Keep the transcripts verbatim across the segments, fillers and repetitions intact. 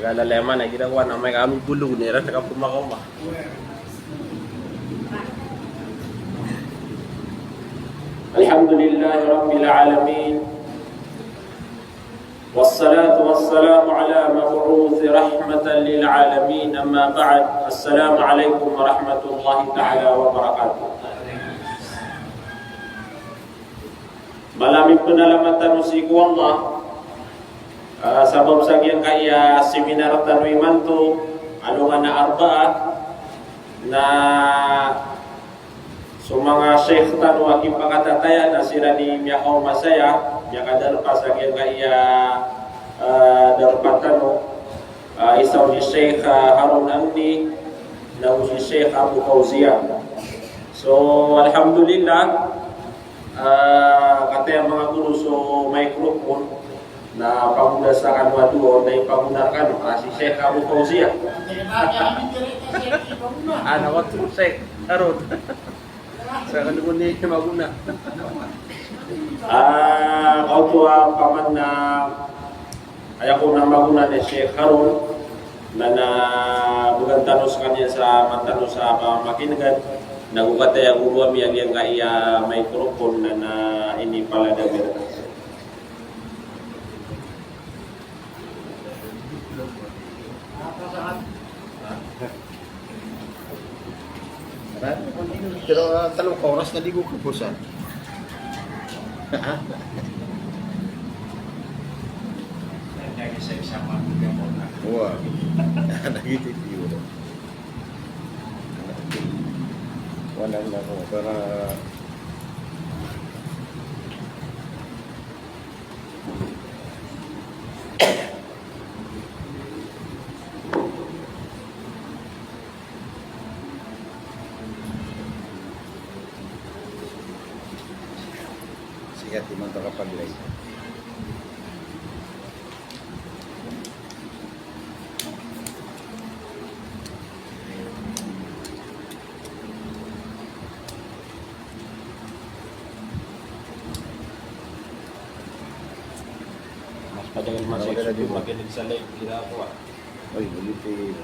Kalalaman a ginawa na may kaano bulong ni Ran ka pumakauma. Alhamdulillahi Rabbil Alamin. Wassalatu wassalamu ala mab'uthi rahmatan lil alamin. Amma ba'd. Assalamu alaikum warahmatullahi ta'ala wabarakatuh. Mala a mipnalamat tano sii ko Allah, ah, sabap sa giyangkaya seminar tano imanto, alongan a Arbaa, na so manga sheikh tano a kipakatataya na siran i miyakaoma saya, miyakadarpa sa giyangkaya, ah, darpa tano. Ah, isa on si Sheikh, ah, Harun Amni, na go si Sheikh Abu Fauzia. So, alhamdulillah, ah, kataya manga guro so microphone, na pagoda sa kano a dowa, na ipagonar kano, ah, si Sheikh Abu Fauzia. Ah, na waktu Sheikh Harun. Sa kano ko ni magona. Ah, kaoto a paman na aya ko na magona ni Sheikh Harun, na, na bgan tano skaniyan sa mata tano sa pamakin'gan, na go kataya goro ami a giyangkaya microphone na, na inipaladaw iran. Pero, ah, talo ka oras na di ko kaposan. Wa. Nagitipiyo. Wala na ko para Sigat imanto ka pag-live. Mas padagal mas Ano ka na di mo? Makinig sa live, ginagawa. Oy, ulit eh.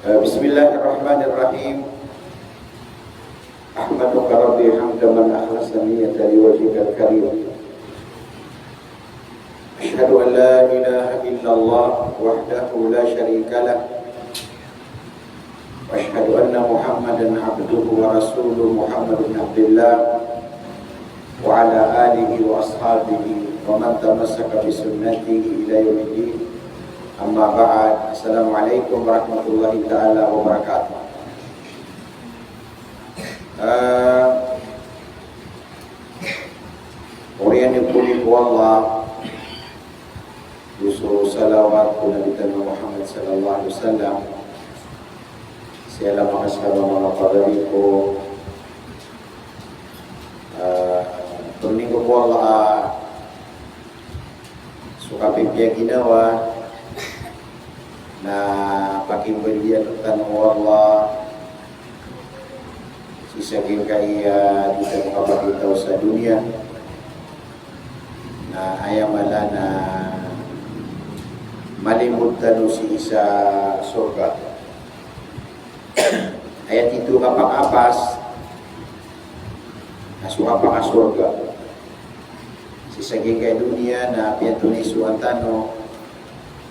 Eh, bismillahirrahmanirrahim. أحمدك ربي حمد من أخلص النية لوجهك الكريم. أشهد أن لا إله إلا الله وحده لا شريك له. وأشهد أن محمدا عبده ورسوله، محمد بن عبد الله، وعلى آله وأصحابه ومن تمسك بسنته إلى يوم الدين. أما بعد. السلام عليكم ورحمة الله تعالى وبركاته. Ah, oriyan i puri ko Allah, go so salawat ko Nabi tano Muhammad sallallahu alaihi wasallam. Sii a makasama manga pagari ko, ah, puri ko Allah, ah, so kapipiya ginawa na pakimbalian tano o Allah sii sa giyangkaya di tano kapakita sa doniya, na aya mala na malimod tano sii sa sorga. Aya tito kapakapas na so kapakasorga. Sii sa giyangkaya doniya na piyantonay so an tano,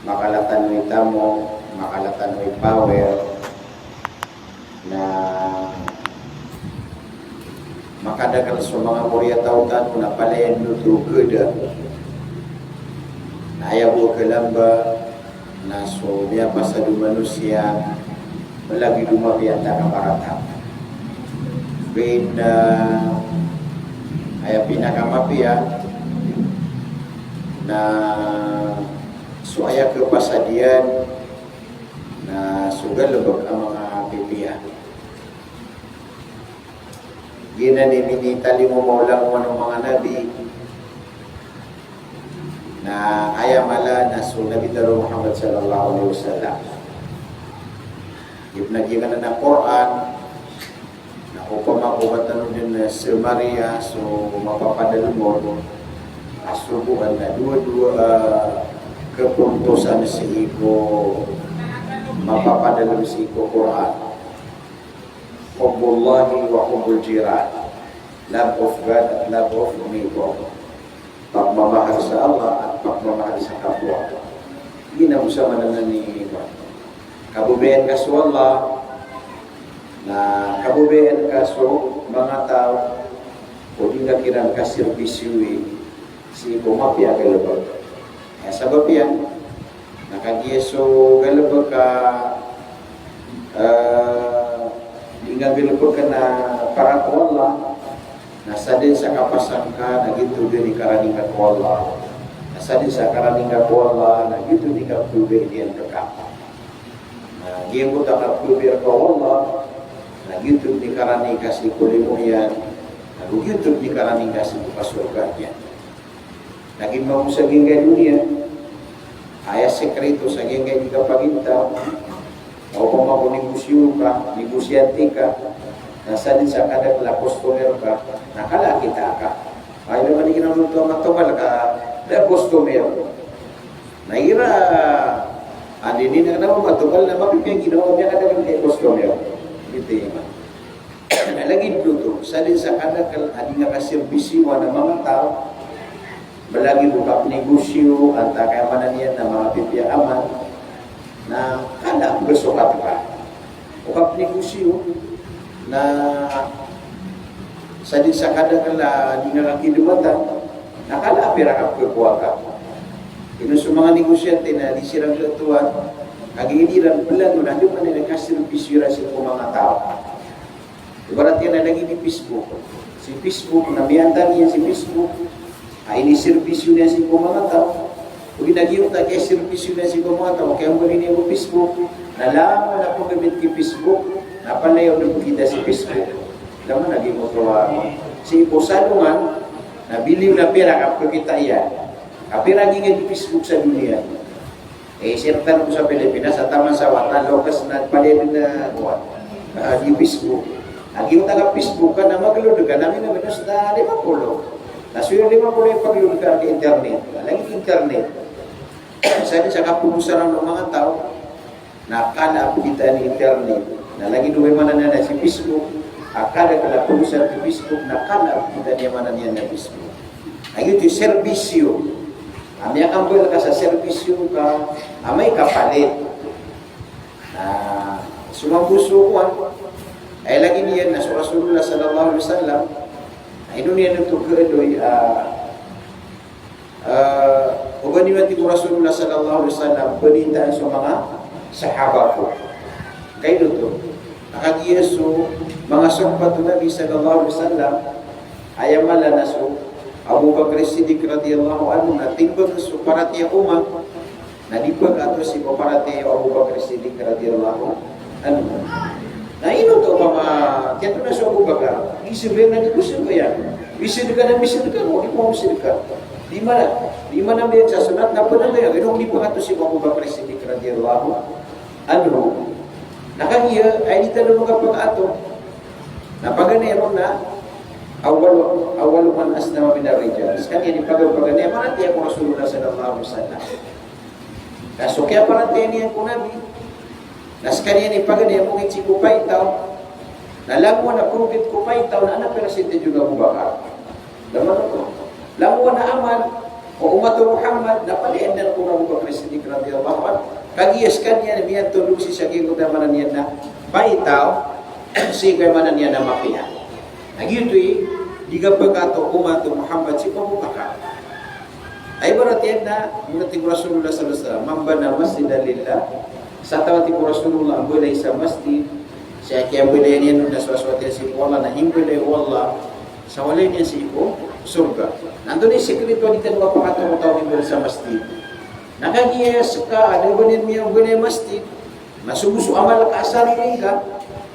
makala tano i tamok, makala tano i power, na Makadakl so manga moriyataw tano na palaya dn oto kda. Na aya bo a kalamba na so miyapasad o manosiya, lagid o mapiya a kaparatap. Pn, ah, aya pinakamapiya na so aya kapasad iyan na so galbk a manga pipiya. Giyanan i minitalingoma o langowan o manga nabi. Na aya mala na so Nabi tano Muhammad sallallahu alaihi wasallam. Ipnagiyanan a Qur'an, na opama ko ba tano dn summary a so mapapadalm on, a sogoan na dowa-dowa, ah, kapontosan sii ko mapapadalm sii ko Qur'an. Hubbullahi wa hubbul jiran. Love of God, love of neighbor. Pagmamahal sa Allah, pagmamahal sa kapwa. Giyanan bo sa maana niyan. Kababayaan ka so Allah, na kababayaan ka so manga taw, o di nga kiran kaserbisyowi sii ko mapiya a galbk. Aya sabap iyan, na kagiya so galbk a, eh, di nga galbk a para ko Allah, na sadn sa kapasang ka, na giyoto dn i karani ngka ko Allah. Na sadn sa karani ngka ko Allah, na giyoto dn i kapkhababayaan iyan rka. Na giyangkoto a kapkhababayaan rka o Allah, na giyoto dn i karani ngka sii ko limo iyan, na giyoto dn i karani ngka sii ko kasorga iyan. Lagid mambo sa giyangkai a doniya, aya sekreto sa giyangkai a di kapagintaw, opama ko negosyo ka, negosyante ka, na sadn sa kadakl a customer ka, na kala a kitaa ka. Ay, naman di kinamatomal ka, da customer. Na igira a di niyan kna matobal na mapipiya ginawa, miyakadakl i customer. Giyoto iyan. Na lagid oto, sadn sa kadakl a di nga kaserbisyowan a manga taw, lagid o kapnegosyo, antaa ka aya maana niyan na manga pipiya a amal, na kala a pkhasokat ka. O kapnegosyo, na sadn sa kadakl a di nga kakidmatan, na kala a pirak a pkhakowa ka. Ino so manga negosyante na di siran katowan, kagiya di iran plano na di man iran kaserbisyo iran sii ko manga taw. Ibarat iyan na lagid i Facebook. Si Facebook na miyantan iyan si Facebook, a iniserbisyo niyan sii ko manga taw. Odi na giyoto a kiyaserbisyo niyan sii ko manga taw, kiyambaloy niyan ko Facebook, na langon a paggamit ki Facebook, na palaya on pkita si Facebook. Langon a giyoto a sii ko salongan, na believe na pirak a pkhakitaa iyan. A pirak a giyangkai a Facebook sa doniya. Eh, sii rktano bo sa Pilipinas, a taman sa wata, loks na palaya dn a, kowan, a, di Facebook. A giyoto a ka Facebook ka na mag-load ka, na mino-, minos na lima polo. Na so lima polo i pag-load ka rk internet. Na lagid internet. Sadn sa kapolosan o manga taw, na kala a pkhakitaan i internet. Na lagid o aya maana niyan na si Facebook, a kadakl a polosan ki Facebook, na kala a pkhakitaan i aya maana niyan na Facebook. Na giyoto i serbisyo. A miyakambal ka sa serbisyo ka, amay ka palit. Na so mambo so kowan, aya lagid iyan na so Rasulullah sallallahu alaihi wasallam, na ino niyan oto khadoy, ah, ah, o ba niyan, tig o Rasulullah sallallahu alaihi wasallam, pnintaan so manga sahaba ko. Kaino oto? Na kagiya so manga sohbat o Nabi sallallahu alaihi wasallam, aya mala na so Abu Bakr Siddiq radhiyallahu anhu na timbang so paratiyaya o Umar, na di pkaato sii ko paratiyaya o Abu Bakr Siddiq radhiyallahu anhu. Na ino oto opama, tiyato na so Abu Bakr, di sii na di ko sii ko iyan. Misedka na misedka, o di ko misedka. Di mana, di mana miyag sa sunat, na pd iyan, ino di pkaato sii ko Abu Bakr Siddiq radhiyallahu anhu. Na kagiya, aya di tano kapakaato. Na paganay ron na, awwal, awwalu man aslama minar rijal. Skaniyan i paga-, paganay, paratiyaya ko Rasulullah sallallahu alaihi wasallam. Na so kiyaparatiyaya niyan ko Nabi, na skaniyan i paganay a mongit sii ko paitaw, na langowan a pongit ko paitaw na adn a persentage o Abu Bakar. Langowan a amal o umat o Muhammad na palaya dn ko Abu Bakar Siddiq radhiyallahu anhu. Kagiya skaniyan i miyatondog sii sa giyangkoto a maana niyan na paitaw, sii ko maana niyan na mapiya. Na giyoto i Di ka pekatoon ko umat o Muhammad sii ko pekatoon. Aya ibarat iyan na, tig o Rasulullah sallallahu alaihi wasallam, "Man bana masjidan lillah," sa taw a tig o Rasulullah a mbalay sa masjid, sa kiyambalayan iyan on na so aswat iyan sii ko Allah, na imbalay o Allah sa walay niyan sii ko sorga. Na antonaa i sekreto a di tano kapekatoon o taw a mimbalay sa masjid? Na kagiya seka a da ba niyan miyambalay a masjid, na so bo so amal ka a sarili ngka,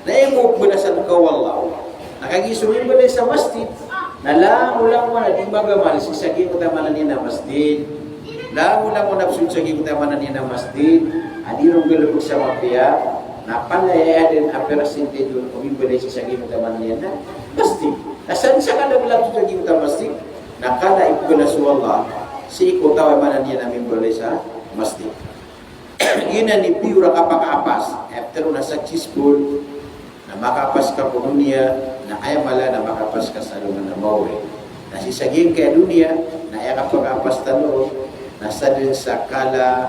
na aya bo balasan ka o Allah. Na kagiya so mimbalay sa masjid, na langolangon a di magamal sii sa giyangkoto a maana niyan a masjid. Langolangon a pzod sa giyangkoto a maana niyan a masjid a di ron galebek sa mapiya, na palaya den a percentage o mimbalay sii sa giyangkoto a maana niyan a masjid. Na sa di sa kala galebek sa giyangkoto a masjid, na kala ipebalas o Allah sii ko taw a maana niyan a mimbalay sa masjid. Giyanan i piyor a kapakaapas, after on na successful, na makaapas ka ko doniya, na aya mala na makaapas ka sa alongan a maori. Na sii sa giyangkaya doniya, na aya kapakaapas tano ron, na sadn sa kala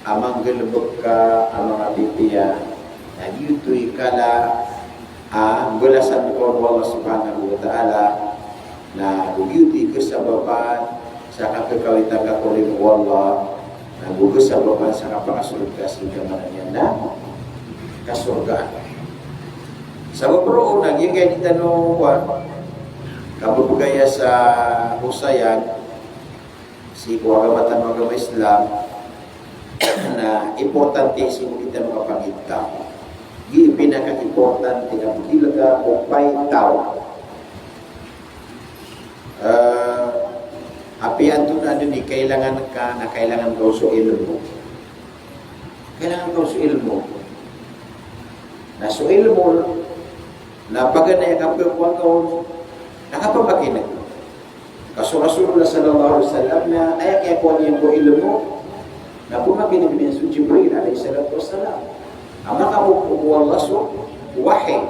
a manggalebek ka a manga pipiya, na giyoto i kala a mbalasan ka o Allah subhanahu wa ta'ala, na go giyoto i kasabapan sa kakakawitan ka ko limo o Allah, na go kasabapan sa kapakasorga sii ko maana niyan na kasorgaan. Sabap roo na giyangkaya di tano, kowan, kabebegaya sa osayan sii ko agama tano a agama Islam, na importante sii ko di tano kapagintaw. Giya i pinaka-importante a pagilka ko paitaw. Eh, apiya antonaa den i kailangan ka, na kailangan ka o so ilmo. Kailangan ka o so ilmo. Na so ilmo, na paganay a kapakowa ka on, na kapamakineg. Ka so Rasulullah sallallahu alaihi wasallam na aya kiyakowa niyan ko ilmo, na pamakineg iyan so Jibril alayhis salatu wassalam. A makakowa o Allah so wahi.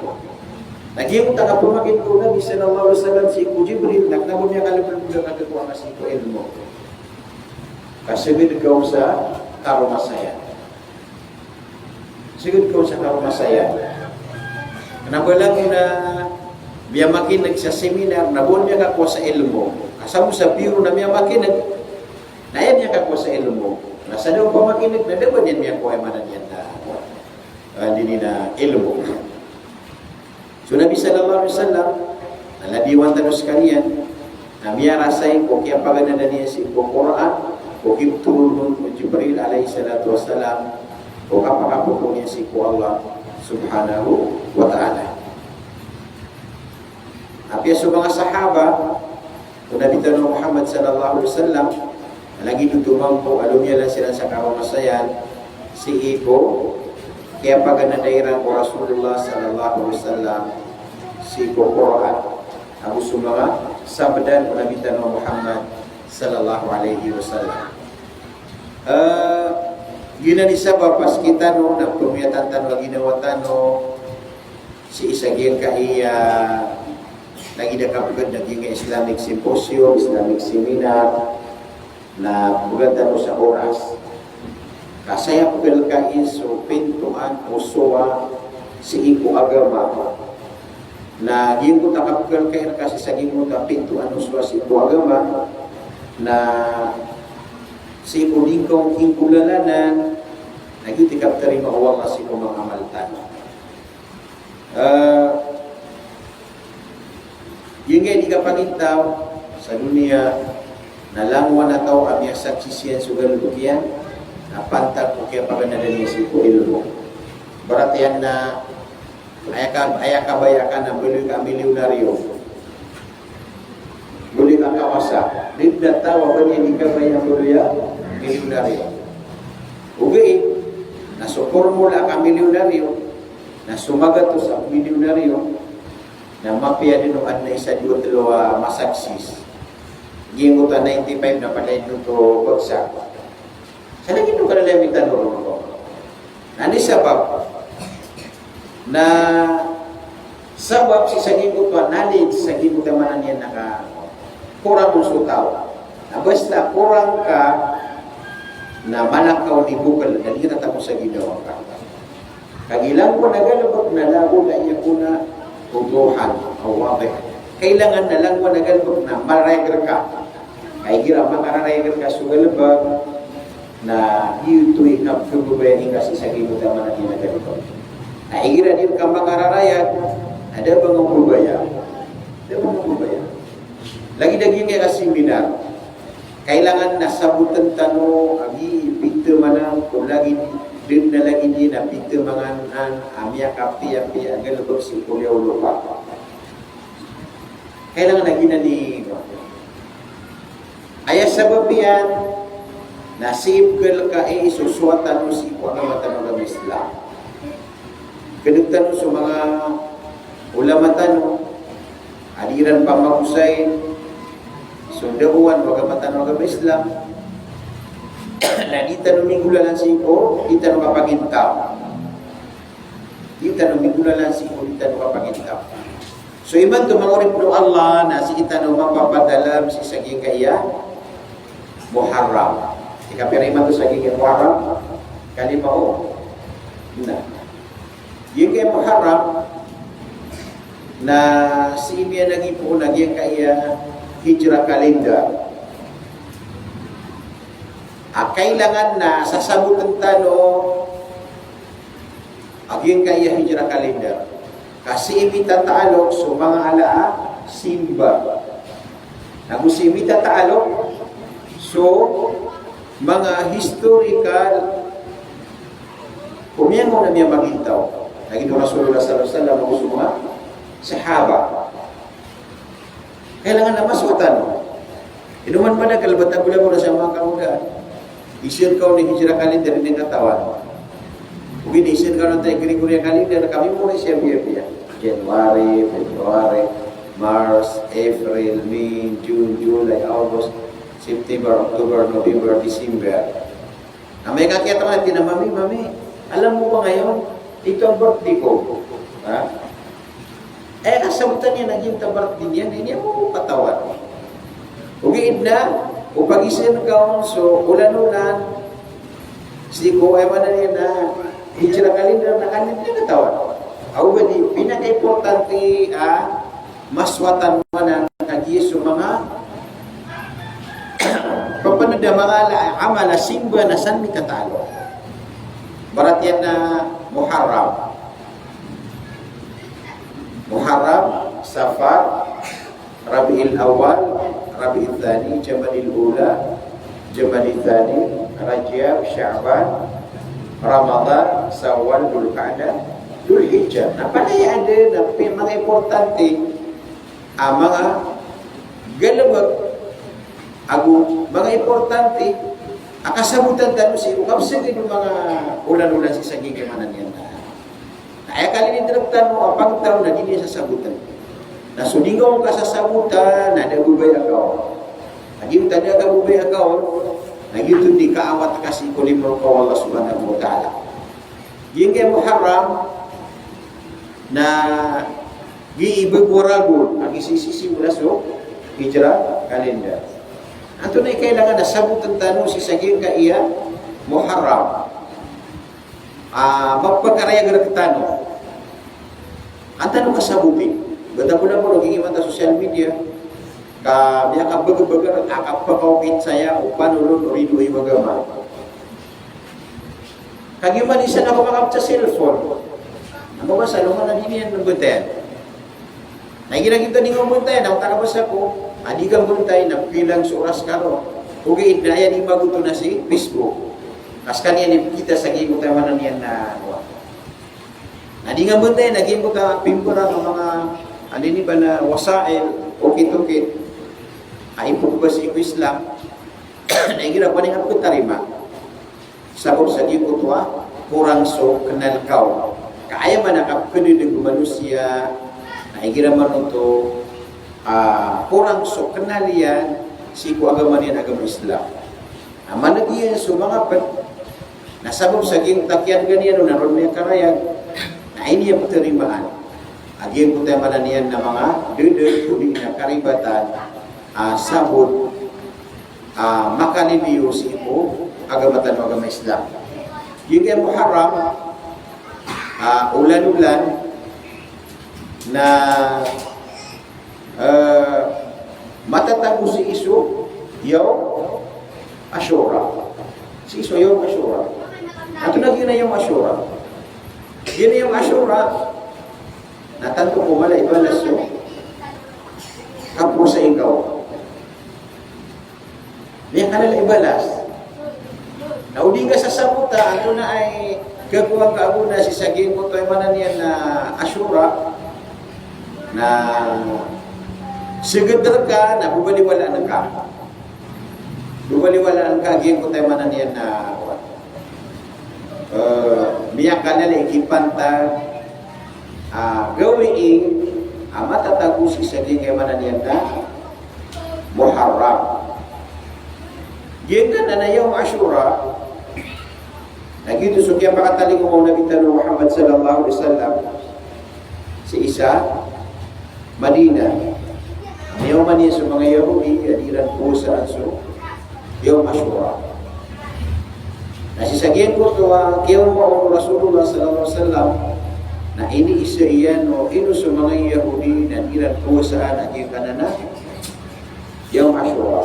Na giyangkoto a kapamakineg o Nabi sallallahu alaihi wasallam sii ko Jibril, na kna ba miyakalebelebeg a kakowa ka sii ko ilmo. Ka seged ka on sa karomasayan. Seged ka on sa karomasayan. Kna ba langon a miyamakineg sa seminar, na ba on miyakakowa sa ilmo. Ka sa bo sa piyor na miyamakineg, na aya miyakakowa sa ilmo. Na sa da on pamakineg, na da ba niyan miyakowa aya maana niyan na, ah, di niyan na ilmo. So Nabi sallallahu alaihi wasallam, na labiwan tano sekaniyan, na miyarasay ko kiyapaganada niyan sii ko Qur'an, ko kiptoron o Jibril alayhis salatu wassalam, ko kapakapoon iyan sii ko Allah subhanahu wa ta'ala. Apiya so manga sahaba o Nabi tano Muhammad sallallahu alaihi wasallam, lagid oto mambo a lomiyalan siran sa karomasayan sii ko kiyapaganada iran ko Rasulullah sallallahu alaihi wasallam sii ko Qur'an ago so manga sabda o Nabi tano Muhammad sallallahu alaihi wasallam. Eh, giyanan i sabap a sktano na pmiyatan tano a ginawa tano sii sa giyangkai a lagid a kapgad a giyangkai a Islamic symposium, Islamic seminar, na pgad tano sa oras. Ka saya pkhalkai so pintoan o sowa sii ko agama. Na giyangkoto a kapkhalkai rka sii sa giyangkoto a pintoan o sowa sii ko agama, na sii ko di ngka on kinggolalanan, na giyoto i kaptarima o Allah sii ko manga amal tano. Eh, giyangkai di kapagintaw sa doniya, na langowan a taw a miyasaksi siyan so galbk iyan, na pantag ko kiyapaganada niyan sii ko ilmo. Ibarat iyan na aya ka, aya kabaya ka na mbaloy ka a milyonaryo. Mbaloy ka a kawasa. Di dn a taw a ba niyan di kabaya a mbaloy a milyonaryo. Ogaid na so pormola a kamilyonaryo, na so magatos a milyonaryo, na mapiya dn o adn a isa, dowa, tlo a masaksis. Giyangkoto a ninety-five na palaya dn oto bagsak. Sa lagid o kalalayaw i tano ron. Na anda i sabap? Na sabap sii sa giyangkoto a knowledge, sa giyangkoto a maana niyan na ka, korang on so taw. Na basta korang ka, na mala ka on i bokl, na di ka tatamo sa ginawa ka. Kagiya langon a galbk na labud an yakuna wuduhan aw wadih. Kailangan na langowan a galebek na mararayag reka. Ka igira makararayag reka so galebek, na giyoto i kapkhababayai ngka sii sa giyoto a manatiyaya a galebek. Na igira di reka makararayag, na da a ba ngka babaya. Da a ba ngka babaya. Lagid a giyangkaya a seminar. Kailangan na saboten tano a giya i pithamanan ko lagid, den na lagid iyan a pithamanan a miyakapiyapiya a galebek sii ko liyawaw o lopa. Kailangan a giyanan i, aya sabap iyan na sii pkhalkai so sowa tano sii ko agama tano a agama Islam. Khaneg tano so manga ulama tano a di iran pamagosay so daowan o agama tano a agama Islam. Na di tano minggolalan sii ko di tano kapagintaw. Di tano minggolalan sii ko di tano kapagintaw. So imanto, manga oripn o Allah, na sii tano mapapadalam sii sa giyangkaya Muharram. Ikapira imanto sa giyangkaya Muharram? Kalima o. Na giyangkaya Muharram na sii miyanagi pn a giyangkaya Hijra calendar. A kailangan na sasaboten tano a giyangkaya Hijra calendar. Ka sii mitataalok so manga ala a simba. Nago sii mitataalok so manga historical ko miyangaoona a miyamagintaw. Lagid o Rasulullah sallallahu alaihi wasallam ago so manga sahaba. Kailangan na masowa tano. Ino man madakl, bata bo, labo, na sa manga kangodaan. Izen ka on i Hijra calendar, di ngka katawan. Ogaid izen ka on antaa i Gregorian calendar, ka mimorize iyan piyapiya. January, February, March, April, May, June, July, August, September, October, November, December. Amay ka kiyataman a tig iyan a, "Mami, Mami, alam mo ba ngayon, ito ang birthday ko?" Ha? Aya kasabotan iyan a giyoto a birthday niyan, di niyan mambo katawan. Ogaid na o pagiza ngka on so olan-olan sii ko, aya maana niyan na, Hijra calendar, na kaniyan di katawan. Ago ba di, pinakaimportante a masowa tano anan kagiya so manga papanada, manga ala, amal a simba na san mitataalok. Ibarat iyan na Muharram. Muharram, Safar, Rabiul Awwal, Rabiul Thani, Jamadil Ula, Jamadil Thani, Rajab, Sha'ban, Ramadan, Shawwal, Dhul Qa'dah, Dhul Hijjah. Na palaya aden a pi-, manga importante a manga galebek ago manga importante a kasabotan tano sii ko kapsagad o manga olan-olan sii sa giyangkai a maana niyan na, na aya kalilid rktano a pagtaw na di niyan sasabotan. Na so di ngka on kasasabotan na da a babaya ka on. Na giyoto a da a kababaya ka on, na giyoto i kaawat ka sii ko limo rka o Allah Subhanahu wa Ta'ala. Giyangkai a Muharram na giya i bago a ragon a gisisisimbol a so Hijra calendar. Antonaa i kailangan a saboten tano sii sa giyangkai a Muharram a mapakarayag rktano? An tano kasaboti? Bata bo na bo, lagid imanto a social media, ka miyakabagr-bagr a kapakaokit saya o panolon o ridoay o agama. Kagiya man isa na ko makapta cellphone. Ano ba sa loma na di niyan mbtayan. Na igira giyoto a di ngka mbtayan, na o takabasa ko a di ka mbtay na pilang so oras ka ron. Ogaid na aya di magoto na si Facebook. Ka skaniyan i pkita sa giyoto a maana niyan na, na di ngka mbtayan na giyoto a pimbarang a manga, anini ba na, wasail, okit-okit a ipokba sii ko Islam. Na igira pn i kapkhatarima. Sabap sa giyoto a korang so knal ka on. Ka aya maana a kapkhdadg o manosiya, na igira man oto a korang so knal iyan sii ko agama niyan a agama Islam. Na maneg iyan so manga pd, na sabap sa giyoto a kiyadgan iyan on na ron miyakarayag, na iniyan ptarimaan a giyoto a maana niyan na manga dadato di na karibatan a sabot a makaliliyo sii ko agama tano a agama Islam. Giyangkai a Muharram a olan-olan na Eh, matatago sii so Yawm Ashura. Sii so Yawm Ashura. Antonaa giyanan a Yawm Ashura? Giyanan a Yawm Ashura na tanto ko mala i balas o kapowasa ingka on. Miyakalala i balas. Na o di ngka sasabota antonaa i khakowa ngka ago na sii sa giyangkoto a aya maana niyan na Ashura, na seged reka na bobaliwalaan ka. Bobaliwalaan ka giyangkoto a aya maana niyan na, eh, miyakalala i kipantag a gawii a matatago sii sa giyangkai a aya maana niyan na Muharram. Giyangkanan a Yawm Ashura, na giyoto so kiyapakatalingoma o Nabi tano a Muhammad sallallahu alaihi wasallam sii sa Madinah. Miyaoma niyan so manga Yahudi a di iran powasaan so Yawm Ashura. Na sii sa giyangkoto a kiyaoma o Rasulullah sallallahu alaihi wasallam, na iniisa iyan o ino so manga Yahudi na di iran powasaan a giyangkanan a Yawm Ashura.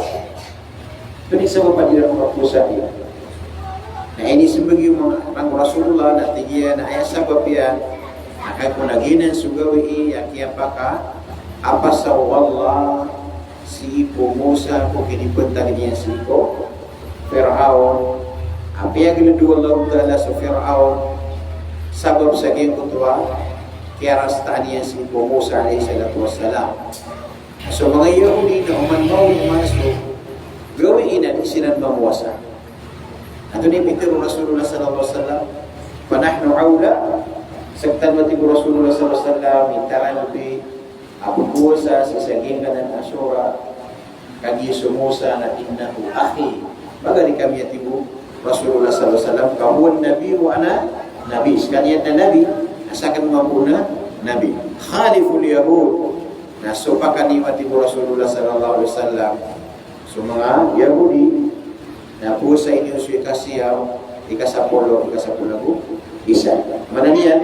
Ino i sabap a di iran kapowasaan iyan? Na inisembag iyan rangko o Rasulullah, na tig iyan a aya sabap iyan na kagiya ko na giyanan so gawii a kiyapakaapasa o Allah sii ko Musa ko kinipantag iyan sii ko Fir'aun. A piyaglad o Allahu Ta'ala so Fir'aun sabap sa giyangkoto a kiyarastaan iyan sii ko Musa alayhis salatu wassalam. So manga Yahudi na oman mawri man so gawii na di siran mamowasa. Antonaa i pitharo o Rasulullah sallallahu alaihi wasallam? "Fa nahnu awla." Sekitano, a tig o Rasulullah sallallahu alaihi wasallam, i taranto a pphowasa sii sa giyangkanan a Ashura kagiya so Musa na "innahu akhi." Magari kami, a tig o Rasulullah sallallahu alaihi wasallam, ka "huwa nabiyyu wa ana nabi." Sekaniyan na nabi, na saken mambo na nabi. "Khaliful yahud." Na sopakani, a tig o Rasulullah sallallahu alaihi wasallam, so manga Yahudi na powasai niyo so ikasiyaw, ikasapolo, ikasapolo ago isa. Maana niyan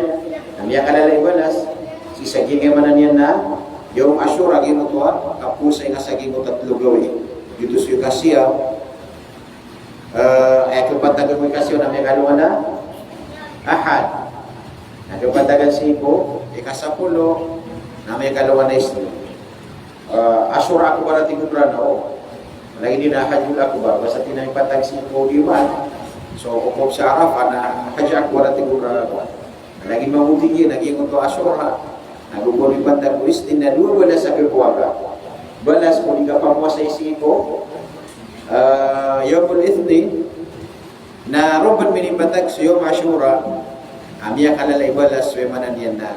na miyakalala i balas sii sa giyangkai a maana niyan na Yawm Ashura, giyangkoto a kapowasai ngka sa giyangkoto a telo gawii. Giyoto so ikasiyaw, eh, aya kepantag o ikasiyaw na miyakalowa na Ahad. Na kepantag sii ko ikasapolo na miyakalowa na Isnin. Eh, Ashura Akbar a tig o Qur'an, o. Lagid iyan a Hajjul Akbar, basta tig iyan a ipantag sii ko Jumaat. So, okop sa Arafah na Hajj Akbar a tig o Qur'an, o. Lagid mambo tig iyan a giyangkoto a Ashura na go pipantag ko Isnin na dowa balas a khakowa ngka. Balas ko di kapamowasa sii ko, eh, Yawmul Ithnain, na roo pen minipantag so Yawm Ashura a miyakalala i balas, so aya maana niyan na,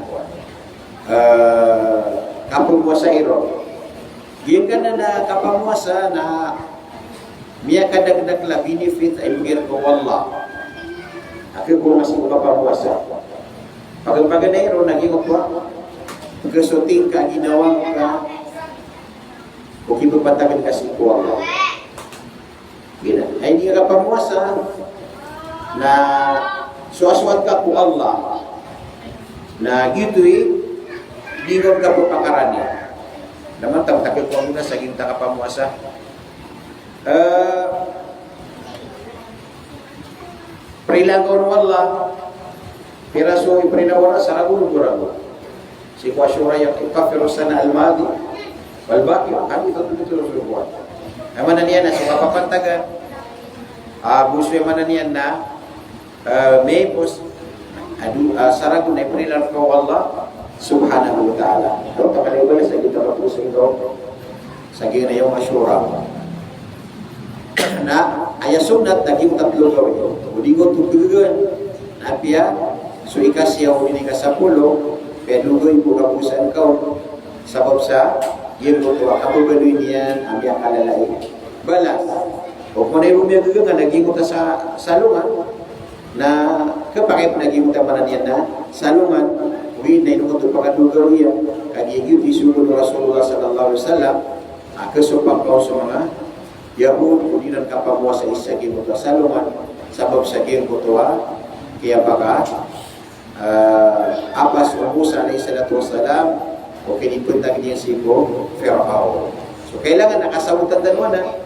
eh, kapamowasa iron. Giyangkanan a kapamowasa na miyakadakdakl a benefit a ibgay rka o Allah a khakowa ngka sii ko kapamowasa. Paganay-paganay ron na giyangkoto a khasoting ka a ginawa ngka ko kipepantagan ka sii ko Allah. Giyanan, aya di ngka kapamowasa na soasoat ka ko Allah. Na giyoto i di ngka kapepakarani. Na mantag ta khakowa ngka sa giyangkoto a kapamowasa. Eh, Prilangkaw o Allah, pira so iprila o Allah sa ragon o ragon. Sii ko Ashura, yukaffiru sana al-madi wal baqi, kami tatlo ito so buwan. Aya maana niyan na so kapapantagan, ah, bo so aya maana niyan na, ah, miyapos, ado, ah, sa ragon a iprila o Allah subhanahu wa ta'ala. Ado, takalay ba sa giyangkoto a kapowasa ingka sa giyangkanan a Yawm Ashura. Na aya sunnat na giyangkoto a tlo gawii. O di ngka oto gegegan, na apiya so ikasiyaw odi na ikasapolo, apiya dowa gawii bo kapowasaan ka on. Sabap sa giyangkoto a kababaloy niyan a miyakalala i balas. O kon aya bo miyagegegan na giyangkoto a sa-, salongan, na khapakay pen a giyangkoto a maana niyan na salongan, oway, na ino oto pakadowa gawii iyan, kagiya giyoto i sogoan o Rasulullah sallallahu alaihi wasallam a khasopak ka on so manga Yahud ko di iran kapamowasa sii sa giyangkoto a salongan, sabap sa giyangkoto a kiyapaka, eh, apas o Musa alayhis salatu wassalam O kinipentak niyan sii ko Firaun. So kailangan na kasabotan tano anan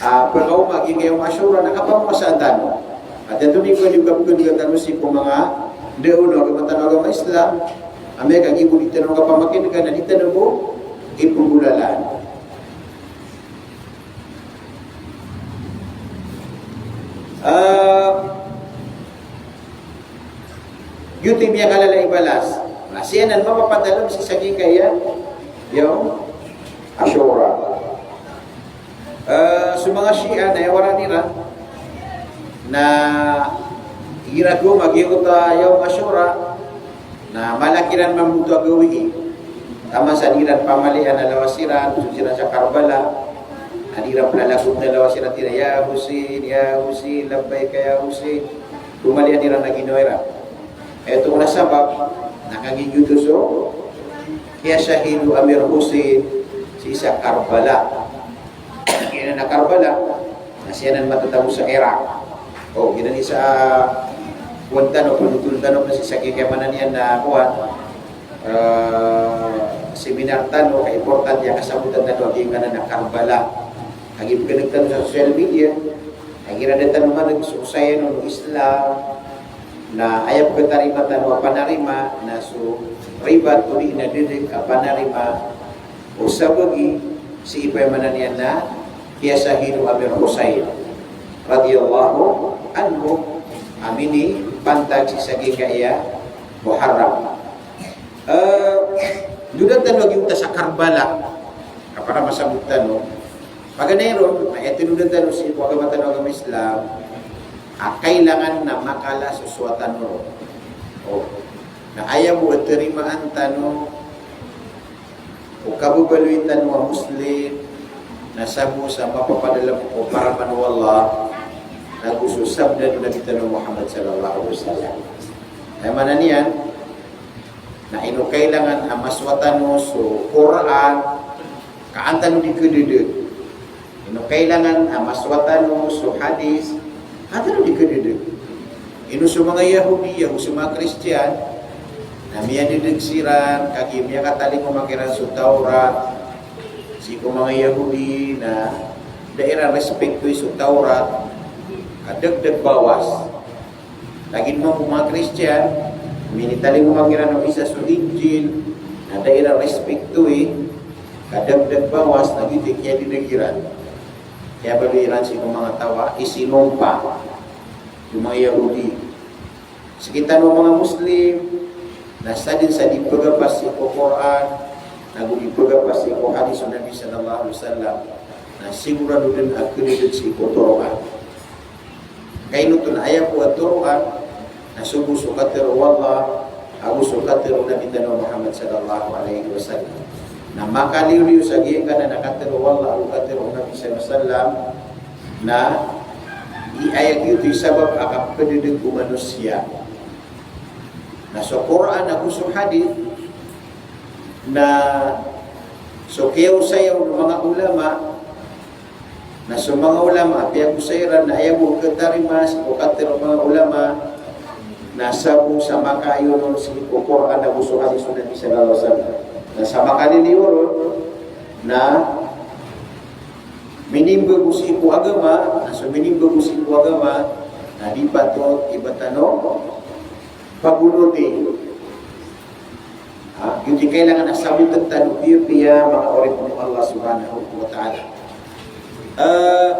a pkaoma a giyangkai a Ashura na kapamowasaan tano. At aya tonaa i kapkhailay tano sii ko manga da on a agama tano a agama Islam, amay ka giya bo di tano kapamakinega na di tano bo ipenggolalan. Ah, giyoto i miyakalala i balas. Na sii anan mapapadalem sii sa giyangkai a Yawm Ashura. Eh, so manga Shia na aya waraan iran na igira ko a giyangkoto a Yawm Ashura, na mala kiran mambo oto a gawii. Taman sa di iran pamalian a lawas iran, so siran sa Karbala. Na di iran plalakod a lawas iran, tig iran, "Ya Hussein, ya Hussein, labbaika ya Hussein." Pamalian iran a ginawa iran. Aya oto na sabap na kagiya giyoto so kiyashahid o Amir Hussein sii sa Karbala. Giyanan a Karbala na sii anan matatago sa Iraq. O, giyanan i sa kowan tano, panothol tano na sii sa giyangkai a maana niyan na kowan, eh, seminar tano, ka importante a kasabotan tano a giyangkanan a Karbala. Kagiya pkhaneg tano sa social media, kagiya rada tano maneg so osayan o Islam, na aya pkhatarima tano a panarima na so ribat odi na dideg a panarima o sabagi sii ko aya maana niyan na kiyashahid o Amir Hussein radiyallahu anhu a minipantag sii sa giyangkai a Muharram. Eh, dodan tano a giyoto sa Karbala. Kapara masabot tano. Paganay ron, na aya tinodan tano sii ko agama tano a agama Islam, a kailangan na makala so sowatan ron. O, na aya bo a tarimaan tano o kababaloy tano a Muslim, na sabo sa mapapadalem ko paraman o Allah, nago so sabda o Nabi tano Muhammad sallallahu alaihi wasallam. Aya maana niyan, na ino kailangan a masowa tano so Qur'an, ka an tano di khadadeg. Ino kailangan a masowa tano so hadis, ka an tano di khadadeg. Ino so manga Yahudi, ago so manga Kristiyan, na miyadadeg siran, kagiya miyakatalingoma kiran so Tawrat, sii ko manga Yahudi, na da iran respektowi so Tawrat, ka dagdag bawas. Lagid mambo o manga Kristiyan, minitalingoma kiran o isa so Injil, na da iran respektowi, ka dagdag bawas, lagid i kiyadadeg iran. Kiyabaloy iran sii ko manga taw a isinompa o manga Yahudi. Sii kitano a manga Muslim, na sadn sa di pagapas sii ko Qur'an, nago di pagapas sii ko hadis o Nabi sallallahu alaihi wasallam, na sigorado dn a khadadeg sii ko toroan. Ka ino oto na aya bo a toroan, na so bo so katharo o Allah, ago so katharo o Nabi tano Muhammad sallallahu alaihi wasallam. Na makaliyoliyo sa giyangkanan a katharo o Allah, ago katharo o Nabi sallallahu alaihi wasallam, na aya giyoto i sabap a kapkhadadeg o manosiya. Na so Qur'an ago so hadith, na so kiyaosaya o manga ulama, na so manga ulama, piyagosay iran, na aya bo khatarima sii ko katharo o manga ulama, na sabo sa makaayonon sii ko Qur'an ago so hadith o Nabi sallallahu alaihi wasallam. Na sa makaliliyo ron, na minimbago sii ko agama, na so minimbago sii ko agama, na di patot i ba tano pagonoti. Ha, giyoto i kailangan a sabotn tano piyapiya, manga oripn o Allah subhanahu wa ta'ala. Eh,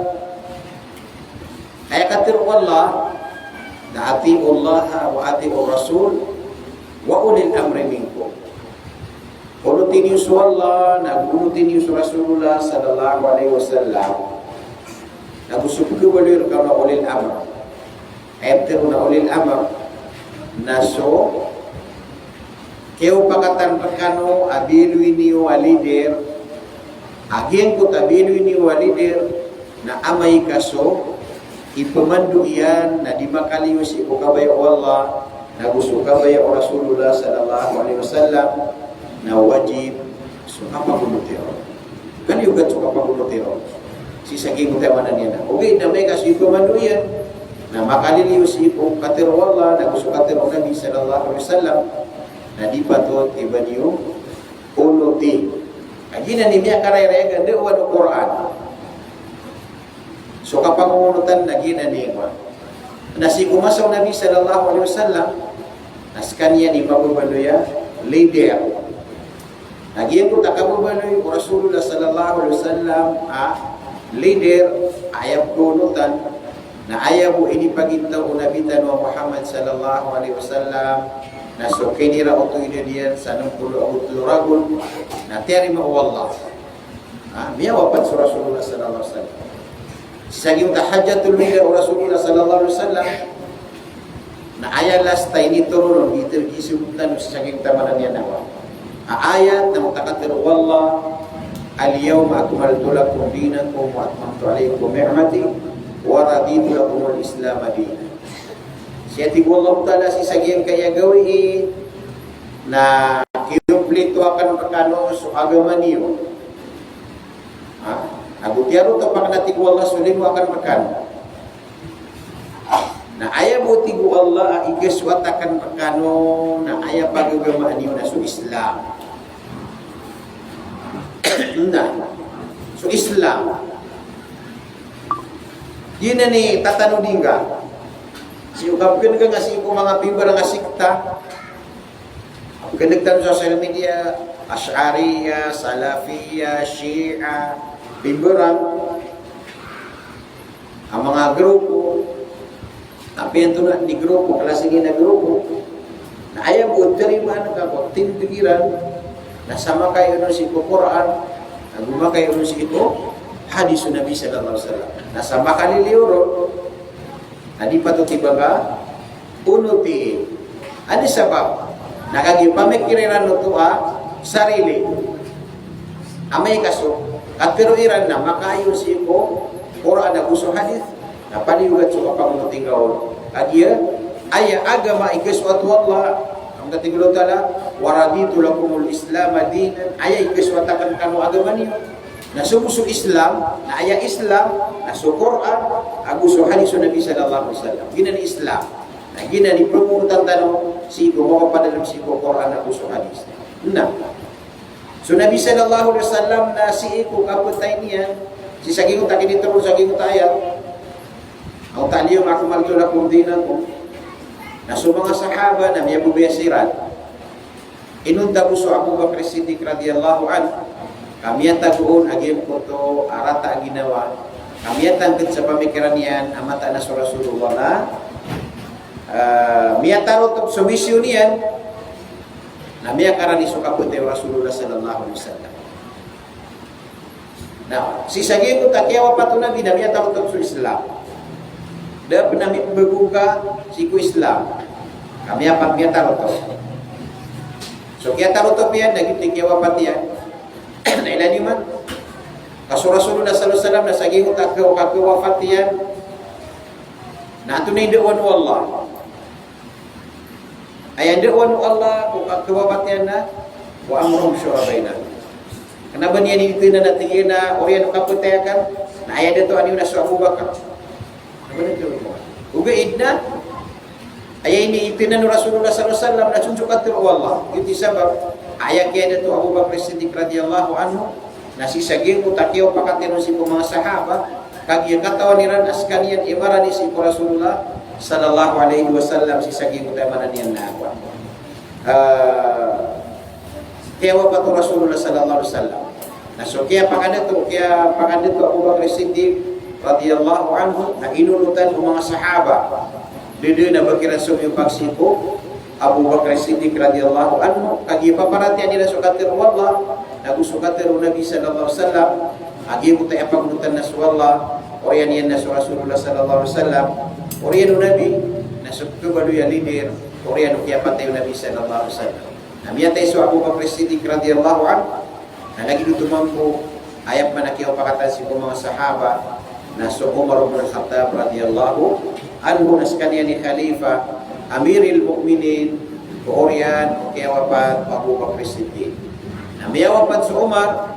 aya katharo o Allah, na ati'u Allah wa ati'u Rasul wa ulil amri minkum. Onoti niyo so Allah, na onoti niyo so Rasulullah sallallahu alaihi wasallam. Nago so pkhabaloy rkano a ulil amr. Aya pitharo on a ulil amr na so kiyaopakatan rkano a biyaloy niyo a leader, a giyangkoto a biyaloy niyo a leader, na amay ka so ipmando iyan na di makaliyo sii ko kabaya o Allah, nago so kabaya o Rasulullah sallallahu alaihi wasallam, na wajib so kapagonoti ron. Kaliyogat so kapagonoti ron. Sii sa giyangkoto a maana niyan na, ogaid na amay ka so ipmando iyan na makaliliyo sii ko katharo o Allah, nago so katharo o Nabi sallallahu alaihi wasallam, na di patot i ba niyo onoti. Na giyanan i miyakarayray a ganda o Qur'an. So kapangonotan na giyanan i, na sii ko masa o Nabi sallallahu alaihi wasallam, na skaniyan i mababaloy a leader. Na giyangkoto a kababaloy o Rasulullah sallallahu alaihi wasallam a leader, aya poonotan, na aya bo inipagintaw o Nabi tano a Muhammad sallallahu alaihi wasallam, na so kiniraotoy iyan sa nem polo ago tlo ragon, na tiyarima o Allah. Ah, miyawapat so Rasulullah sallallahu alaihi wasallam. Sii sa giyangkoto a hajjatul wida o Rasulullah sallallahu alaihi wasallam, na aya last a initoron on, di tano gisogotan sii sa giyangkoto a maana niyan a, a ayat na miyakatharo o Allah, "Al-yawma akmaltu lakum dinakum wa atmamtu alaykum ni'mati wa raditu lakumul Islama dina." Sii, tig o Allah Ta'ala, sii sa giyangkaya gawii na kinompleto akn rkano so agama niyo. Ha? Ago tiyarotop akn, tig o Allah, so limo akn rkano. Na aya bo, tig o Allah, a ikasowat akn rkano na aya pagagamaan iyo na so Islam. Na so Islam. Giyanan i tatanodi ngka. Sii ko kapkhanegan ngka sii ko manga pimbarang a sikta. Kapkhanegan tano sa social media, Ash'ariyah, Salafiyah, Shia, pimbarang a manga grupo. Apiya antonaa i grupo, klasi giyanan a grupo. Na aya bo tarimaan ka ko tindg iran, na sa makayon sii ko Qur'an, ago makayon sii ko hadis o Nabi sallallahu alaihi wasallam. Na sa makaliliyo ron, na di patot i ba ngka onoti. Anda i sabap? Na kagiya pamikira iran oto a sarili. Amay ka so katharo iran na makayon sii ko Qur'an ago so hadis, na paliyogat so kapangonoti ngka on. Kagiya aya agama a ikasowat o Allah, a tig o Allah Ta'ala, "Wa raditu lakumul Islama dinan," aya ikasowat akn rkano a agama niyo. Na so bo so Islam, na aya Islam, na so Qur'an ago so hadis o Nabi sallallahu alaihi wasallam. Giyanan i Islam. Na giyanan i pngonotan tano sii ko makapadalm sii ko Qur'an ago so hadis. Na so Nabi sallallahu alaihi wasallam na sii ko kapatay niyan, sii sa giyangkoto a kinitharo sa giyangkoto a ayat, "Al-yawma akmaltu lakum dinakum." Na so manga sahaba na miyababaya siran. Inonta bo so Abu Bakr Siddiq radhiyallahu anhu, ka miyatago on a giyangkoto a rata a ginawa, ka miyatangkd sa pamikiran iyan a mataan a so Rasulullah na, ah, miyatarotop so misyon iyan, na miyakarani so kapatay o Rasulullah sallallahu alaihi wasallam. Na sii sa giyangkoto a kiyawapat o Nabi na miyatarotop so Islam. Da pn a mimbago ngka sii ko Islam. Ka miyapat, miyatarotop. So kiyatarotop iyan na giyoto i kiyawapat iyan. Na ilay niyo man, ka so Rasulullah sallallahu alaihi wasallam na sa giyangkoto a kiyawapat iyan, na antonaa i da'wa o Allah? Aya da'wa o Allah ko kawapat iyan na, "Wa amruhum shura bainahum." Kna ba niyan inithanan a tig iyan a oriyan o kapatay akn, na aya dato a niyo na so Abu Bakr. Kna ba niyan inithanan. Ogaid na aya inithanan o Rasulullah sallallahu alaihi wasallam na so katharo o Allah. Giyoto i sabap a aya kiyadato o Abu Bakr Siddiq radhiyallahu anhu, na sii sa giyangkoto a kiyapakat iyan on sii ko manga sahaba, kagiya katawan iran a skaniyan i marani sii ko Rasulullah sallallahu alaihi wasallam, sii sa giyangkoto a maana niyan na, ah, kiyawapat o Rasulullah sallallahu alaihi wasallam. Na so kiyapakadato, kiyapakadato o Abu Bakr Siddiq radhiyallahu anhu na inonotan o manga sahaba. Da dn a ba kiran somiyong pag sii ko Abu Bakr Siddiq radhiyallahu anhu, kagiya paparatiyayaan iran so katharo o Allah, ago so katharo o Nabi sallallahu alaihi wasallam, a giyangkoto a ipagolotan na so Allah, oriyan iyan na so Rasulullah sallallahu alaihi wasallam, oriyan o Nabi, na so kabaloy a leader, oriyan o kiyapatay o Nabi sallallahu alaihi wasallam. Na miyatay so Abu Bakr Siddiq radhiyallahu anhu, na lagid oto mambo, aya pman a kiyapakatan sii ko manga sahaba, na so Umar ibn Khattab radhiyallahu anhu, na skaniyan i khalifa, Amiril Mu'minin, ko oriyan o kiyawapat o Abu Bakr Siddiq. Na miyawapat so Umar,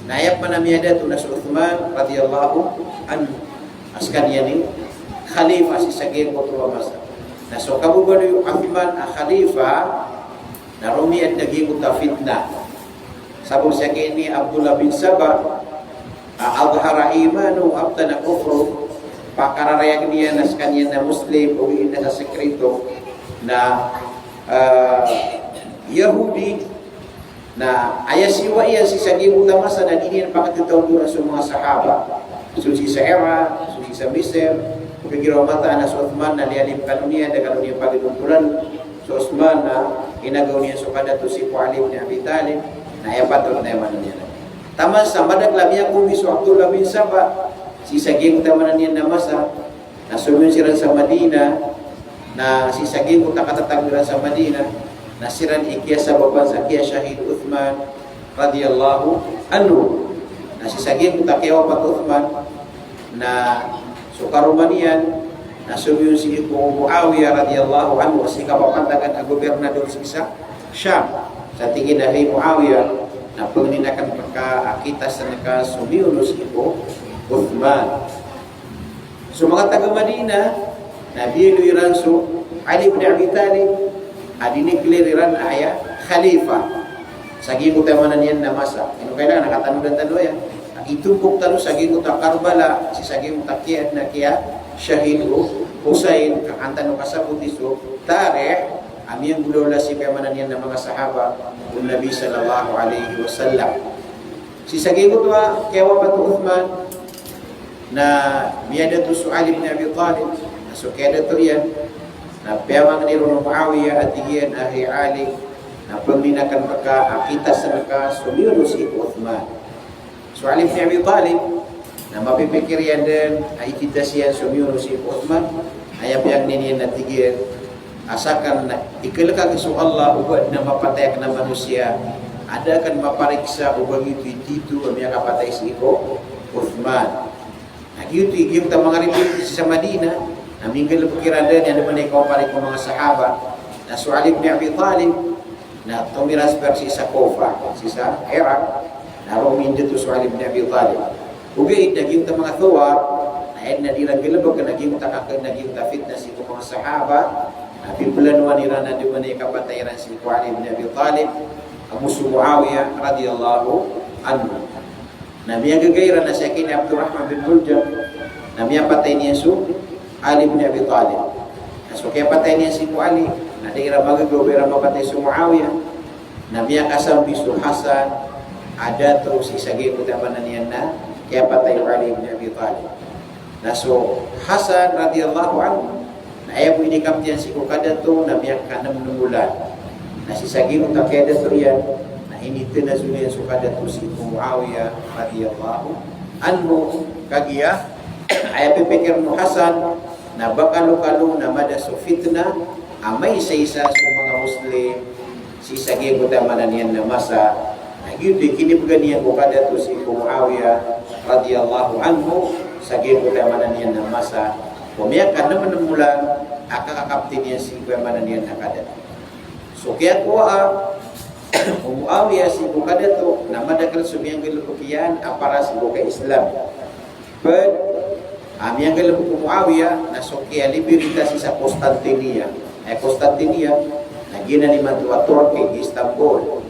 na aya pman a miyadato na so Uthman radhiyallahu anhu, a skaniyan i khalifa sii sa giyangkoto a masa. Na so kababaloy o Uthman a khalifa, na romiyad na giyangkoto a fitnah. Sabap sii ki ini Abdullah bin Saba, a, adhara imanahu wa abtana kufrahu, pakararayag iyan a skaniyan na Muslim, ogaid na sa sekreto na, a, Yahudi, na aya siyowa iyan sii sa giyangkoto a masa na di niyan pakatataw on so manga sahaba. So sii sa Iraq, so sii sa Misir, pagiraw mataan a so Uthman na liyalim kano niyan, da kano niyan paginontolan. So Uthman na inagaw niyan so kadato sii ko Ali bin Abi Talib, na aya patot na aya maana niyan. Taman sa madakl a miyakomi so Abdullah bin Saba sii sa giyangkoto a maana niyan na masa, na somiyon siran sa Madinah, na sii sa giyangkoto a katatag iran sa Madinah, na siran i kiyasabapan sa kiyashahid o Uthman radiyallahu anhu. Na sii sa giyangkoto a kiyawapat o Uthman, na so karoma niyan, na somiyon sii ko Muawiyah radiyallahu anhu, sii kapapantagan a gobernador sii sa Sham. Sa tig iyan a, "Hay Muawiyah, na pangnin akn rka a kitasn ka somiyon sii ko Uthman." So manga taga Madinah, na biyaloy iran so Ali bin Abi Talib, a dineclare iran a aya khalifa sa giyangkoto a maana niyan na masa. Ino kailangan a katanodan tano aya? A itompok tano sa giyangkoto a Karbala, sii sa giyangkoto a kiya, na kiyashahid o Husayn, ka an tano kasaboti so tarikh a miyanggolawla sii ko aya maana niyan na manga sahaba o Nabi sallallahu alaihi wasallam. Sii sa giyangkoto a kiyawapat o Uthman, na miyadato so Ali bin Abi Talib, na so kiyadato iyan, na piyamangni ron o Muawiyah a tig iyan a, "Hay Ali, na pangnin akn rka a kitasn ka somiyon sii ko Uthman." So Ali bin Abi Talib, na mapipikir iyan dn a ikitas iyan somiyon sii ko Uthman, aya piyangnin iyan na tig iyan, a sakn na ikalk akn so Allah o ba adn a mapatay akn a manosiya a da akn mapariksa o ba giyoto i tito a miyakapatay sii ko Uthman. Na giyoto i giyangkoto a manga ribot sii sa Madinah, na minggalbk iran dn, aya dn a manga ikawapat ko manga sahaba, na so Ali bin Abi Talib, na tomiras pn sii sa Kufa, sii sa Iraq, na roo mindato so Ali bin Abi Talib. Ogaid na giyangkoto a manga Thawar, na aya dn a di iran galbkn a giyangkoto a kak, na giyangkoto a fitnah sii ko manga sahaba, na piplanoan iran a da a manga ikapatay iran sii ko Ali bin Abi Talib, ago so Muawiyah radiyallahu anhu. Na miyagaga iran a sii ki ini Abdurrahman bin Muljam, na miyapatay niyan so Ali bin Abi Talib. Na so kiyapatay niyan sii ko Ali, na da iran magaga o ba iran mapatay so Muawiyah. Na miyakasambi so Hasan a dato sii sa giyangkoto a maana niyan na kiyapatay o Ali bin Abi Talib. Na so Hasan radiyallahu anhu, na aya bo inikapti iyan sii ko kadato na miyakanm nm olan. Na sii sa giyangkoto a kiyadato iyan, na initnazul iyan so kadato sii ko Muawiyah radiyallahu anhu. Kagiya aya pipikir o Hasan na ba kalokalo na mada so fitnah a maisaisa so manga Muslim sii sa giyangkoto a maana niyan na masa. Na giyoto i kinibgan iyan ko kadato sii ko Muawiyah radiyallahu anhu sa giyangkoto a maana niyan na masa. Ko miyakanm nm olan a kakakapti niyan sii ko aya maana niyan na kadato. So kiyakowaa o Muawiyah sii ko kadato na madakl so miyanggalbk iyan a para sii ko ka-Islam. Pd a miyanggalbk o Muawiyah na so kiyaliberita sii sa Constantinople. Aya Constantinople na giyanan imanto a Turkey, Istanbul.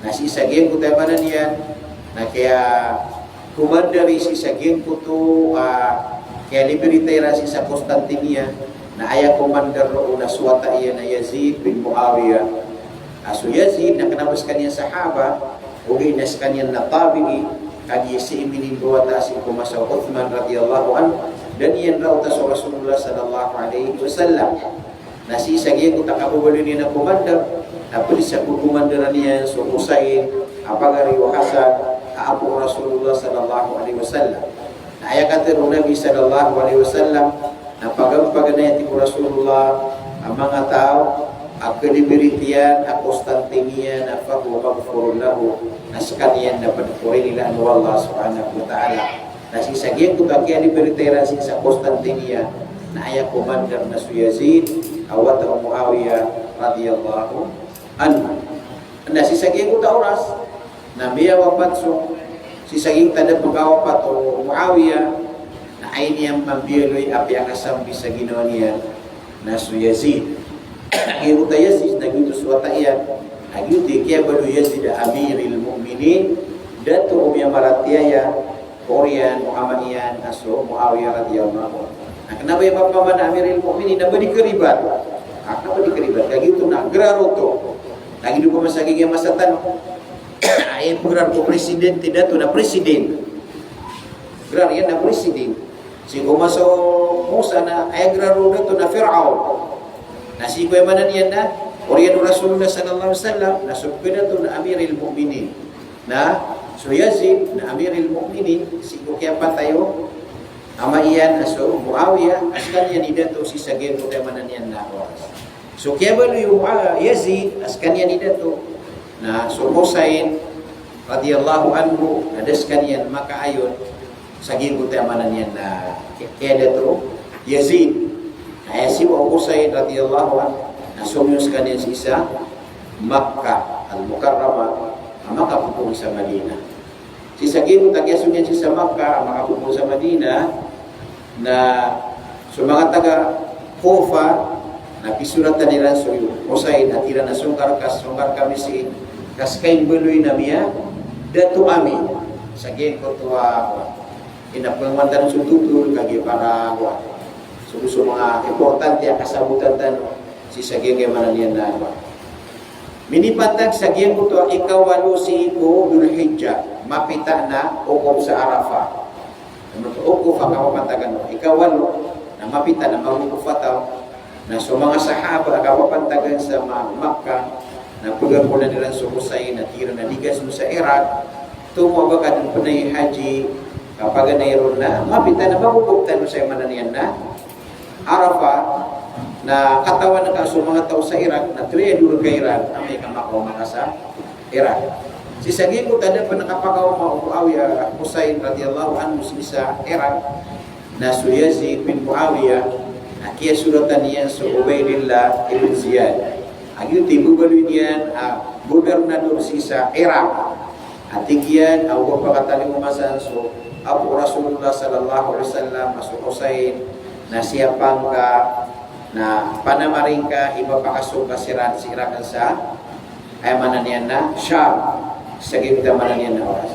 Na sii sa giyangkoto a maana niyan na kiya-commander sii sa giyangkoto a kiyaliberita iran sii sa Constantinople, na aya commander roo na so wata iyan a Yazid bin Muawiyah. A so Yazid na kna ba skaniyan sahaba, ogaid na skaniyan na tabi'i, kagiya sii minimbawataa sii ko masa o Uthman radiyallahu anhu, da niyan raota so Rasulullah sallallahu alaihi wasallam. Na sii sa giyangkoto a kababaloy niyan a commander, na pd sa kokomanderan iyan so Husayn a pagari o Hasan a apo o Rasulullah sallallahu alaihi wasallam. Na aya katharo o Nabi sallallahu alaihi wasallam, na pagampaganay, tig o Rasulullah, a manga taw a kaliberita iyan a Constantinople na fahuwa maghfurun lahu, na skaniyan na pd ko rinilaan o Allah subhanahu wa ta'ala. Na sii sa giyangkoto a kiyaliberita iran sii sa Constantinople, na aya commander na so Yazid a wata o Muawiyah radiyallahu anhu. Na sii sa giyangkoto a oras na miyawapat so, sii sa giyangkoto a da pkawapat o Muawiyah, na aya niyan mambiyaloy a piyakasambi sa ginawa niyan na so Yazid. Giyangkoto a Yazid na giyoto so wata iyan Lagid oto i kiyabaloy o Yazid a Amiril Mu'minin, dato o miyamaratiyaya, oriyan o ama iyan a so Muawiyah radiyallahu anhu. Na kna ba i mapamana Amiril Mu'minin na ba di karibat. Na kna ba di karibat. Lagid oto na grar oto. Lagid oto ko masa giyangkai a masa tano. Aya pgrar ko presidente dato na president. Grar iyan na president. Sii ko masa o Musa na aya grar o dato na Firaun. Na sii ko aya maana niyan na oriyan o Rasulullah sallallahu alaihi wasallam, na so pkadato na Amiril Mu'minin. Na so Yazid na Amiril Mu'minin, sii ko kiyapatay o ama iyan a so Muawiyah, a skaniyan i dato sii sa giyangkoto a aya maana niyan na oras. So kiyabaloy o, ah, Yazid a skaniyan i dato, na so Husayn radiyallahu anhu, na da skaniyan makaayon sa giyangkoto a aya maana niyan na ki-, kiyadato o Yazid. Na aya siyowa o Husayn radiyallahu anhu, na somiyon skaniyan sii sa Makkah Al-Mukarramah, a makapopoon sa Madinah. Sii sa giyangkoto a kiyasomiyan sii sa Makkah a makapopoon sa Madinah, na so manga taga Kufa na pisoratan iran so Husayn a tig iran a songkar ka, songkar kami sii, ka ska i mbaloyin ami a dato ami sa giyangkoto a, ina pngawan tano so totol, kagiya para, so, so manga importante a kasabotan tano sii sa giyangkai a aya maana niyan na, minipantag sa giyangkoto a ikawalo sii ko Dhul Hijjah, mapita na okop sa Arafah. Ano to okop a kapapantagan o ikawalo, na mapita na mag-okop a taw. Na so manga sahaba a kapapantagan sa ma-, Makkah, na pgangkolan iran so Husayn a tig iran a di ka song sa Iraq, tomo a ba ka dn pn ai haji, ka paganay ron na mapita na mag-okop tano sa aya maana niyan na Arafah, na katawan ka so manga taw sa Iraq na three hundred ka iran, amay ka makaoma ka sa Iraq. Sii sa giyangkoto a da pn kapakaoma o Muawiyah, Husayn radiyallahu anhu sii sa Iraq, na so Yazid bin Muawiyah na kiyasoratan iyan so Ubaydillah ibn Ziyad a giyoto i mbabaloy niyan a gobernador sii sa Iraq. A tig iyan a o ba pakatalingoma san so apo o Rasulullah sallallahu alaihi wasallam a so Husayn, na siyapa ngka, na panamari ngka i ba pakasong ka siran sii rakn sa aya maana niyan na Sham, sa giyangkoto a aya maana niyan na oras.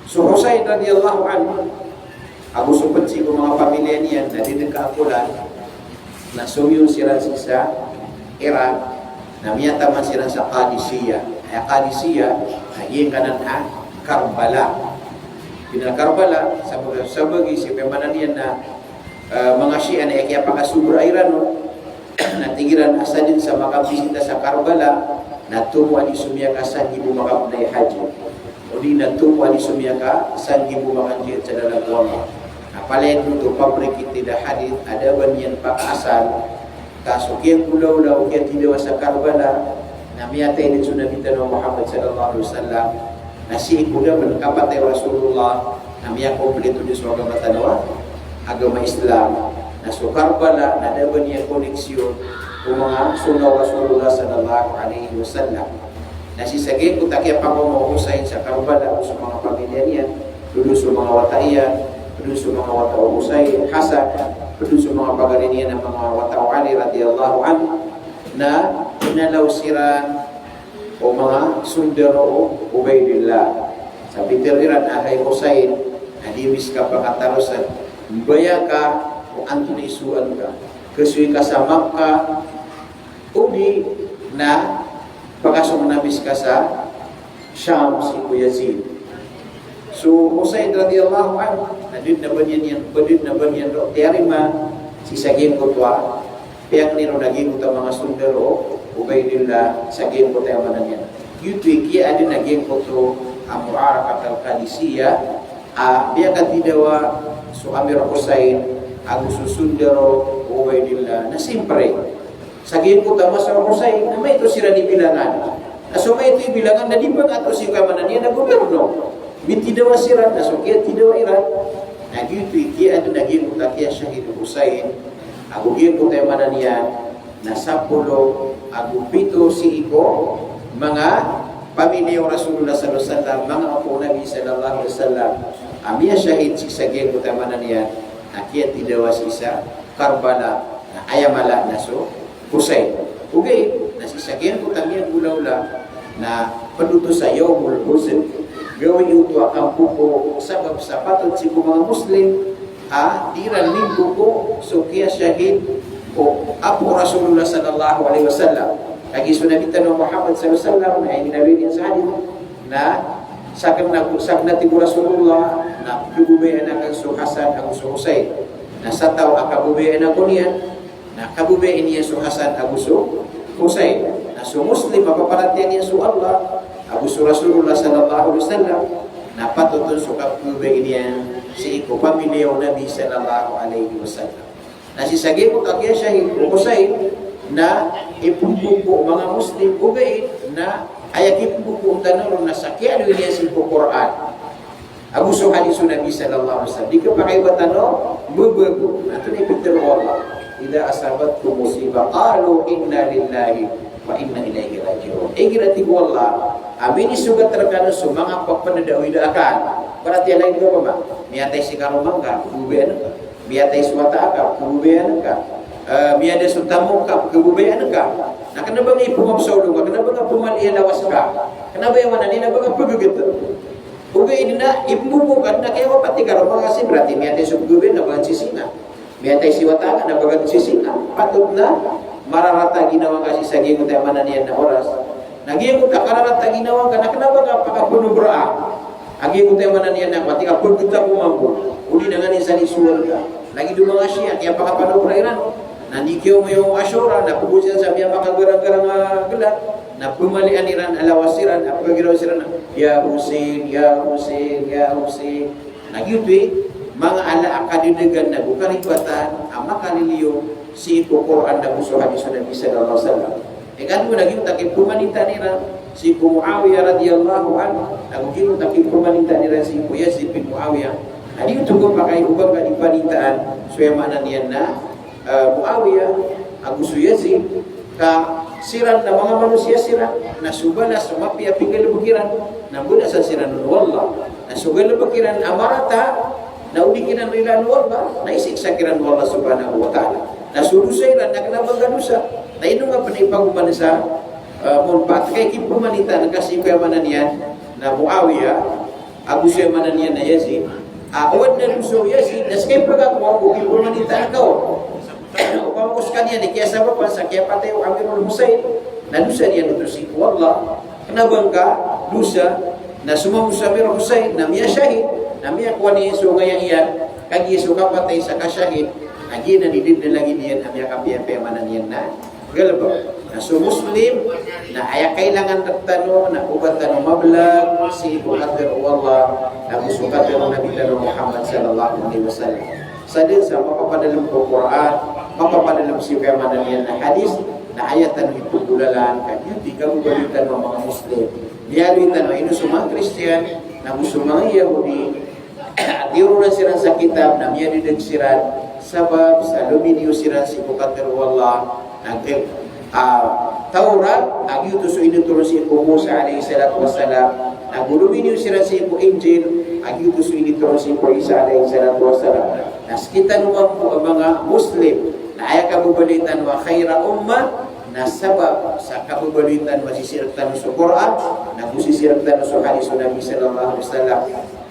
So Husayn radiyallahu anhu ago so pd sii ko manga pamilya niyan na di dn kaakolan, na somiyon siran sii sa Iraq, na miyataman siran sa Qadisiyah. Aya Qadisiyah na giyangkanan a Karbala. Pn a Karbala, sabagi, sabagi sii ko aya maana niyan na, eh, manga Shia na aya kiyapakasobra iran on, na tig iran a sadn sa makabisita sa Karbala na tomo a di somiyaka sanggibo makapnay haji. O di na tomo a di somiyaka sanggibo makanjihad sa lalan o Allah. Na palaya dn oto pabrikitid a hadith a da a ba niyan pakaasal, ka so kiyagolawla o kiyatidawa sa Karbala na miyatay dn so Nabi tano a Muhammad sallallahu alaihi wasallam. Na sii ko da pn kapatay o Rasulullah, na miyakomplito dn so agama tano a agama Islam. Na so Karbala na da a ba niyan koneksiyon ko manga sunnah o Rasulullah sallallahu alaihi wasallam. Na sii sa giyangkoto a kiyapakaoma o Husayn sa Karbala ago so manga pamilya niyan, pd on so manga wata iyan, pd on so manga wata o Husayn, Hasan, pd on so manga pagari niyan a manga wata o Ali radiyallahu anhu, na inalaw siran o manga sondaro o Ubaydillah. Sa pitharo iran a hay Husayn, a di mi ska pakatarosan, mbaya ka o antonaa i sowaan ka. Kasoy ka sa Makkah, odi na pakasong ami ska sa Sham sii ko Yazid. So Husayn radiyallahu anhu, na da dn a ba niyan, ba da dn a ba niyan roo tiyarima sii sa giyangkoto a piyakni ron a giyangkoto a manga sondaro o Ubaydillah sa giyangkoto a aya maana niyan. Giyoto i kiyaadn a giyangkoto a Mu'arakat al-Qadisiyah, a miyakatidawa so Amir Husayn ago so sondaro o Ubaydillah. Na siyempre, sa giyangkoto a masa o Husayn na maito siran i bilangan. Na so maito i bilangan na di pn ato sii ko aya maana niyan na gobyerno. Mitidawa siran, na so kiyatidawa iran na giyoto i kiyaadn a giyangkoto a kiyashahid o Husayn ago giyangkoto a aya maana niyan na sapolo ago pito sii ko manga pamilya o Rasulullah sallallahu alaihi wasallam, manga apo o Nabi sallallahu alaihi wasallam, a miyashahid sii sa giyangkoto a aya maana niyan na kiyatidawa sii sa Karbala, na aya mala na so Husayn. Ogaid na Sii sa giyangkoto a miyagolaola na pd oto sa yawmul huzn. Gawii oto a kampopo sabap sa patot sii ko manga Muslim a di iran mimbobo so kiyashahid ko apo o Rasulullah sallallahu alaihi wasallam. Kagiya so Nabi tano a Muhammad sallallahu alaihi wasallam na aya inaloy niyan sa hadith na sakn na, sakn a tig o Rasulullah na pkhababayaan akn so Hasan ago so Husayn. Na sa taw a kababayaan ako niyan, na kababayai niyan so Hasan ago so Husayn. Na so Muslim a paparatiyayaan iyan so Allah ago so Rasulullah sallallahu alaihi wasallam, na patot on so kababayai niyan sii ko pamiliya o Nabi sallallahu alaihi wasallam. Na sii sa giyangkoto a kiyashahid o Husayn na ipmbobo o manga Muslim ogaid na aya kipmbobo tano ron na sa kiyaaloy niyan sii ko Qur'an ago so hadith o Nabi sallallahu alaihi wasallam. Di kapakay ba tano mbabago. Antonaa i pitharo o Allah? "Idha asabatkum musibah qalu inna lillahi wa inna ilaihi raji'un." Igira tig o Allah a minisogat rkano so manga pphanda o ida akal. Paratiyaya lagid o ba, miyatay si karoma ngka, pkhababayaan ka. Miyatay so wata ka, pkhababayaan ka. Eh, miyada so tamok ka, pkhababayaan ka. Na kna ba ngka ipmabsaw o loka, kna ba ngka pmali a lawas ka. Kna ba aya maana niyan na ba ngka pggt. Ogaid na ipmbobo ka na kiyawapati ka ron, manga sii, berarti miyatay so pghababayaan na ba ngka sisina. Miyatay si wata ka na ba ngka sisina. Patot na mararata ginawa ngka sii sa giyangkoto a aya maana niyan na oras. Na giyangkoto a kararata ginawa ngka na kna ba ngka pakapnobraa a giyangkoto a aya maana niyan na, pati ka pggt ako mambo, odi na nganin sa di so warga. Lagid o manga Shia, kiyapakapanobra iran. Na di kiyaomayowa a Ashura, na pgosan sa miyamakagaranggarang a gla, na pmalian iran a lawas iran, a pkhagiraw siran a, "Ya Hussein, ya Hussein, ya Hussein." Na giyoto i manga ala a kadadagan ago karibatan a makaliliyo sii ko Qur'an ago so hadith o Nabi sallallahu alaihi wasallam. Ikadowa na giyoto a kipmanitaan iran sii ko Muawiyah radhiyallahu anhu, ago giyoto a kipmanitaan iran sii ko Yazid bin Muawiyah. Na giyoto a kapakay o ba ngka di panitaan so aya maana niyan na, eh, Muawiyah ago so Yazid, ka siran na manga manosiya siran, na so balas o mapiya a pinggalbk iran na mbalasan siran on o Allah. Na so galbk iran a marata, na o di kiran rilaan o Allah, na isiksa kiran o Allah subhanahu wa ta'ala. Na so dosa iran na kna ba ngka dosa. Na ino nga pn i pagoman sa, eh, mon pat ka i kipmanitaan ka sii ko aya maana niyan na Muawiyah ago so aya maana niyan na Yazid. A, o adn a dosa o Yazid na ska i pagakowa ko kipmanitaan ka on. Opama ko skaniyan i kiyasabapan sa kiyapatay o Amir al-Husayn, na dosa niyan oto sii ko Allah. Kna ba ngka dosa, na so mambo so Amir al-Husayn na miyashahid, na miyakowa niyan so ongaya iyan, kagiya so kapatay sa kashahid, na giyanan i da dn a lagid iyan a miyakapiyapiya, aya maana niyan na galbk. Na so Muslim na aya kailangan rktano na o ba tano mablag sii ko qadar o Allah, na go so qadar o Nabi tano Muhammad sallallahu alaihi wasallam. Sa dn sa mapapadalm ko Qur'an, mapapadalm sii ko aya maana niyan na hadith, na aya tano i pnggolalan, ka giyoto i kababaloy tano a manga Muslim. Miyaaloy tano a ino so manga Kristiyan, na go so manga Yahudi, a tiyoron siran sa kitab na miyadadg siran, sabap sa lominiyo siran sii ko qadar o Allah, na gl-, a, Tawrat, a giyoto so initoron sii ko Musa alayhis salatu wassalam, na go lominiyo siran sii ko Injil, a giyoto so initoron sii ko Isa alayhis salatu wassalam. Na skitano mambo a manga Muslim, na aya kababaloy tano a khayra ummah, na sabap sa kababaloy tano a sisii rktano so Qur'an, na go sisii rktano so hadith o Nabi sallallahu alaihi wasallam.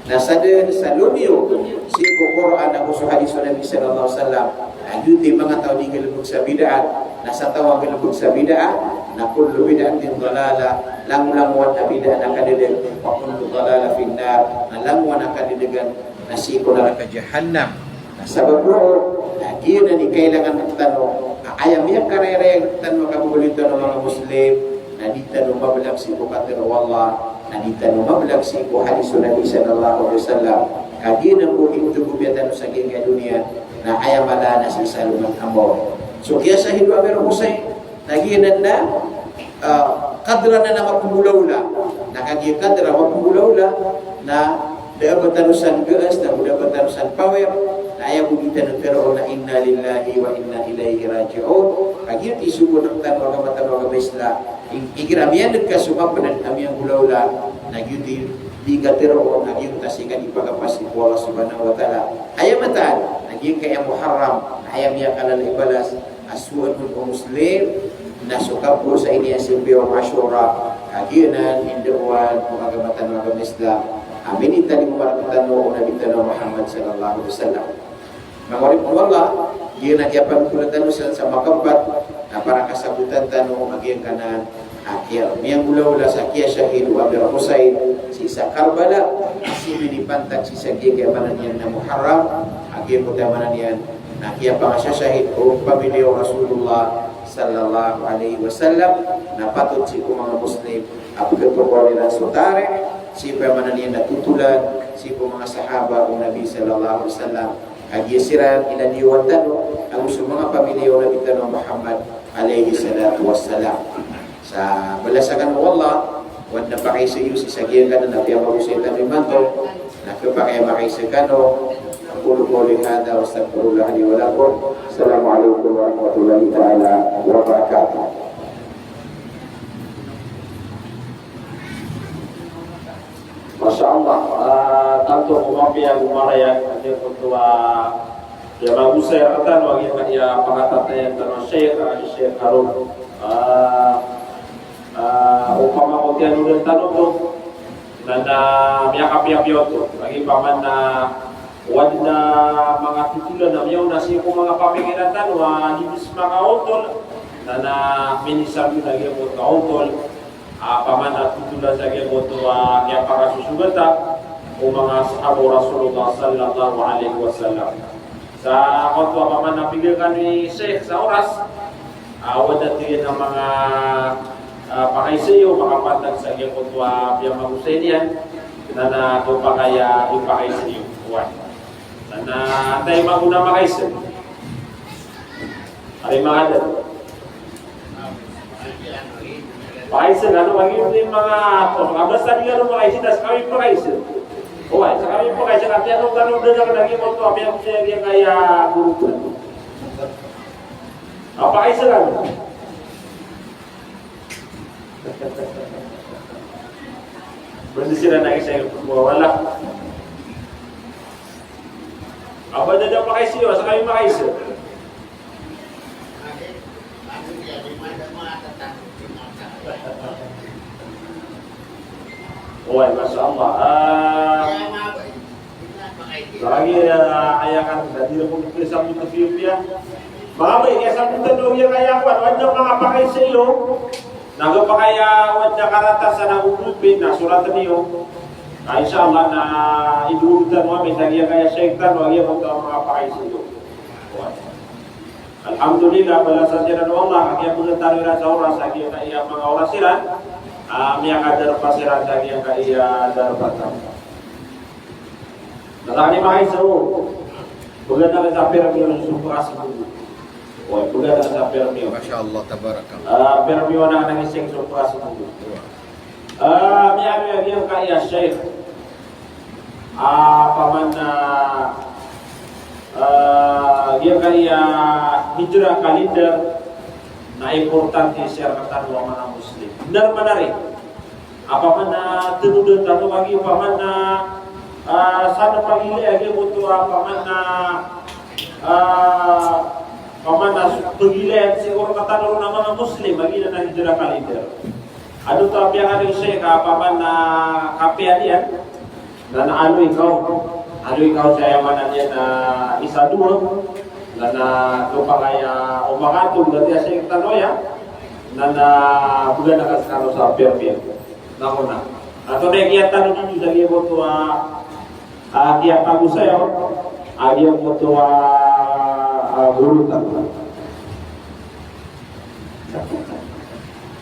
Na sa dn sa lomiyo sii ko Qur'an ago so hadith o Nabi sallallahu alaihi wasallam, na giyoto i manga taw a di nggalbk sa bid'ah, na sa taw a nggalbk sa bid'ah, na kullu bid'atin dalalah, langolangowan a bid'ah na kadadg, wa kullu dalalatin fin nar, na langowan a kadadgan na sii ko naraka jahannam. Na sabap roo, na giyanan i kailangan rktano, a aya miyakarayrayag rktano a kababaloy tano a manga Muslim, na di tano mablag sii ko qadar o Allah, na di tano mablag sii ko hadith o Nabi sallallahu alaihi wasallam. Ka giyanan bo i mtgopiya tano sa giyangkai a doniya, na aya mala na sii sa alongan a mawri. So kiyashahid o Amir Hussein, na giyanan na, ah, qadr anan a mapnggolaola. Na kagiya qadr a mapnggolaola, na da a ba tano san gaas, na go da a ba tano san power, na aya bo di tano tharoon na inna lillahi wa inna ilaihi raji'un. Kagiya giyoto i sogo rktano a agama tano a agama Islam. I-, igira miyadg ka so mapnd a miyanggolaola, na giyoto i di ngka tharoon, na giyoto a sii ka di pagapasik o Allah subhanahu wa ta'ala. Aya mataan, na giyangkaya Muharram, na aya miyakalala i balas, a so adn o Muslim, Na so kapoon sa ini a simbiyo Ashura, a giyanan i ndaowan o agama tano a agama Islam, a minitalingoma rktano o Nabi tano a Muhammad sallallahu alaihi wasallam. Manga oripn o Allah, giyanan i kiyapangkolan tano san sa makapat, na para kasabotan tano a giyangkanan a kiya, miyanggolawla sa kiyashahid o Amir Hussein sii sa Karbala, sii minipantag sii sa giyangkai a maana niyan na Muharram, a giyangkoto a maana niyan na kiyapangashashahid o pamiliya o Rasulullah sallallahu alaihi wasallam, na patot sii ko manga Muslim a pkatokawan iran so tarikh, sii ko maana niyan na totolan sii ko manga sahaba o Nabi sallallahu alaihi wasallam, a giya siran i lalayon tano, ago so manga pamiliya o Nabi tano a Muhammad alaihi salatu wassalam. Sa balasan kano o Allah, o adn a pakaiza iyo sii sa giyangkanan a piyamagosay tano imanto, na khapakay a makaiza kano. أقول قولي هذا وأستغفر الله لي ولكم. السلام عليكم ورحمة الله تعالى وبركاته. Masha Allah, ah, tanto ko mapiya ago marayag a giyangkoto a piyamagosay rktano a giyangkaya pangatatayan tano a Sheikh, a Sheikh Harun. Ah, ah, opama ko tiyanodan tano oto, na, na miyakapiyapiya oto. Lagid opama na o adn a manga totolan a miyaona sii ko manga pamikiran tano a di dn makaotol, na, na minisambi na giyangkoto a otol. Ah, opama na totolan sa giyangkoto a kiyapakasosogata o manga sahaba o Rasulullah sallallahu alaihi wasallam. Sa koto a opama na pigay kano i Sheikh sa oras, ah, o adn a tig iyan a manga, ah, pakaiza iyo, makapantag sa giyangkoto a piyamagosay niyan, na, na khapakay a ipakaiza iyo. Oway. Na, na antaa i mago na makaiza? Ari manga dad. Pakaiza, ano, lagid o manga, o, manga basta di kano makaiza, na ska kami pakaiza. Oway, ska kami pakaiza, ka tiyanodan tano dn a lagid oto a piyamagosay a giyangkaya goro. A, pakaiza kano. Bandi siran na isa yung wala. Aba, da, da, pakaiza iyo, ska kami makaiza. Oway, masha Allah. Ah, lagid, ah, aya kan, da di ko pwede sambotan ko piyapiya. Manga bay, kaya sambotan ko piyapiya, kaya ko, ano, ano, manga pakaiza iyo. Na khapakay a o adn a karata sa na gogolpi na soratn iyo. Na insha Allah na idolog tano ami sa giyangkaya Sheikh tano a giyangkoto a manga pakaiza iyo. Alhamdulillah, balasan siran o Allah, a kiyabgan tano iran sa oras, a giyangkaya manga oras iran, a miyakadarpa siran sa giyangkaya darpa tano. Tatakan i makaiza o. Bgan akn sa permi on so pras ko. O, bgan akn sa permi on. Masha Allah, tabarakallah. Ah, permi on akn a ising so pras ko. Ah, miyaaloy a giyangkaya Sheikh. Ah, opama na, ah, giyangkaya Hijra calendar na importante sii rktano a manga Muslim. Bnar man ari. Opama na tanodan tano lagid opama na, ah, sa na pagilay a giyangkoto a opama na, ah, opama na pagilay sii ko rktano ron a manga Muslim a giyanan a Hijra calendar. Ado oto a piyakalay o Sheikh a opama na kapiya niyan. Na, na aloy ka on. Aloy ka on sa aya maana niyan na isa dowa. Na, na khapakay a o makatol, da tiya sii tano aya. Na, na bgan akn skano sa piyapiya. Na ko na. Antonaa i kiyatanod iyo sa giyangkoto a, a, kiyapagosay on a giyangkoto a, a, goro tano.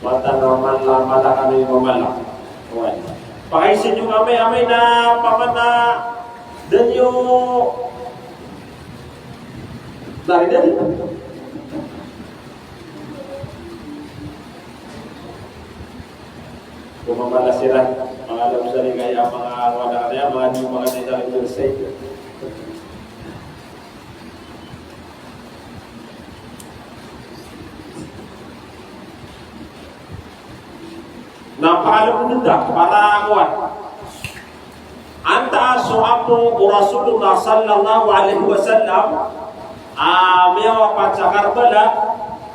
Wata na mala, mala kano i mamala. Oway. Pakaiza iyo kami, amay na opama na da niyo. Dari, dari. Ko mamala siran, manga lawsari kaya, manga wala kaya, manga di, manga di sa lawsari. Na pakalbod ta, para kowan. Antaa so apo o Rasulullah sallallahu alaihi wasallam a miyawapat sa Karbala,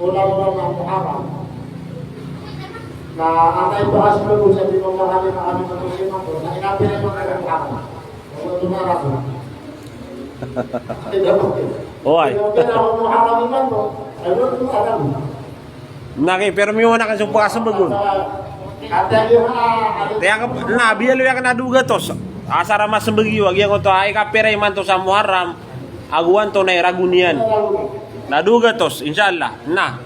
Wala ba na Muharram? Na anay ba asal ko sa di mo mahali na kami sa Muslim ako, na inapin mo na Muharram. Wala ito na raso. Oway. Inapin mo Muharram iman mo. Ay, wala ito na raso. Na ki, pero miyaona ka so pkasmbag on. Tiyak, na, biyaloy akn a dowa gatos. Asar a masmbag iyo, a giyangkoto a ika pira imanto sa Muharram, ago antonaa i ragon iyan. Na dowa gatos, insha Allah. Na.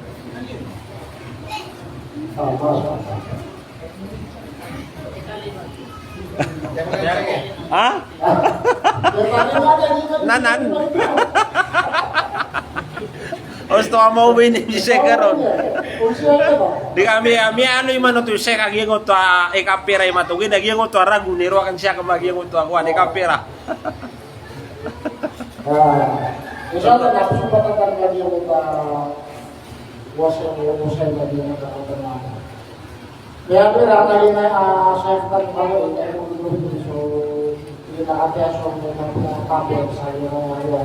Ha? Nanan. Osto a maobay ni Sheikh Aaron. Di kami, kami ano iman oto Sheikh, a giyangoto a ikapira iman oto, gina giyangoto a ragon, iro aken Sheikh, ma giyangoto a kowan, ikapira. Ah, insha Allah, na psipatan ka giyangoto a wasa, wasa na giyangoto a kowan. Kaya pira na ina, ah, Sheikh, tan kami, ina mo dito, so, ina ate aso mo na pina kape sa ina, ina,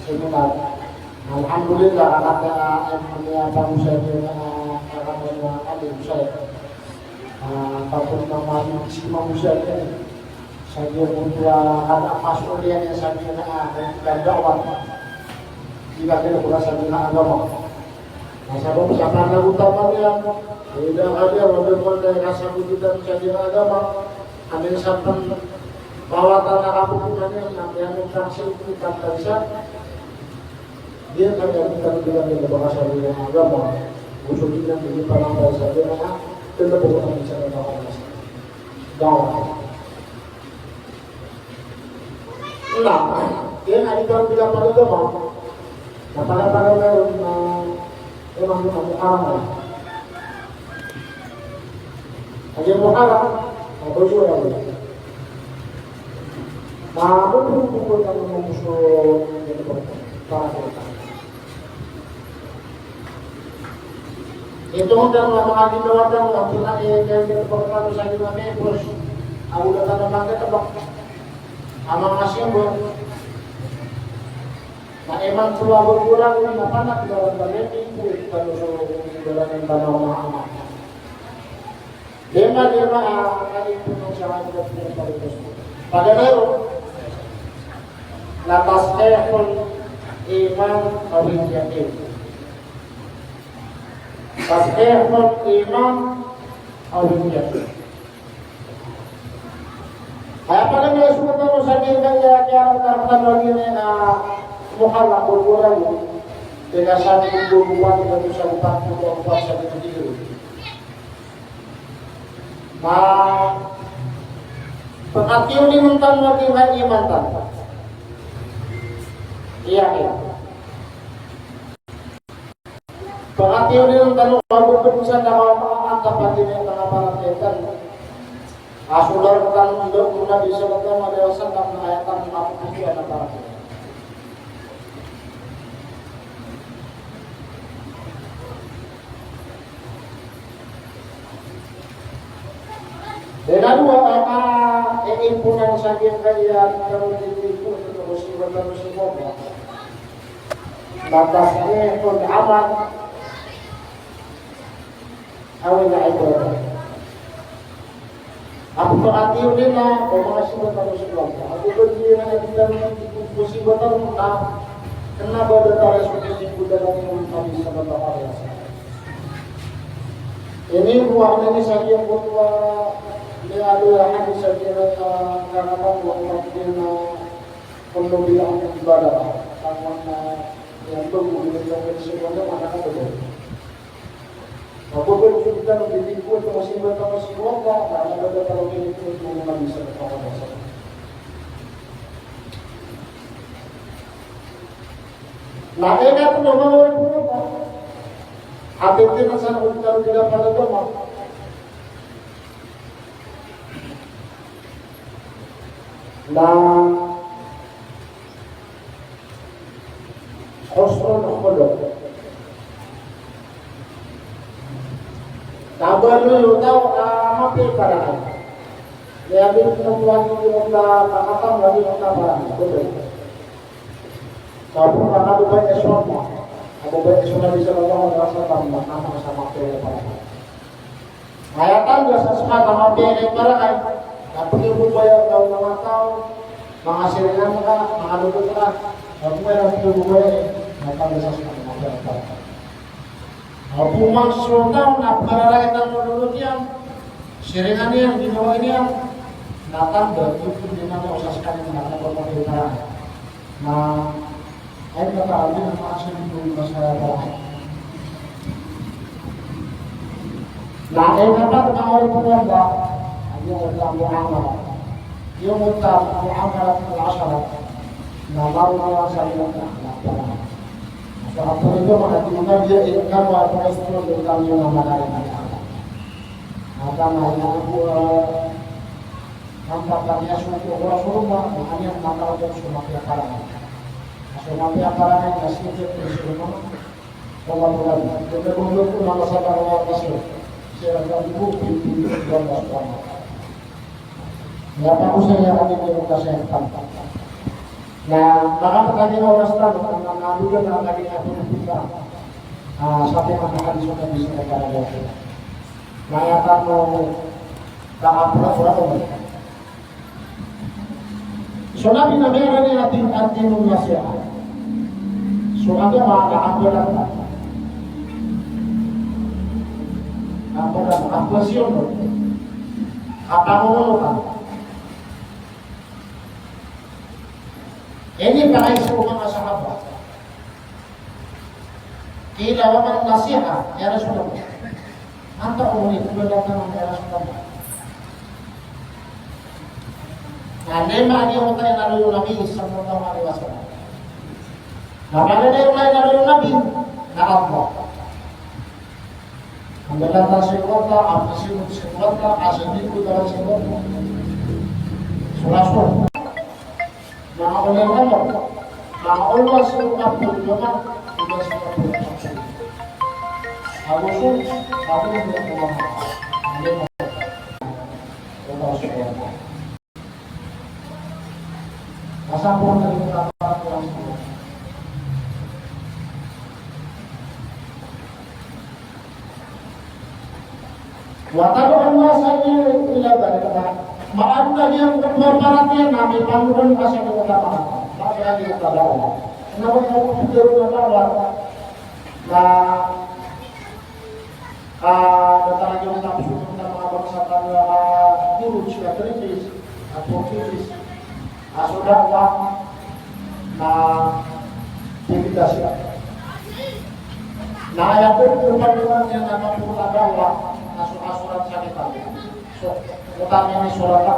seminar. Alhamdulillah, anak, ah, ina, ina, pang sa ina, ah, anak, ina, ina, Sheikh. Ah, tapos na mali si Imam Sheikh, eh. Sa giyoto a, ah, masuliya niyan sa giyoto a, ah, ganda wan. Di ka kira sa giyoto a agama. Na sabap sa panagontaman iyan, ida ka diya, wala mo na kasagutan sa di agama, amin sa pang bawatan na kapupunan iyan, na iyan ang saksi ko iyan sa, di ka diya, di ka diya, di ka diya, di ka diya, di ka diya, di ka diya, di ka diya, di ka diya, di ka diya, Na, iyan a di ka pila pagagama, na pala-pala na ron na iyan a Muharram. Aya Muharram, na bago aya. Na, bubu-bubu na muso, para sa Ito ngka na manga ginawa tano, a pila i kaya tano pagkano sa ginawa mi, pos, a oda tano mangkatebek a manga simba. Na imanto a ba ko ragon na panak dalan tano, imanto tano so dalan tano a manga anak. Lima, lima, ah, kali po ng sa akin na pinapalipas mo. Paganayo, na tasihihul iman awil yaqin. Tasihihul iman awil yaqin. Kaya pala nga sumunod ako sa akin, kaya, kaya ang taratan lagi na, ah, mukha lang, gurgura mo. Kaya sa akin, gurgura mo, sa upat, sa upat, sa akin, Na pangatiyonin tano a di nga iman tano. Iya, iya. Pangatiyonin tano a bukod sa nakamaan ta pati na yung mga paratiyaya tano. A so laro tano, ndo ko Nabi sallallahu alaihi wasallam na ayatan na kapuputian na paratiyaya. Ikadowa, a, a, iimponan sa giyangkaya a di tano titho ko so masiba tano sii ko Allah. Na tasihihul amal awil ibadah. Ago pangatiyonin a, o manga siba tano sii ko Allah. Ago pangatiyonin a, di tano titho ko siba tano na kena ba datar a so masiba tano sii ko Allah, Nabi sallallahu alaihi wasallam. Ini buah ini sa giyangkoto a, ini ado a hadis sa giyangkoto a, kena ba buah ini a, kullu bid'atin dalalah. Sama na, yang tu, bukan yang tu, semuanya mana ada tu. Ago pangatiyonin a, di titho ko so masiba tano sii ko Allah, na kena ba datar a so masiba tano sii ko Allah, Nabi sallallahu alaihi wasallam. Na aya na pn a manga oripen o Allah a titho na sa na oripen o Allah a pagagama na husnul khuluq. Kabaloy o taw a mapiya i parangan. Aya di pn a tuwan i di o ta kakatamba di o ta parangan. Betul. Kapag nakababaya so Allah, kababaya so Nabi sallallahu alaihi wasallam, na kama sa mapiya i parangan. Aya tanda sa ska na mapiya i parangan, na pagababaya ka o manga taw, manga siringan ka, manga dodo ka, na pagababaya, na tanda sa ska na mapiya i parangan. Ago pman so taw na pagararangitan o dodo niyan, siringan iyan, ginawa niyan, na tanda, ito di na taw sa ska na mapiya i parangan. Na, ay, na parang din ang mga sundo yung masaya pa. Na, ay, dapat makaulong po yan ba? Ano yung reklamo ang mga? Iyo mota muamalat al ashara. Na maro na sa iyo na para. So apo ito makatima dia ito na wa para ito na makarin na. Mata na ina ko, eh, nampak kami aso ko oras rumah, makanya mata ko so mapiya para. So mapiya para na sikit ko so rumah. Pamatulan. Pagkabundok ko na masama ko ang kaso. Siya ang kabibo, pinipili ko ang kaso. Miyapag-usay a kami ko kasi ang pagpapag. Na makapatagi na oras na, na, na, na, lugar na kami na pinipili ka. Ah, sa ating mga kalisok na bisa na talaga. Mayata mo, nakapura-pura ko. So Nabi na miyaaloy a di, ad-dinu nasiha. So agama na ambalan ka. Ambalan ka, ambalan ka. Kapangongonotan. Ini pakay sa mga sahaba. Qila wa man nasiha, ya Rasulullah. Antaa on i ambalan tano, ya Rasulullah? Na lima a giyangkoto a inaloy o Nabi sallallahu alaihi wasallam. Na palaya a inaloy o Nabi na Allah. Ambalan tano sii ko Allah, ambalan tano sii ko Allah, ambalan tano sii ko Allah. So Rasul. Manga ulama, manga ulama sii ko kapul, manga ulama sii ko kapul. Ago so, ago so, ago so. Masa ko na rin ang kapatid ko. Wa tad'un nasa ila dhalika. Maana niyan na paratiyaya na mipangoron ka sa mga tama. Bakit lagi ka daw? Ano ba yung pagkakaroon na daw? Na, ah, na talagang tapos ng mga bangsa tayo, ah, guru, sila British, at Portuguese. A so da'wah na bibida siya. Na aya ko, ko pagkuhan niyan na mapuro a da'wah, na so, a sorat sa kitab. So, utang ini sorat a.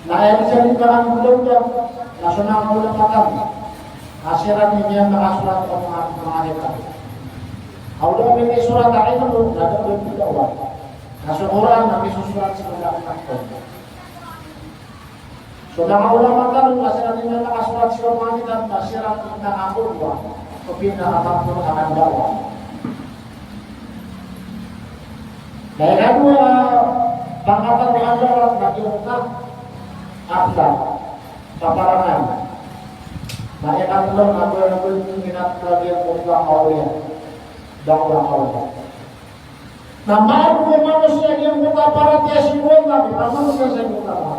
Na aya di sa di ka ang gulaw ka, na so na ang gulaw ka. Na siran ini ang nakasorat ko mga, mga kitab. Aw da ini sorat a ilmu, na da ini da'wah. Na so Qur'an, na misosorat sa mga kitab. So manga ulama tano, na siran i miyakasorat sii ko manga kitab, na siran i miyakakowa so pinakatampol a da'wah. Na ikadowa a pangkatao a da'wah na giyangkoto a, afdal, paparangan. Na ikatlo na giyangkoto a, giyangkoto a awliya, da'wah awliya. Na maana o manosiya a giyangkoto a paratiyaya sii ko Allah, na manosiya sii ko Allah.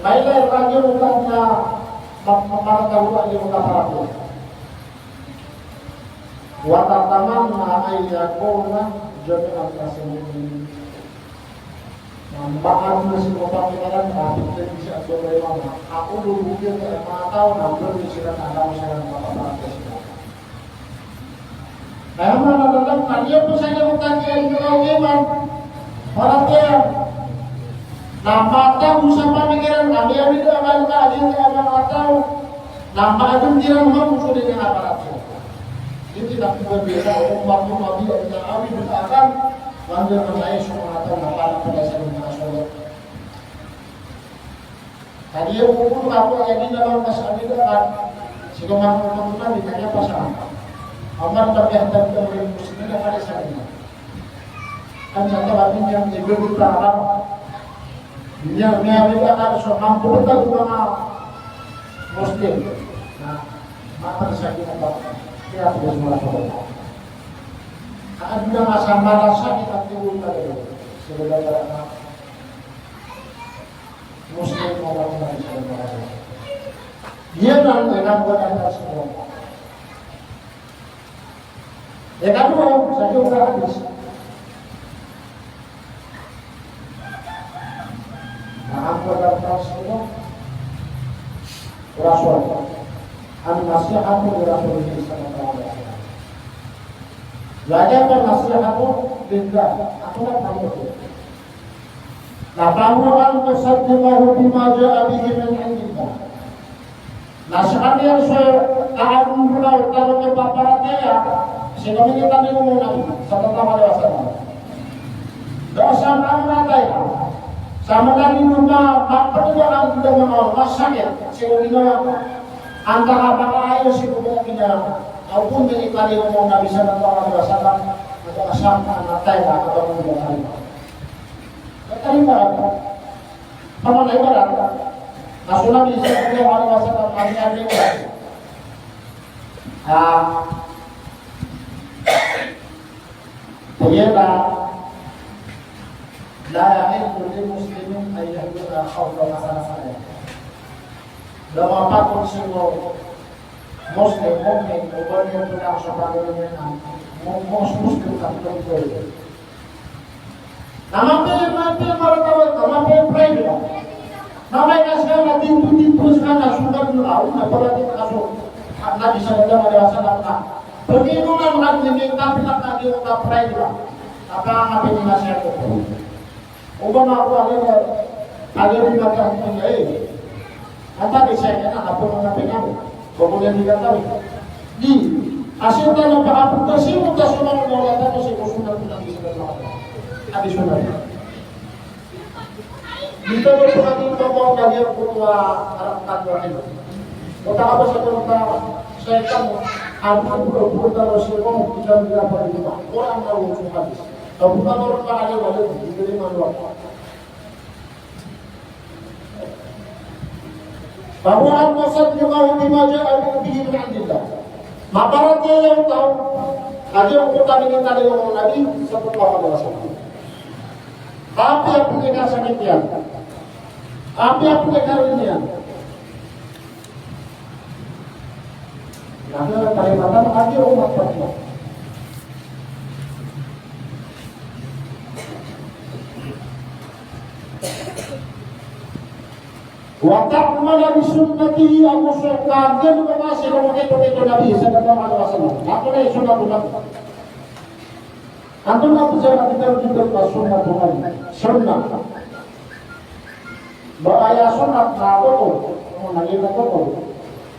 Na ilay a giyangkoto a ma-, ma-, paratiyaya a giyangkoto a paratiyaya. Wa tatamanna an yakuna jami'an nasi mu'minin. Na maana sii ko pamikiran, na pamikiran sii ko Allah, na ako do bukit a manga taw na bukit sii ko Allah, na siran a paratiyaya sii ko Allah. Aya maana niyan na aya pn sa giyangkoto a iman, paratiyaya. Na matago sa pamikiran, na miyawid a akal ka, a giyangkoto a manga taw, na maadn kiran mambo so di niyan paratiyaya. Giyoto i pmbabida o ummat o Nabi a miyawid a akal, na anda man aya so manga taw na palapalaya sa manga solat. Kagiya ko pn ako a aya di na manga sa amida kan, sii ko manga ummat o Nabi, kanya pasangan. Amar na piyahatan ka oleh muslimin na kanya sa amida. Kan sa taw a di niyan ibebeta kan. Di niyan miyabeda kan so mambo ta ko manga Muslim. Na, mapasakit a ba? Kaya pwede sa manga sobat. Anda nga sa marasakit a tiwon na rin. Sii ko manga Muslim, manga Muslim, manga Muslim. Iyan ang inambalan na sa Allah. Ikadowa, sa giyangkoto a hadis. Na ambalan tano sii ko Allah, Rasul. An-nasihatu li Rasulihi sallallahu alaihi wasallam. Wa an-nasihatu lillah. Ako na pamukit. Na fahuwa al-musaddiqu bima ja'a bihi min indillah. Na skaniyan so kaagonggonaw o tano a paparatiyaya sii ko minitanding o Nabi sallallahu alaihi wasallam. Da a sa maana a taya sa mala niyo ma, mapd a ginawa a masakit sii ko ginawa, antaa ka ba kaayon sii ko ginawa, ago minitanding o Nabi sallallahu alaihi wasallam, da a sa maana a taya a kaagonggonaw. Katarima. Pamana ibarat a so Nabi sallallahu alaihi wasallam a miyaaloy a, tig iyan a, la yahillu li muslimin an yahjura akhahu, aw kama qala sallallahu alaihi wasallam. Da mapakon sii ko Muslim, mu'min, o ba niyan pn so pagari niyan a mu-, mus-, Muslim ka pn. Na mapiya, mapiya maratabat ka, mapiya pride ka. Na amay ka skaniyan na tito-tito skaniyan na so Nabi, na pd a tito ka so Nabi sallallahu alaihi wasallam na paginonan ka dn, tapi na kagiya ka pride ka. Apa nga pinasiyat ko? O ba mako a lima, a lima ka hangkan, eh. Antaa di saya kena, apa nga pinago? Kemudian tiga kali. Di, asal tano pakapagkasi mo ta sunnah, wala tano sii ko sunnah ko Nabi sallallahu alaihi wasallam. Adi sunnah. Di tano pakapagkasi mo ta sunnah, wala tano sii ko sunnah. Kota apa sa kota, saya kan, aku pura-pura tano sii ko, kita tidak pada lupa. Orang tahu semua hadis. Kabuka norma a liyo, a liyo, di liyo maluwa. Fahuwa al-musaddiqu bima ja'a bihi min indillah. Maparatiyaya o taw a giyangkoto a minitanding o Nabi sallallahu alaihi wasallam. Apiya pn i kasakit iyan, apiya pn i karn iyan. Na katarimatan a giya omat pati. Wa ta'mala bi sunnatihi, ago so kagiya ka masi ko makitokito o Nabi sallallahu alaihi wasallam. Ago na i sunnah o Nabi. Antonaa i pzamay a kitab-kitab a sunnah o Nabi? Sunnah. Ba aya sunnah na toto, na giyangkoto.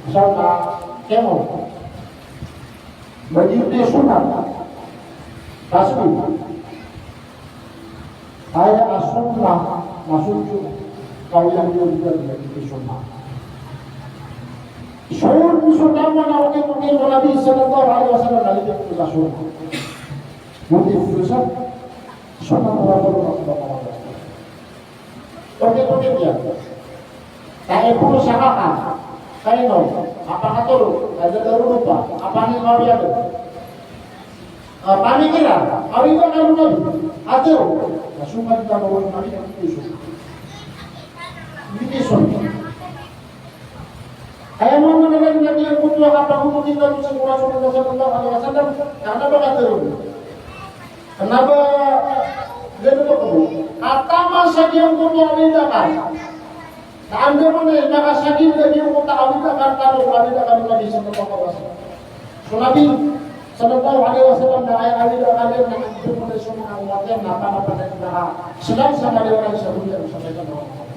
Misal na kemo. Ba giyoto i sunnah. Tasbih. Aya a sunnah na sujud. Kawiyan iyo giyoto i sunnah. Sunnah, sunnah man a okit-okit o Nabi sallallahu alaihi wasallam na giyoto i sunnah. Buti putusan, sunnah ko Rasulullah sallallahu alaihi wasallam. Okit-okit iyan. Tae polo sa kaka, tae no, a pakatoro, tae da darodopa, a pangingawiyado. A pamikira, awida ka lumabi, atero, na sunnah tano o Nabi, na giyoto i sunnah. Giyoto i sunnah. Aya maana niyan na giyangkoto a kapagototi tano sii ko Rasulullah sallallahu alaihi wasallam, kna ba katharo, kna ba ganoto ko, ka taman sa giyangkoto a awida ka. Na andamanaya i makasagid a giyangkoto a awida ka tano, awida ka o Nabi sallallahu alaihi wasallam. So Nabi sallallahu alaihi wasallam na aya awida ka niyan na andamanaya so manga omat iyan na panapanay na ka slang sa maliyo ran sa doniya o sabay sa manga omat.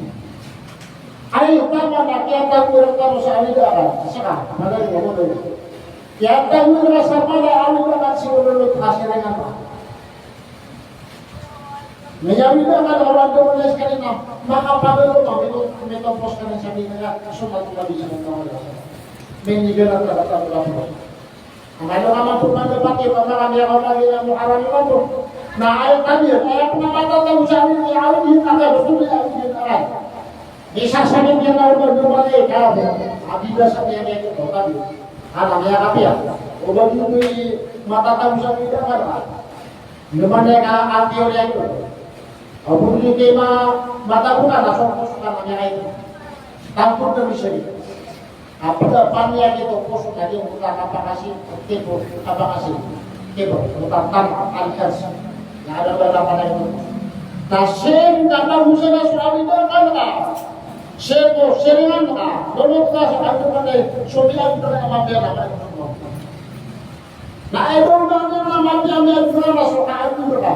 Ay, taman a kiyatago rktano sa awida ka, ska, mala i awida ka. Kiyatago rka sa mala a awida ka sii ko lolot a siringan ka. Miyawida ka na oran doon na skaniyan na makapagalo ka, mito-, mitompos ka na sa giyangkaya, sunnah o Nabi sallallahu alaihi wasallam. Minigaran ka, ka, ka, ka. Angkaino ka mambo mandapati, pamakaami ako lagi na muharram mambo. Na aya kami, aya pn a matatago sa amin, aya awid iyan a ka, gusto niyan awid iyan a ka. Di sasabot iyan a oba, oba, eh, ka, a bida sa niyan iyan, oba, kami. Ana, niyan kapiya. Oba, di, di, matatago sa amin, ka, ka. Oba, niyan ka, anti, oba, iyan. Ago di, di, ma, matago ka, na so, so, ka, niyan, ka, iyan. Tampok na misali. A pd a pamiyakit o poso na di ngka kapakasi, kibr, kapakasi, kibr, o tama, al-hirs. Na adn a pd a pamiyakit o poso. Na sii ngka na osaga so awida ka, sii ko siringan ka, lolot ka sa awida ka, so miyaaloy ka a mapiya na ka. Na aya ba oba na mapiya, miyaaloy ka na so kaawid ka.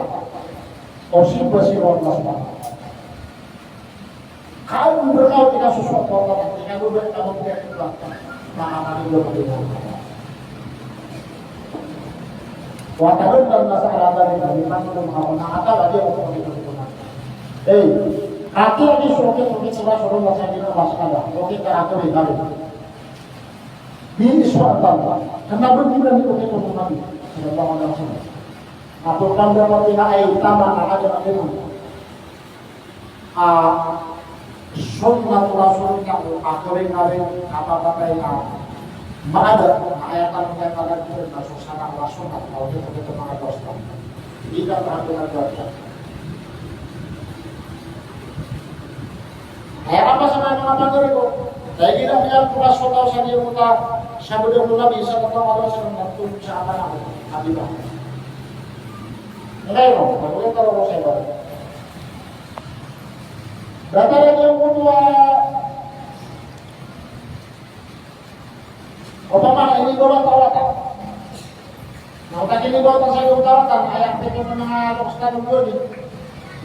O simba sii ko Allah Subhanahu wa Ta'ala. Kagiya ba kagiya sosoat o Allah, kagiya ba kagiya sosoat o Allah, maka kagiya ba kagiya sosoat o Allah. Wa tadullu an-nasa ala dhalika mimman hum hahuna, a kagiya ba kagiya sosoat o Allah. Eh, kagiya di sosoat o Allah, sosoat o Allah, sosoat o Allah. Di sosoat o Allah. Kena ba di sosoat o Allah, sallallahu alaihi wasallam. Ato panda ba di na ay tama na kagiya ba kagiya sosoat o Allah. A, sunnat o Rasul na ko, a, kawing-kawing, kapapatay na maada, na aya tano kaya kalagid na so sana o Rasul na ko, kawing-kawing na manga Rasul. Ida ka hanggan a gawda. Aya kapasama na manga pagari ko, kaya gina miyan ko Rasul na sa niyo ta, sa bida mo Nabi sallallahu alaihi wasallam, na tum sa apa na ko, abi ba. Ngayon, pag-uwi tayo ko sa iba. Datar a giyangkoto a, opama na inibawata o wata. Na o ta kinibawata sa giyangkoto a wata, na aya pekon a manga loks tano bo di.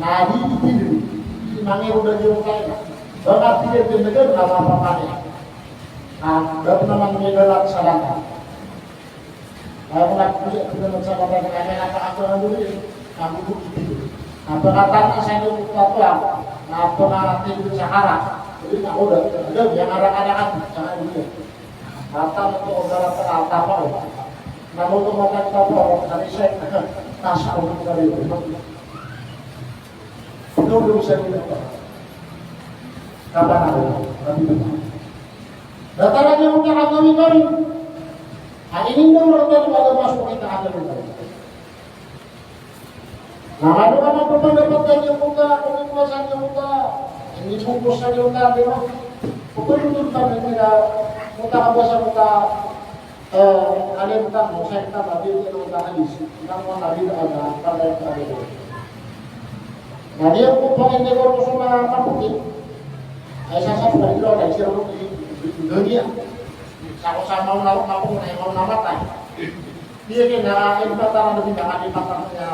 Na di, di, di, di, di, mangirod a giyangkoto a ina. Ba ka di, di, di, di, na mapapakay. Na, da pn a mangilala sa lantan. Aya ko na ko sa pnamagsabapan na kaya na pakato na duli, na ko ko kiti. Na pangatan na sa inyo ko kato, na pangatin sa hara. Jadi na ko da, da, yang ada-ada kan, sa inyo. Matan ko da, da, da, tapa ko. Na mo to matan tapa ko, na isa, na sa ko dari. Ito ko sa inyo. Tapa na ko, na dito. Datar a giyangkoto a kawing-kawing. A ini na oras na wala masuk kita a kawing-kawing. Na kano ka mapapandapat ka giyangkoto a, kano ka sa giyangkoto a, ini bungkus sa giyangkoto a, di ba? Pagpapagpapag ka, giyangkoto a, giyangkoto a, eh, alim ka, mo sa kita, ba, di, di, giyangkoto a hadis. Ina mo na, di, na, pala, pala, pala. Na giyangkoto a, ini ko, so manga kaputi. Ay, sa, sa, sa, sa, sa, sa, sa, dunya. Sa ko sa mauna, mauna, mauna matay. Di kena, ay, matay na, di na, di matay na,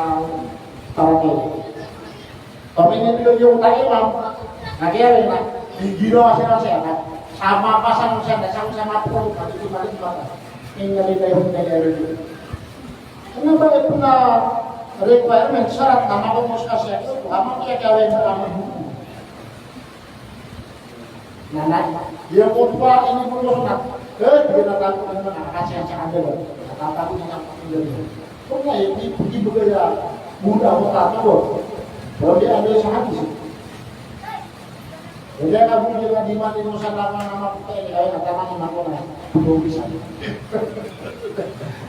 tawag ko. Kami ni Leo yung tayo, ma'am. Na kaya rin na, di ginawa siya na siya, na, sama pa sa siya, na, sama, sama po, pati ko, pati ko, pati. Yung nalita yung kaya rin. Ano ba ito na requirement, syarat na makumus ka siya? Ano kaya gawin sa amin? Na, na, iya ko pa ini mo na. Eh, di na tayo na, na, kasi ang sa kanila. Nakatago na ang kanila. Kung nga, hindi, hindi ba kaya muna ako tatago? Pero di ano sa hadis. Hindi na po yung di man mo sa tama na makita, eh, ay, ang tama na ako na. Hindi bisa.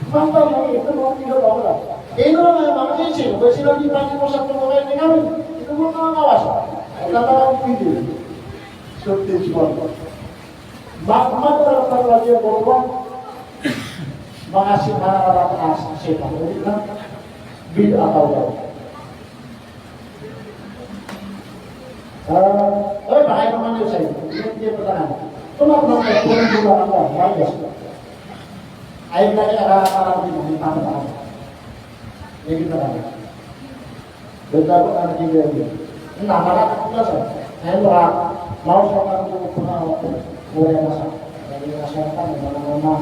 Mantap mo, ito mo, ito mo, ito mo. Ino na nga, mga isin, kung sila di pa mo sa tungkol, hindi namin. Ito mo, mga kawas. Ang tama ang video. Shortage one. Ma-, madara pa lagi ang boto. Mga si-, mga anak na si-, si-, bid'ah tawag. Ah, oh, baka naman yun sa'yo. Hindi, hindi pa tayo. Kung ako naman, kung hindi ba ako, mayas. Ay, hindi, ah, ah, hindi, hindi pa tayo. Hindi pa tayo. Benda ko na nagigil. Na, mala ko na sa. Ay, mala, mau sa pag-, pag-, pag-, pag-, mala na sa. Mala na sa, mala na sa.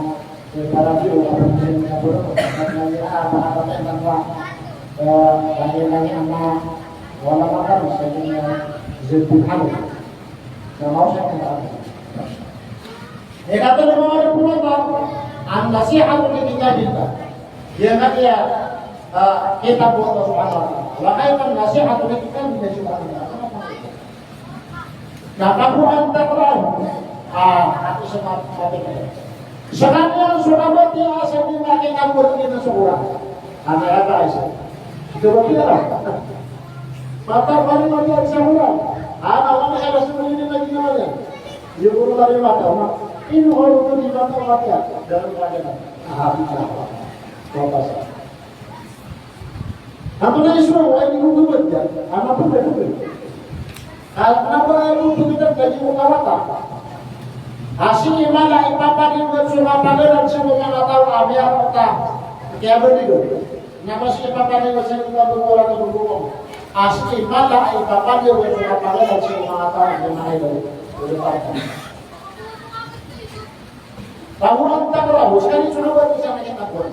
Para di, wala ko na sa, wala ko na sa, wala ko na sa, wala ko na sa, wala ko na sa, wala ko na sa, na mau sa pag-, Ikatlo na manga oripn o Allah, an-nasihatu li kitabillah. Giya na giya, ah, kitab o Allah subhanahu wa ta'ala. Wa aydan nasihatu li kitabillahi subhanahu wa ta'ala. Na kagiya an taqra'ahu. Ah, ato sa mat-, matik. Skaniyan so kabatiya sa di na kitab o Allah na so Qur'an. Ano ya, guys? Ito ba kaya? Matapang na matiya sa Qur'an. Ano, ano siya na sumunod na ginawa niya? Yung puro tadi mata, ma-, ino ko ito di mata, mata. Ganun pa rin. Ah, mata. Mabasa. Ang pala iso, ay, di ko gubad yan. Ang mapagod, gubad. Kal-, na ba, ay, mo pagod, lagi mo kawata. Asi, imala, ipapagod, so mapagod, so mga tao, ah, may ako ta. Kaya ba, di ko? Na ba siya papanay na sa ito na bumura na bumura? Asli mala ay papaliyo ko kapagala so manga taw a manga ilo. Ilo pa. Tahuran takrahu, skaniyan so lobat sa manga taw.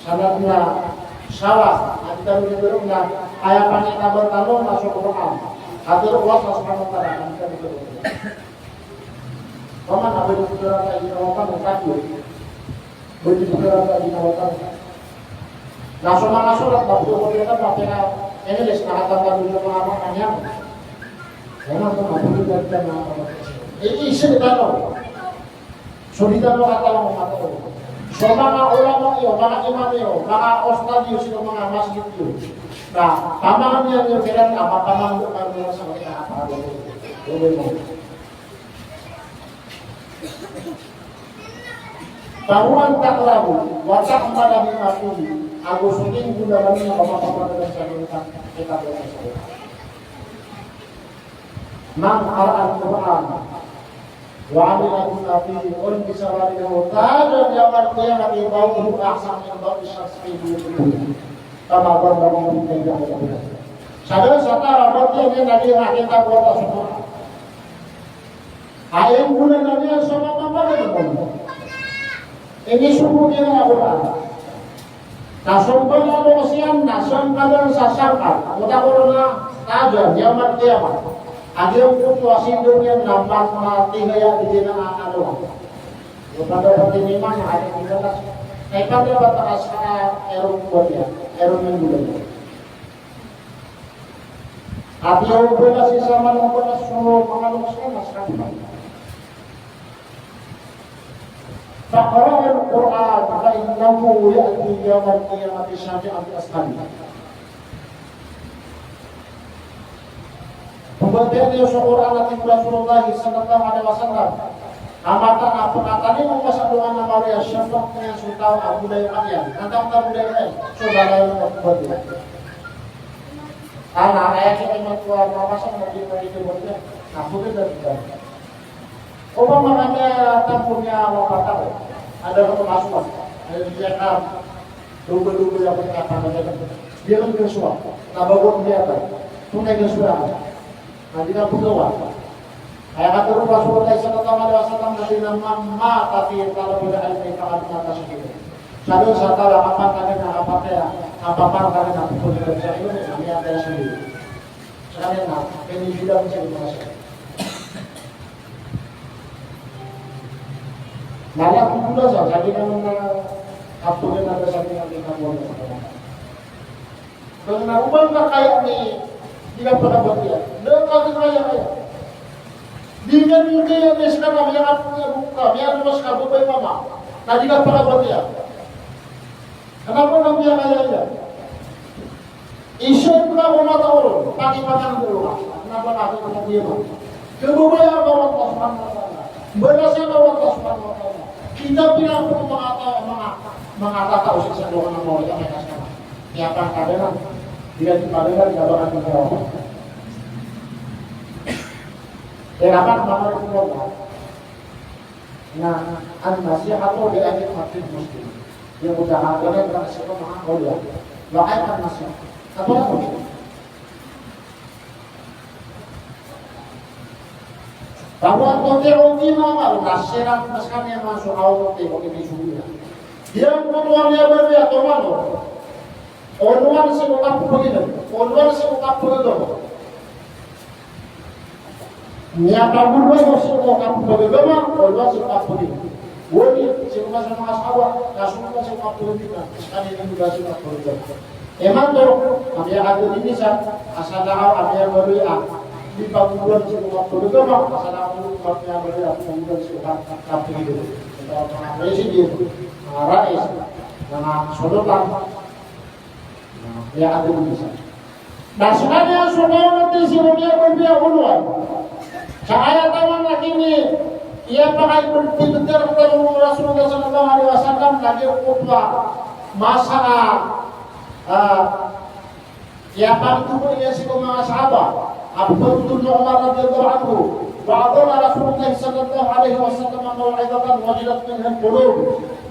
Sanad na sawa, a di tano di tano na aya pangitaban tano na so Qur'an. Katharo o Allah Subhanahu wa Ta'ala, a di tano di tano. Paman a ba di tano di tano, a di tano di tano. Ba di tano di tano. Na so manga sorat, ba di tano di tano, na pina, ini les, na katan tano di manga manga niyan. Kaya na, ito na, ba di tano di tano. Ini isi di tano. So di tano katawan o manga taw. So manga ulama iyo, manga imam iyo, manga ustadh iyo, sii ko manga masjid iyo. Na pamangni iyo kiran, a mapamangni iyo kiran sa manga taw. Tahuran takrahu, wa ta'mala bima fihi. Ago so tinggolan ami a mapapamadan sa manga taw. Man qara'a al-Qur'an wa amila bima fihi, on bisa bali na o tagan yawmal qiyamati ba'duhu ahsanu min ba'din, shakhs a tig o Tuhan. Kama qala Allahu ta'ala. Sadn sa taw a ba di niyan na di a kitab o Allah Subhanahu wa Ta'ala. Aya inggolan iyan so mapapamadan. Inisogo iyan a Qur'an. Na so mbala a loks iyan na so mbala sa sarkat, o taw ko ron na tagan, yawmal qiyamah. A giyangkoto a sindo niyan na mat-, matihaya di giyanan a loks. O panda pati niman na aya di giyanan. Kay panda pati a sa, aya ron ko iyan, aya ron inggolan iyan. Ati o balas isa man o balas so manga loks iyan na sa sarkat. Faqra'ul Qur'an fa innahu ya'ti yawmal qiyamati shafi'an li ashabihi. Pmbatiyaan iyo so Qur'an, a tig o Rasulullah sallallahu alaihi wasallam, a mataan a pkataniman ko sa alongan a mawri a shafaat iyan so taw a bolayoka iyan. Antaa a bolayoka iyan? So balayoka a pmbatiyaan. Ana, aya kiran imanto a mabasa, mabasa, mabasa, mabasa, mabasa. Opama ka miyatampo, miyawapat ako, adn a manga sorat, adn a miyaka, dobo-dobo a pagkapagana. Di ako kasuwa, na ba ko miyatay, tonaa i kasuwa. Na di na pagawa. Aya katharo o Rasulullah sallallahu alaihi wasallam na tig iyan a, "Man mata fi talabil ilmi faqad mata shahidan." Sadn sa taw a kapatay na, kapatay a, kapatay na, kapatay na, kapatay na, kapatay na, kapatay na. Skaniyan na, pinibilang sa manga sorat. Mala ko gula sa, sa di na manga, kapatay na, sa di na manga, kapatay na. Bang na o ba ngka kaya ni, di ka pkabatiya. Na ka di kaya, kaya. Di ka di kaya ni skaniyan, miyakapkabatiya, miyakapkabatiya, miyakapkabatiya, mama. Na di ka pkabatiya. Kna ba na miyakaya iyan? Isa ko na mata oro, pakipangan ko ka. Kna ba na ko na miyakaya. Kababaya ka o Allah Subhanahu wa Ta'ala. Balasan ka o Allah Subhanahu wa Ta'ala. Kita pila ko manga taw, manga, manga taw sa sa doon a mawri a kaya sa kama. Kaya pangkadanan. Di ka di padanan, di ka ba ka di ka. Kaya dapat manga taw na an-nasihatu li a'immatil muslimin. Iya ko da hangganan ka sa manga awliya. Wa kaya an-nasiha. Ato na ko. Bahwa tuti'u fima amar, na siran na skaniyan man so aw tuti'u, ini suliya. Giyangkoto a miyabaloy a tomano. Olowan sii ko kapagilay, olowan sii ko kapagagama. Miyabaloy sii ko kapagagama, olowan sii ko kapagilay. Wali, sii ko masa manga sahabat, na sii ko kapagilay, skaniyan na sii ko kapagagama. Imanto, a miyakatindg iyan sa, a sadn a miyabaloy a, di pagolowan sii ko kapagagama, a sadn a miyabaloy a, pagolowan sii ko kapagilay. Ito, manga president, manga rais, manga solotan, miyakatindg iyan sa. Na skaniyan so mawri sii ko miyabaloy a olowan. Sa aya tawan a kini, iya pakaibtibtira o Rasulullah sallallahu alaihi wasallam, lagid o khutbah, masa a, ah, Kiyapangtotol iyan sii ko manga sahaba. A pitharo o Umar radiyallahu anhu, "Wa'adhana Rasulullah sallallahu alaihi wasallam maw'izatan wajilat minhal qulub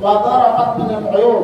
wa dharafat minhal uyun."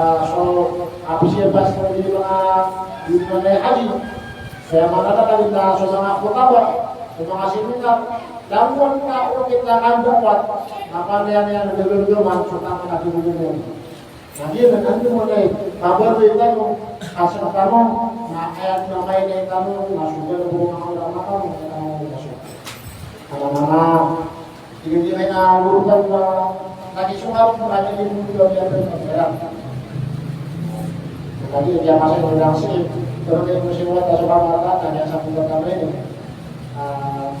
ah, so, ah, official bus na di manga, di manga haji. Kaya manga na kami na so manga khutbah. Manga seminar, langon ka okit a kandapat, na pamiyangiyan a dagdagan so tangka na dagdagan. Na giyanan, antonaa i kabar tano, asar tano, na aya na mailay tano, na so galbk o manga ulama tano, na so. Ano na, tig iyan a goro tano na, lagi so karok na lagi mo tig iyan a pagkara. Lagi iyan a masa ko lang si, pero kaya mo siya wata so kamata, na niya sa pagkara ini. Ah,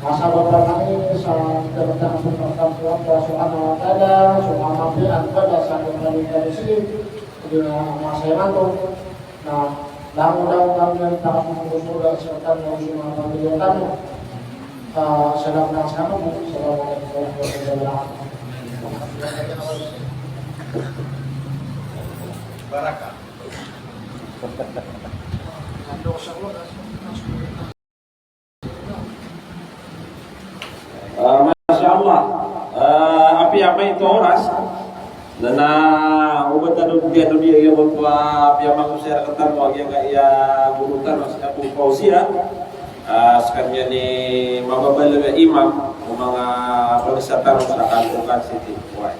Masabap kami sa pagtatanggap ng Allah Subhanahu wa Ta'ala, so manga piyagpala sa kami kami sii, di na masa imanto, na langon-langon kami ng takot ng gusto da sa kami ng gusto ng pamilya kami. Ah, salamat sa kami. Assalamualaikum warahmatullahi wabarakatuh. Baraka. Ah, masha Allah. Ah, apiya maito a oras. Na, na, oba tano di, ano di, aya ko pa, apiya mangosay rktano a giyangkaya goro tano, si Abu Fauziya. Ah, skaniyan i mababaloy a imam o manga bangsa tano sa Caloocan City. Wai.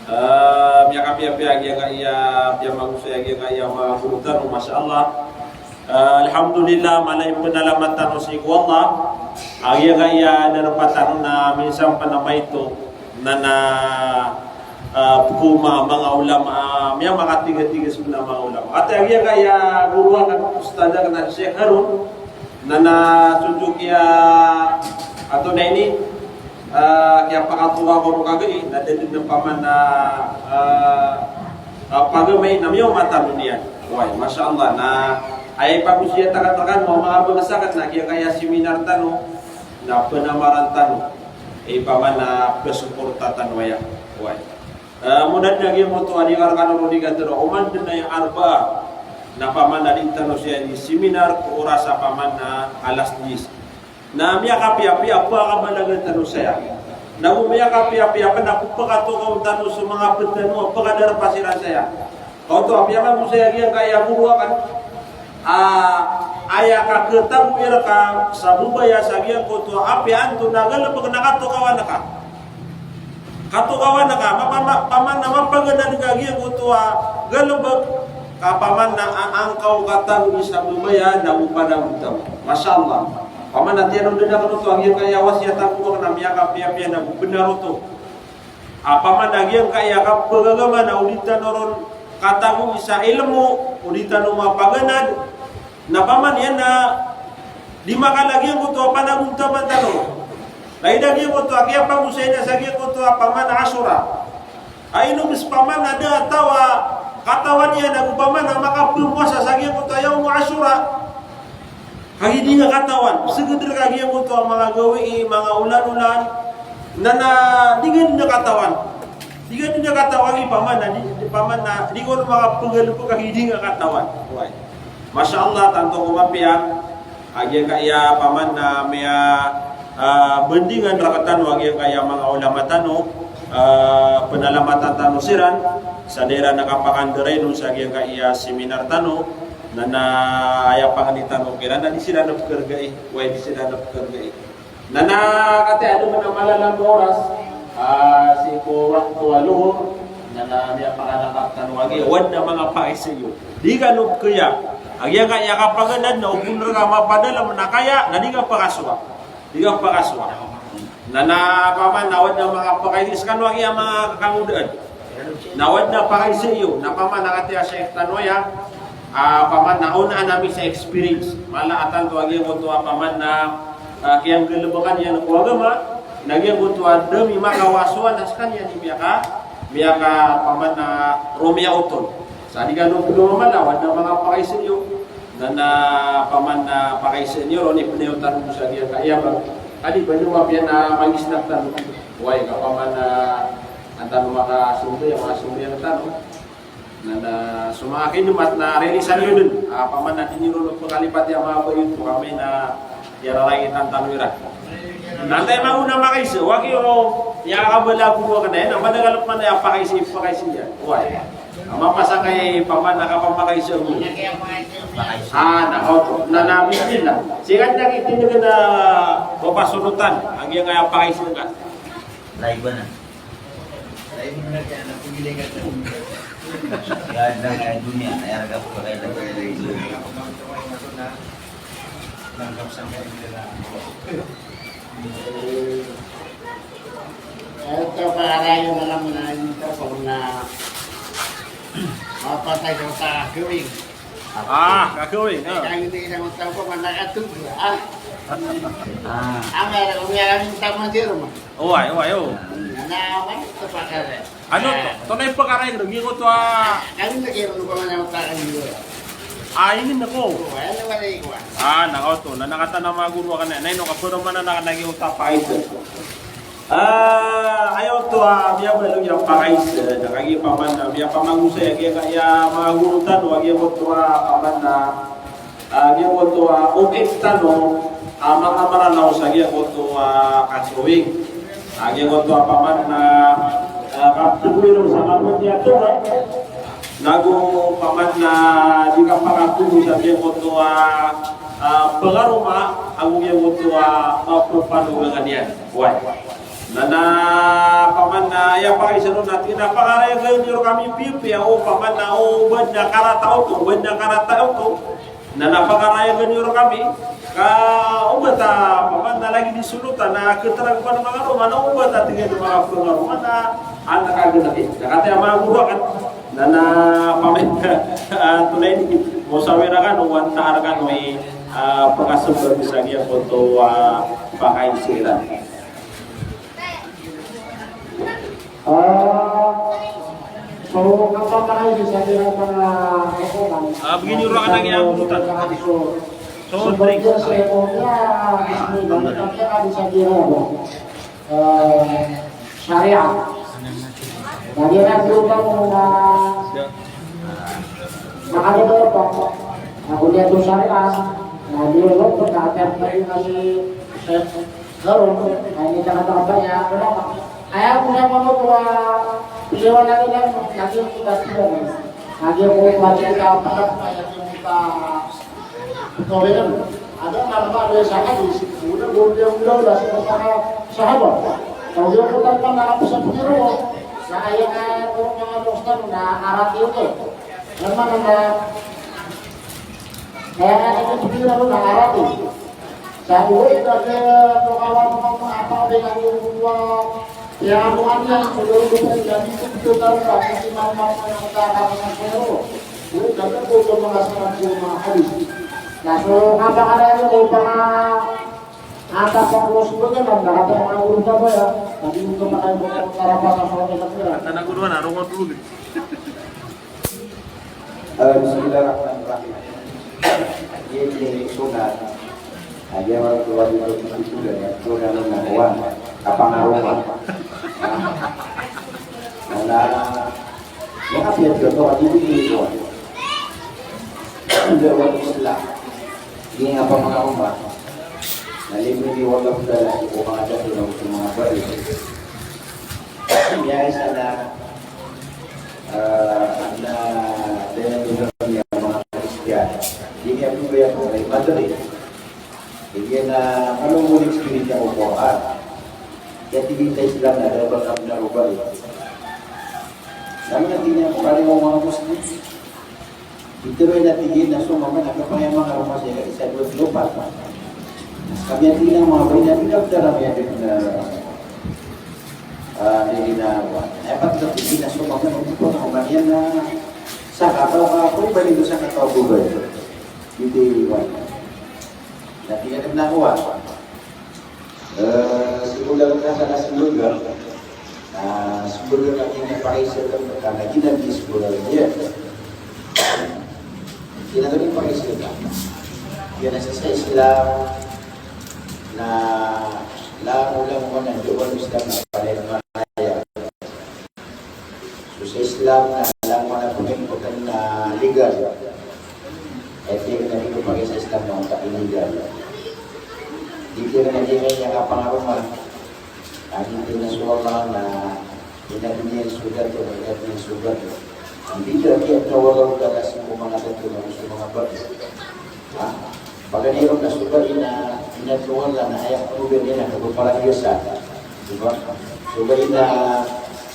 Ah, miyakapiyapiya a giyangkaya, piyamangosay a giyangkaya manga goro tano, masha Allah. Ah, alhamdulillah, mala i pnalamat tano sii ko Allah. A giyangkaya darpa tano na minsan pn a maito na, na, ah, pkoma manga ulama, ah, miyamakatigatigis pn a manga ulama. Ati a giyangkaya goro akn, ustadh akn a Sheikh Harun, na, na, so dn kiya, antonaa ini, ah, kiyapakatowa ko roo kagai, na da dn a paman a, ah, ah, pagamay na miyaoma tano niyan. Wai, masha Allah, na, aya ipagosiyat akn rkano a manga bangsa akn na giyangkaya seminar tano, na pnamaran tano, i paman a pasuporta tano aya. Wai. Eh, munan na giyangkoto a di ka rkano ron di ka tero, oman dn aya Arbaa, na paman a di tano saya di seminar ko oras a paman a alas diyes. Na miyakapiyapiya a pkabalagan tano saya. Na go miyakapiyapiya pn a pkatokaw tano so manga pd tano a pkadarpa siran saya. Kaoto a piyamangosay a giyangkaya goro akn, ah, aya kakatago i rka sa babaya sa giyangkoto a apiya antonaa a galbk na katokawan ka. Katokawan ka, mapa-, ma-, paman a mapaganad ka giyangkoto a galbk, ka paman a, a-, angka o katago i sa babaya na go panagontaman. Masha Allah. Paman a tiyaroon dn akn oto a giyangkaya wasiyat akn na miyakapiyapiya na go bnar oto. A paman a giyangkaya kapagagama na o di tano ron katago i sa ilmo, o di tano mapaganad, na paman iyan na di makala giyangkoto a panagontaman tano. Na ida giyangkoto a kiyapagosay na sa giyangkoto a paman a Ashura. A ino bs paman a da a taw a katawan iyan ago paman a makapmowasa sa giyangkoto a Yawmu Ashura. Kagiya di nga katawan, psgd rka giyangkoto a manga gawii, manga olan-olan, na, na di nga dn katawan. Di nga dn katawan i paman a, di, di paman a, di ko manga pnggalbk kagiya di nga katawan. Wai. Masha Allah, tanto ko mapiya, a giyangkaya paman a miya, ah, bandingan rktano a giyangkaya manga ulama tano, ah, pnalamatan tano siran, sa da iran a kapakandarainon sa giyangkaya seminar tano, Na, na aya pangni tano kiran na di siran pkhargai, wai di siran pkhargai. Na, na katii adn a mala a oras, ah, sii ko wakto a lohor, na, na miyapakalangkap tano a giya, o adn a manga pakaiza iyo. Di kano pkhaya, a giyangkaya kapaganad na o pn rka mapadalm na kaya, na di ka pakasowa. Di ka pakasowa. Na, na paman na o adn a manga pakaiza skano a giya manga kangodaan. Na o adn a pakaiza iyo, na paman na katii a Sheikh tano aya, ah, paman na onaan ami sa experience. Mala a tanto a giyangkoto a paman na, ah, kiyanggalbkan iyan ko agama, na giyangkoto a da mi makawasowa na skaniyan i miyaka, miyaka paman na romiyaot on. Sa di kano pd a mala, o adn a manga pakaiza iyo. Na, na paman na pakaiza iyo ron i pnayotan sa giyangkaya ba. Adi ba niyo mapiya na mangisnak tano. Wai ka paman na, ah, tano makasombi, makasombi tano. Na, na so manga khidmat na rilisan iyo dn. Ah, paman na di niyo ron pkhalipati a manga bayo to kami na iyararangitan tano iran. Na antaa i maona a makaiza, wagi o, aya kabalago ko kna, na madagal pman aya pakaiza, pakaiza iyan. Wai. A mapasang ka i paman na kapamakaisa ko. Ah, na, oto. Na, na, bismillah. Sii ka dn a kitindg na Pasolotan, a giyangkaya pakaiza ka. Live na. Live na kaya na pumili ka sa mundo. Kaya na kaya dunia, kaya na kaya dunia. Kaya ito, pakarayo na lang na ito, kung na mapatay ko sa gawin. Ah, gagawin, ah. Kaya hindi na ito, kung manakatog, ah. Ah. Ang meron, kung meron yung tama, sir, ma. Oway, oway, o. Na, na, ito, pakarayo. Ano to? Tonaa i pakaray ko, giyoto a. Kami na kayo, ano ba man ang utang niyo? Ah, ingd ako. Oo, ano ba na ikaw? Ah, na oto. Na, na katawan a manga guro akn na. Na ino ka, pero mana na, na giyoto a pakaiza. Ah, aya oto a miyabaloy a pakaiza. Na kagiya paman na miyapamagosay a giya, kaya manga guro tano, a giya oto a paman na A, giyoto a okit tano a manga Mranaw sa giyoto a katawing. A, giyoto a paman na, a, kapthowi ron sa kapthowi a tonga. Nago paman na di kapakathowi sa giyoto a, a, pngaroma, ago giyoto a, a, pphanogangan iyan. Oway. Na, na paman na aya pakaiza ron na tig iyan a pakarayagan iyo rkami piyapiya, o paman na o ba adn a karata oto, o ba adn a karata oto. Na, na pakarayagan iyo rkami, ka o ba ta, paman na lagid i solotan, na khatarag pn a manga roma, na o ba ta tig iyan a manga pngaroma, na, a, na kagnaki. Na katii a manga goro akn, na, na paman, a, tonaa ini, mosawira kano, o antaa rkano i, a, pkasmbag sa giyoto a, pakaiza iran. Ah, so, kapatay di sa kira mga hukuman. Ah, bigyan niyo lang ng iyang butas. So, so, drink. Sa ekonomiya, di sa kira, ah, Sharia. Lagi na po ba muna makalimutan po. Ako niya to Sharia. Lagi na po, pagkakit na rin kami sa Laro, ay, hindi ka nakabaya, wala ka. Kaya kung sa mga kuwa, piliwan na nila, lagi yung kita sila, eh. Lagi yung kuwa, lagi yung kita, lagi yung kita, ito rin. Ada nga naman, ada sa hadis, una, gawin yung ulaw, wala sa mga sahaba. Tawag yung kuta pa, nakapasapiro, na kaya nga, kung mga doktor, na arati ito. Naman, naman, kaya nga, nakapasapiro, na arati. Sa uwi, kasi, ano, kawan mo, mga apa, pinag-iwan mo, kaya mo, ano yan, siguro, kung may dami, kung ito, taro, kasi, mama, mga tara, mga pero. Uwi, kasi, po, sa mga sarap, yung mga hadis. Na, so, kapakalayo ko, mga, ata, pang, mo, siguro, naman, nakatama, mga guru, sa ba, ya? Kasi, yung kumakain mo, mga tara, pa, sa, sa, sa, sa, Tana guru na, rokok dulu, gitu. Eh, bismillahirrahmanirrahim. Ini sunat. Aya wajib, wajib, wajib, wajib, wajib, wajib, wajib, wajib, wajib, wajib. Wala, wala, wala, wala, wala, wala. Hindi, wala, wala. Hindi nga pa mga umrah. Nalipin ni wala, wala, wala, wala, wala, wala. Biasa na, ah, na, dahil sa mga Kristiyan. Hindi niya po kaya po kay Madrid. Hindi na, ano mo experience ang Quran? Kaya tingin sa Islam na dapat ang narubali. Naman ang tingin ko, pareho ang mga Muslim. Ito rin na tingin na sumama na kapayama nga rumasa isa, dua, dua, pa. Kami ang tingin ng mga bari na pinagdara niya din na, ah, hindi na, eh, pati na tingin na sumama na ito po na kumaniyan na sa kataw ka, kung ba nito sa kataw ko ba ito? Hindi, iwan. Na tingin na kuha. Eh, simula ka sa kasimula, ah, simula ka din na pakisir ka, ka na ginag-, simula ka din. Ginag-, ginag-, pakisir ka. Yan ang sa Islam na lang, lang mo na doon Islam na pala yung mga kaya. So, sa Islam na langon a pamilkotan na legal. Aya tig iyan a di ko pagay sa Islam na onta illegal. Di tig iyan a di niyan kapangaroma. Aya tig iyan a so Allah na inadn iyan so dato, inadn iyan so dato. Anda i dato a wala o dalas ko manga dato na so manga bato. Ha? Paganay ron na so bato na Ina tlo wala na aya ko ben iyan na ko para iya sa. Di ba? So ba ina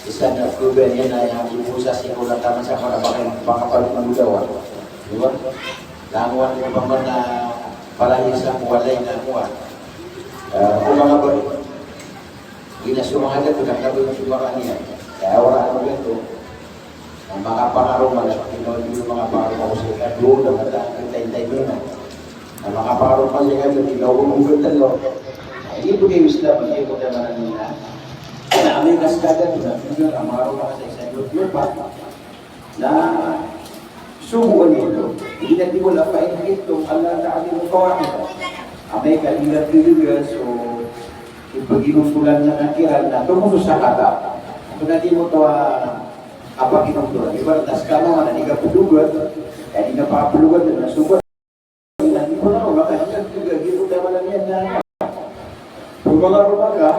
isa na ko ben iyan na aya ko sa siko na taman sa para baka baka para ko dawa. Di ba? Langowan ko pa man na para iya sa ko wala ina ko. Ah, ko mga ba? Ina so mga dato na ko yung mga niya. Kaya wala ko ben to. Na makapangaroma na so kinaw di makapangaroma ko sa ikadwa na mata ang tayo-tayo na. Na makapangaroma sa ikadwa, di ka ulo mo ganda lo. Na ini po kayo Islam, hindi ko naman ang nila. Na amay kas kada to na, hindi ka maroma sa isa, dua, dua pa. Na subuan ito. Hindi na di wala pa ito, Allah Ta'ala mo kawakita. Amay ka hindi na tulugan, so, ipag-inusulan na nakiran na, tumuso sa kata. Ito na di mo to, ah, Apa kinontoran? Ibarat na skano nga na di ka pulugan, kaya di ka pakapulugan na suba. Na di ko na, maka di ka pulugan, di ko na wala niyan na. Pulugan ka,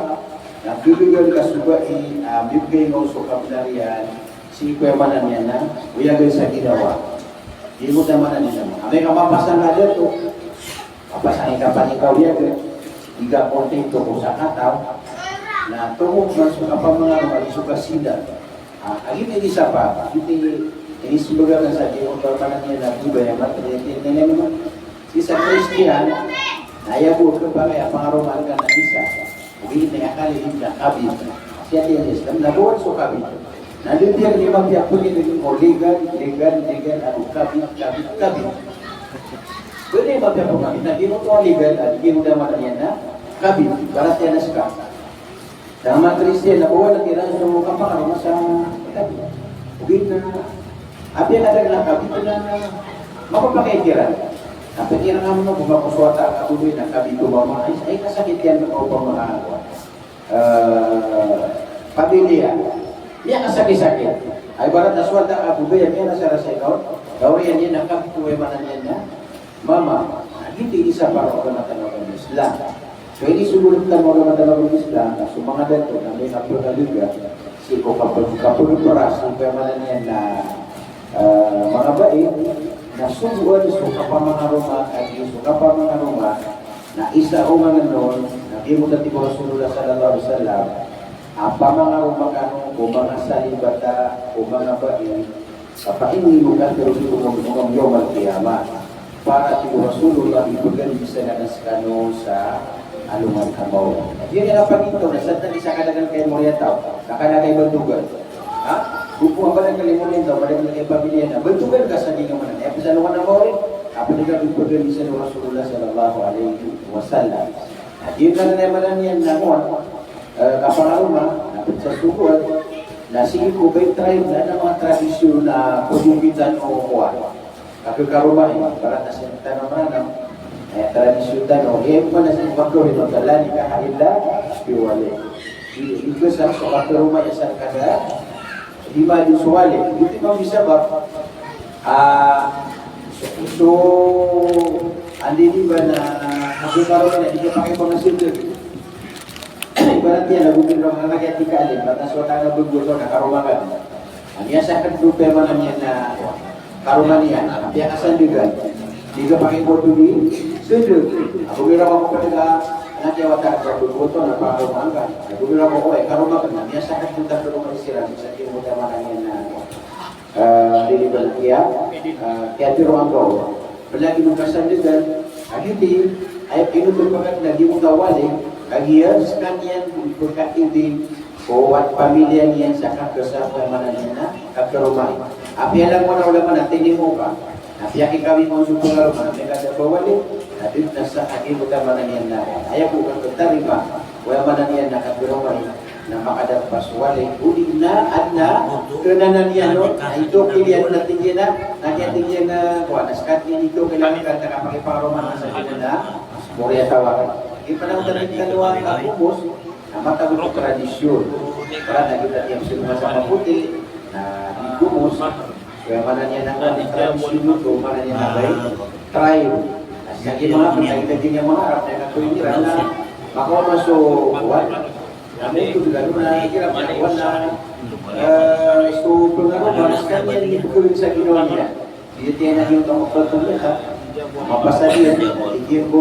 na pulugan ka suba i, ah, bibigay mo so kabnariyan, si kuya mana niyan na, uyagan sa ginawa. Di mo na mana niyan na. Amay ka mapasang na dito, Apa sa ika panikaw iya ka, iga kontento ko sa kataw, na tomok man so kapamangaroma di so kasida. Ah, agi ini isa pa, iti, ini sebagai kan sa di ko kapanan niya na di ba ya man, di, di, di, di, di, di, isa Kristiyan, na aya bo ka pa kaya pangaroma ka na isa. Oway, na aya kali di na kabit. Siya di na Islam, na bawal so kabit. Na di biya ni mapiya ko ni ko ligan, ligan, ligan, ako kabit, kabit, kabit. Pwede mapiya ko kabit. Na di mo to ligan, na di mo naman yan na kabit. Barat yan na sika. Sa mga Kristiyan, na bawal na kiran so kapangaroma sa kabit. Oway na, apiya ka na kabit na mapapakay kiran. Apiya kiran nga mo, kung makuswata ka, oway na kabit o mama, ay, ay, kasakit yan, o pamahal. Eh, pamilya. Miyakasakit-sakit. Ay, ibarat na so wata a babay a miyarasarasay ka on, na oriyan iyan na kabit o aya maana niyan na mama. Na giyoto i isa para o agama tano a Islam. So, inisogo rktano o agama tano a Islam, na so manga dato na miyakapd a liga, sii ko kapd, kapd o pras, sii ko aya maana niyan na, eh, manga bai, na sogoan so kapamangaroma, kagiya so kapamangaroma, Na isa o manga non, na giyoto a tig o Rasulullah sallallahu alaihi wasallam, a pamangaroma kano ko manga salibata, ko manga bai, fa inni mukathirun bikumul umam yawmal qiyamah. Para tig o Rasulullah, ipaganisa akn skano sa alongan a maori. Giyanan a panintaw na sadn a isa ka dagan kay mori a taw, na kna kay bantogan. Ha? Gopn a ba na kalimoon iyan, ba na kalimoon iyan, pamilya na. Bantogan ka sa di nga maana. Aya pzalokan a maori, a pd ka di pd iyan sa Rasulullah sallallahu alaihi wasallam. Na di na na maana niyan na kuwan, eh, kapangaroma, na pd sa sogoan, na sii ko bai tribe, na adn a manga tradisyon na pagbukitan o kuwan. Kakaroma iyan, para ta sa tano Mranaw, eh, tradisyon tano, eh, mana sa pagkawin o tala, nikaha illa bi wali. Di, di ko sa, so kakaroma iyan sa kada, di ma di so wali. Di, di ma di sabab, ah, so, so, andi di ba na, kakaroma na di ka pakay pangasilan. Ibarat iyan, lago din rong anak iyan di kaalim, batas wata na bego so na karoma ka. Aya sakn dn o pemanan iyan na karoma niyan, apiya kasandigan. Di ka pakay ko dn di, sundog. Ago mira ko pd ka, anak iyan wata na bego to na pakaroma ka. Ago mira ko, oy, karoma ka na, aya sakn dn ta karoma siran, sa di mo pemanan iyan na, eh, di di ba na kiya, eh, kiya tiro angkaw. Lagid o kasandigan, a giyoto i, aya pinothol a pakat na giyoto a wali, kagiya skaniyan i pkatindg ko owat pamilya niyan sa kakesa, pamanan iyan na kakaroma. Apiya langon a ulama na tinimo ka, apiya kikawing on so pangaroma, na miyakada a wali, na di na sa kagiya pamanan iyan na, aya bo kakhatarima, o aya maana niyan na kakaroma. Na makadakl so wali, odi na adn a kna niyan on, na itokil iyan on na tig iyan a, na kiyatig iyan a, kowan, na skat iyan itokil iyan on, ka na kapakipangaroma na sa tig iyan a mori a taw. Di panaw tano a gomos, na matago ko tradisyon. Para na giyoto a tiyan so masa mapoti, na di gomos, Kaya maana niyan na, tradisyon oto, maana niyan na bai, tribe. Sa giya manga, sa giya manga Arab, na kakoy nira na, makaoma so, kowan. Kami oto, di gano na, kira, kowan na, eh, so, pangaro, maana skaniyan, di ko sa ginawa niyan. Di tiyan na giyoto a mapasad iyan. Mapasad iyan, di ko,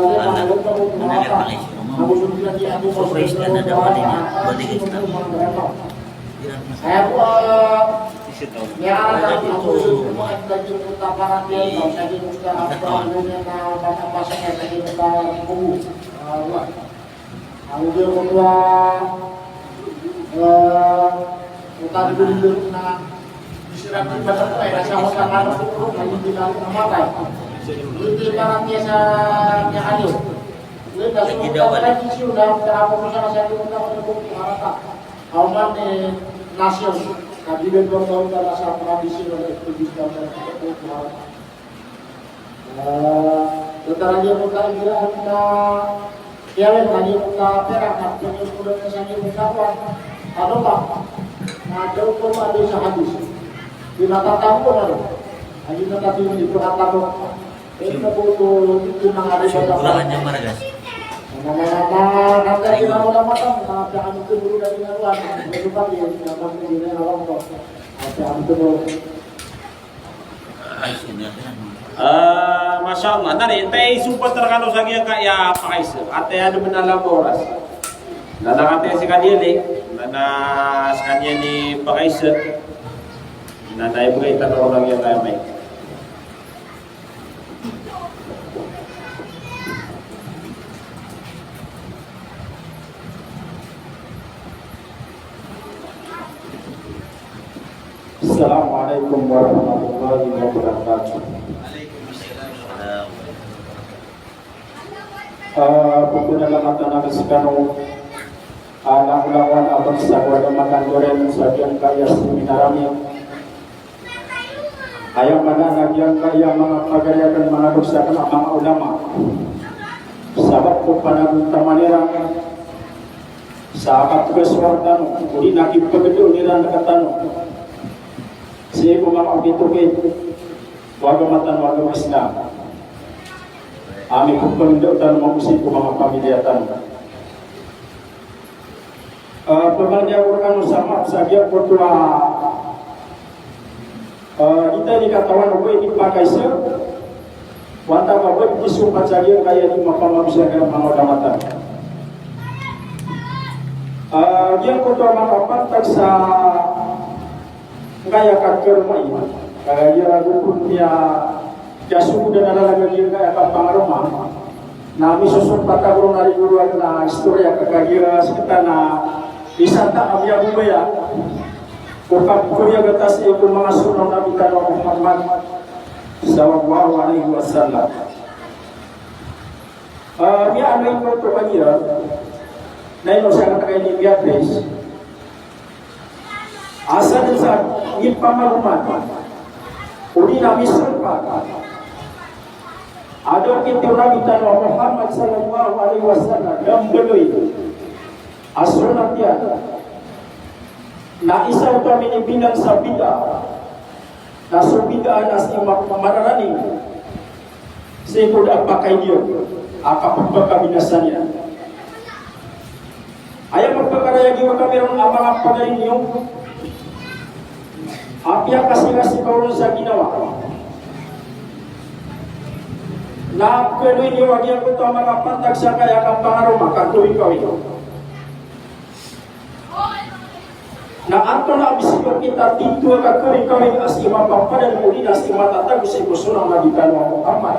Ala, ano nga pangaiso mo? Surprise ka na daw, ano niya? Balik ka. Aya ko, ah, Lagi daw, ano? Aw man, eh, nasyon, kagiya ba, ba, ba, sa tradisyon na ito, gusto ko, ah, datar a giyangkoto a giraan na, kiyawin, na giyangkoto a perak, na pengkoto na sa giyangkoto a kowan. Ano ba? Na daw ko ba, daw sa hadis. Di matatago na, no? Lagi na tayo, di ko matatago. Siyempre, siyempre, wala ka niya maragas. Ah, masha Allah. Tadi, tayo isompat rkano sa giyangkaya pakaiza. Ati, anda man a lamba oras. Na, na, ati, si Kadili. Na, na, si Kadili pakaiza. Na, na, ibgay tano rkano giyangkaya mic. Assalamu alaikum warahmatullahi wabarakatuh. Ah, pagpanalamatan ami skano, ah, na langolangon a bangsa ko Agama Kandoren sa giyangkaya seminar ami. Aya maana na giyangkaya manga pagari akn, manga dosa akn a manga ulama. Sabap ko panagontaman iran sa kapagoswar tano, odi na kipagdon iran rktano sii ko manga okit-okit ko agama tano a agama Islam. Ami ko pagdon tano mambo sii ko manga pamilya tano. Ah, pamangni ako rkano sa maap sa giyangkoto a, ah, di tano katawan o ba ini pakaiza, o antaa ka ba ini sompat sa giyangkaya di mapamagosay a manga ulama tano. Ah, giyangkoto a manga pantag sa Ngkaya kakaroma iyan. Kagiya ragon pn miya, kiyasogodan a lalag a giyangkaya kapangaroma. Na misosompat ako ron a rigoro a istorya ka kagiya sktano a isa ta a miyabobaya ko pagkoyag a ta sii ko manga sunnah o Nabi tano a Muhammad sallallahu alaihi wasallam. Ah, miyaaloy ko oto kagiya na ino sa katakai ni miyabis. Asal sa ipamagoma odi na misampa a da okit o Nabi tano a Muhammad sallallahu alaihi wasallam, da mbaloy a sunnah iyan. Na isa oto a minibilang sa bid'ah. Na so bid'ah na sii ma-, mararani sii ko da a pakaidiyag a kapakabinasa niyan. Aya pagpakarayag iyo kami ron a manga pagari niyo a piyakasingasi ka ron sa ginawa. Na kaloy niyo a giyangkoto a manga pantag sangkaya kapangaroma ka kawikawik. Na antonaa bs i okit a titho a kakawikawik a sii mapapadalm odi na sii matatago sii ko sunnah o Nabi tano a Muhammad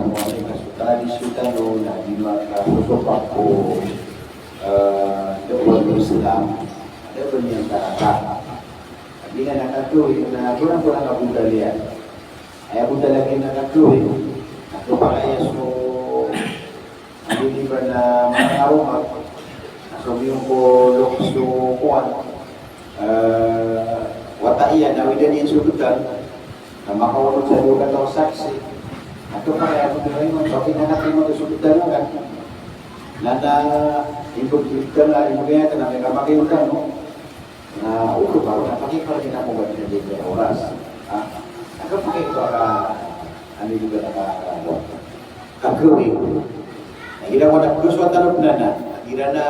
sa mawani ka so tradisyon tano na di makasosopak ko, eh, dawa o Islam, da ba niyan karata. Giyanan a katoy na korang-korang a botol iyan. Aya botol a giyanan a katoy na kapakay a so, andi di ba na manga karoma, na So miyong ko loks o kowan, eh, wata iyan, na awid iyan so btad, na makaonot sa dowa kataw a saksi. Ato pa kaya ko dowa iyan, pati na natin mo so btad na kan. Na, na, imbag btad na, imbag iyan, na may kamakay o tano. Na, ulo pa, na pakikal iyan ako ba din a oras. Ha? Ato pakikal ka, ano yung ba na ka, ka, Kagawii. Na igira ko na pagoswatan o pnana, igira na,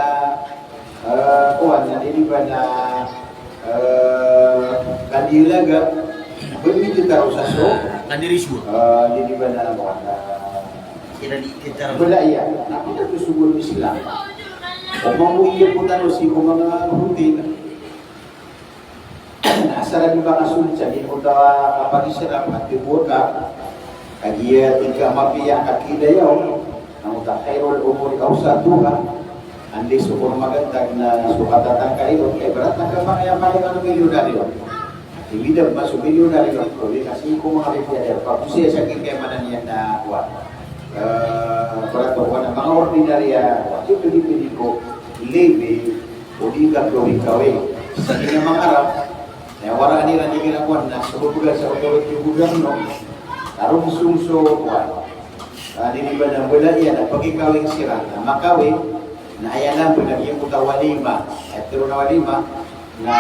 eh, kowan, na di ba na, eh, kandila ga, bagi di taro sa so, kandila iswa. Eh, di ba na, kowan, na, kira di kita. Wala iya. Na pinagsugod o Islam. O mamuya po tano si ko mga rutin. Na asar a di ba kasold sa di ko ta kapag-islam, at di ko ka, kagiya di ka mapiya ka kidayaw, na mo ta khairul umuri awsatuha, andi so ko magantag na so katatangka ilo, kaya ibarat na ka makaya pala ka milyonaryo. Iwida ba so milyonaryo, kawii kasi ko mga ripya, pagkusiya sa kikaya manan iyan na kuwan. Eh, ibarat ko na mga ordinarya, kuwan, so pwede-pwede ko, libi, o di gagawin ka, eh. Sa di na mangarap, eh, wala ni rani kinakuan na sa bubugan sa authority o gobyerno, karong sungso, kuwan. Ah, di ba na wala iyan, na pagikawing siran, na makawing, na aya na ba na giyan ko ta walima, eh, tero na walima, na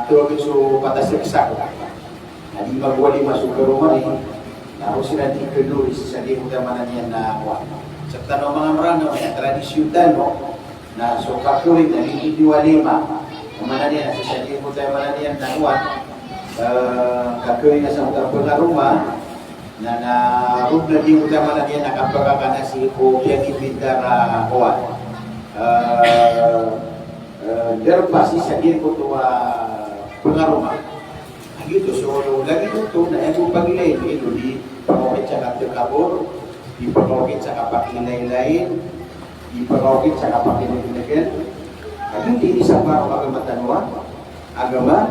tero so patas sa isa ko. Na di magwalima so karoma ni, na ro siran di kano, isa sa di ko ta manan iyan na kuwan. Sa tano mga Mranaw, na tradisyon tano, Na so kakawing na di, di walima. Maana niyan na sisadiya ko tayo maana niyan na kuwan. Eh, kakawing na sa mga pangaroma, na, na roo na di ko tayo maana niyan na kapakakan na si ko piyagimbinta na kuwan. Eh, eh, darpa sisadiya ko to a pangaroma. Lagid oto, so, lagid oto, na aya bo pagilay, ino, di pakaokit sa katakabor, di pakaokit sa kapakilaylay, di pakaokit sa kapakinegnegan. Lagid ini sa para agama tano a, agama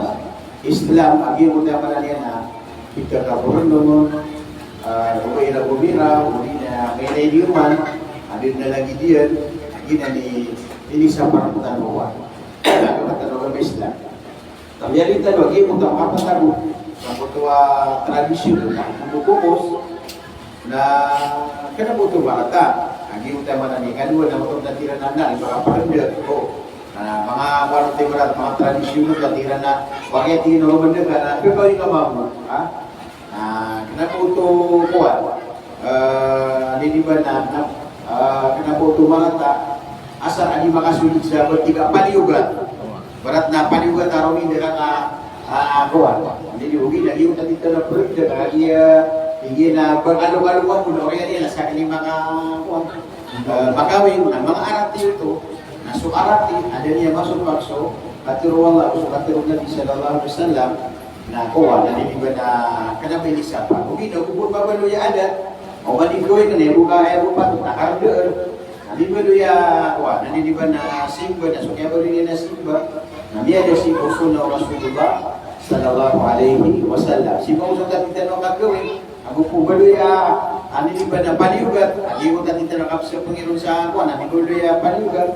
Islam, lagid oto a maana niyan na, di katakabor, no, ah, o ba ira gomira, o di na, may na iniyoman, adi na lagid iyan, lagid na ni, ini sa para tano a, agama tano a agama Islam. Tapi aya di tano, lagid oto a kapataro, sa oto a tradisyon, na, bokobos, na, kena bo oto marata, lagid oto a maana niyan, kena bo oto na tira na, na, di ba, kaparenda, o, na, mga, wano ti marata, mga tradisyon, na tira na, wagi ti no, mende ka, na, pe, kawing ka mambo, ha? Na, kena bo oto kuwan, eh, di, di ba na, na, eh, kena bo oto marata, asar a di makasold sa ba di ka paliyogat. Ibarat na paliyogat a roo di ka ka, ah, kuwan. Di, di, ogaid na, di, oto a di tano a product, di ka, iya, iya na, ba, kalo, kalo, kalo, kalo, iya na, sa kini maka, kuwan. Eh, makawing, na, mga arati oto, na so arati, aya niyan masopak so, katharo o Allah, so katharo o Nabi sallallahu alaihi wasallam, Na kowan, na di ba na, kena ba ini sapa? Ogaid na, o bo mabaloy a adat. O ba di kowan, na di bo ka, aya bo patot, na karendaan. Na di baloy a, kowan, na di ba na simba, na so kiyabaloy niyan a simba. Na miyada sii ko sunnah o Rasulullah sallallahu alaihi wasallam. Sii ko sunnah titano kagawii. Ago ko baloy a, na di ba na paliyogat. Lagid oto a titano kapsapeng iron sa, kowan, na di baloy a paliyogat.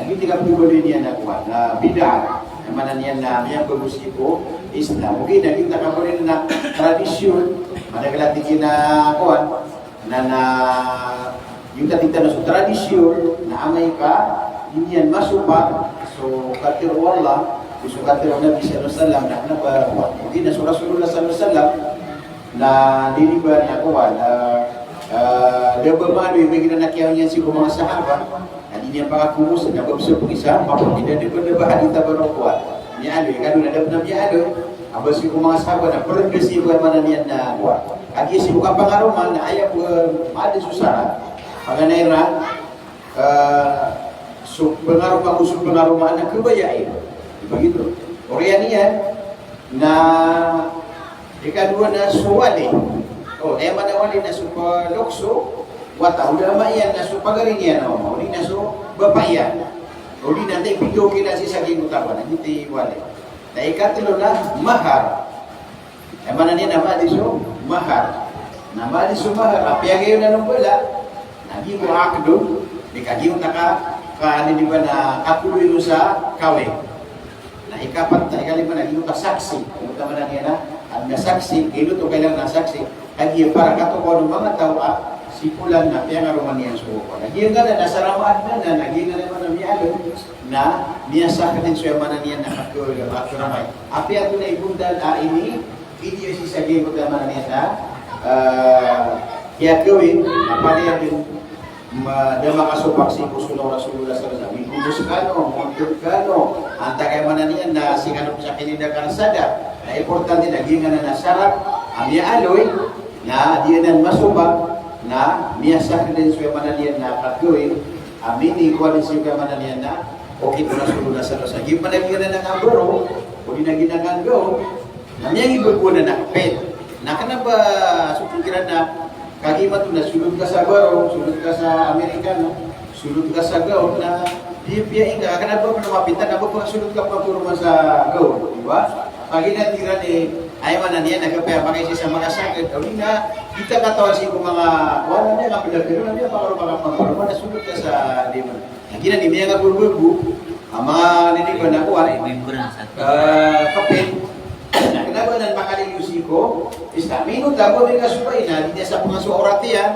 Lagid oto a kapbaloy niyan a kowan, na bid'ah. Aya maana niyan na miyambago sii ko Islam. Ogaid na giyoto a kabaloy na tradisyon. Madakl a tig iyan a kowan. Na, na, giyoto a tig tano so tradisyon, na amay ka di niyan masopak so katharo o Allah, so katharo o Nabi sallallahu alaihi wasallam, na kena ba, kowan. Ogaid na so Rasulullah sallallahu alaihi wasallam, Na di, di ba na kowan, ah, ah, da ba maaloy, ba igira na kiyaaloy niyan sii ko manga sahaba, na di niyan pakakobos, na ba bes o pengisa, mapakida di ba, da ba hadith a ba roo kowan. Miyaaloy, kano na da ba na miyaaloy, a ba sii ko manga sahaba, na perenda sii ko aya maana niyan na kowan. Kagiya sii ko kapangaroma, na aya ko, eh, maada so sarat. Paganay ran, Eh, so pengaroma, so pengaroma na kebayai. Begitu. Oriyan iyan, na ikadowa na so wali. O, aya maana wali na so palokso, wata, o da ama iyan na so pagari niyan, o, o di na so bapa iyan. O di na tay pito kina si saging utawa, na giyoto i wali. Na ikatlo na mahar. Aya maana niyan na madi so mahar. Na madi so mahar, apiya giyoto na nombala. Na giyoto aqd, di ka giyoto ka, Ka ini di ba na katharo ino sa kawing. Na ikapat, na ikalima na ino ka saksi. Ino ka maana niyan na, a, na saksi, ino to kailangan na saksi. Kagiya para katokawan o manga taw a si Polan na piyangaroma niyan so kowan. Na giyangkanan na saramaad na, na giyangkanan na miyaaloy, na miyasaken so aya maana niyan na katharo, katharo ramay. Apiya antonaa i bontal a ini, Pd sii sa giyangkoto a maana niyan na, ah, kiyakawing, na palaya dn ma-, da makasopak sii ko sunnah o Rasulullah sallallahu alaihi wasallam. Mikombos kano, montod kano, antaa ka aya maana niyan na sii kano sa kilid a karsada. Na importante na giyangkanan a sarat a miyaaloy, na di anan masopak, na miyasaken so aya maana niyan na kagawii, a minikowa dn sii ko aya maana niyan na okit o Rasulullah sallallahu alaihi wasallam. Giya pn a giyangkanan a baro, odi na giyangkanan a gaw, na miyangibago anan a kapit. Na kna ba so pnggiraw na kagiya mato na solod ka sa baro, solod ka sa Amerikano, solod ka sa gaw, na piyapiya ingka, kna ba pn a mapita, na ba pn solod ka pn a poroman sa gaw, di ba? Kagiya na tig iran i, aya maana niyan na kapiyapakay sii sa makasakit, odi na, di ta katawan sii ko manga, wala niyan a pnggiraw, na miyapangaroma ka pn a poroman, na solod ka sa di man. Na giyanan i miyangabago a manga nini ba na kowan, ah, kapit. Na kna ba anan makaliyo sii ko Islam. Ino ta bo di kasowa iyan, di niyan sa pngasowa orat iyan.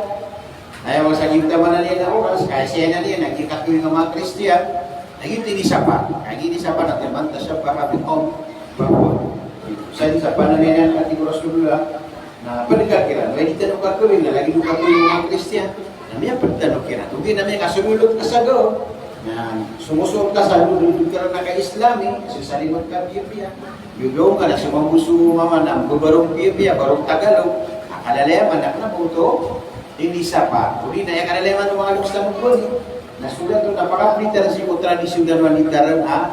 Na aya masa giyoto a maana niyan na oras, ka aya maana niyan na giyangkatokawan o manga Kristiyan. Na giyoto i inisapa. Na giyoto i inisapa na tig iyan, "Man tashabbaha biqawmin fahuwa minhum." Sa inisapa na niyan a katharo o Rasulullah. Na pd ka kiran, aya di tano kakawing na lagid o kakawing o manga Kristiyan. Na miyapd tano kiran. Ogaid na miyakasololot ka sa gaw. Na somosor ka sa lolot kiran na ka-Islami, sii sa limat ka piyapiya. Iyo gaw ka na somambo so mama na mbabarong piyapiya, barong Tagalog. Na kalalayaman na kna ba oto inisapa. Odi na aya kalalayaman o manga loks tano bo ini. Na so dato na pakapita sii ko tradisyon tano a litaran a,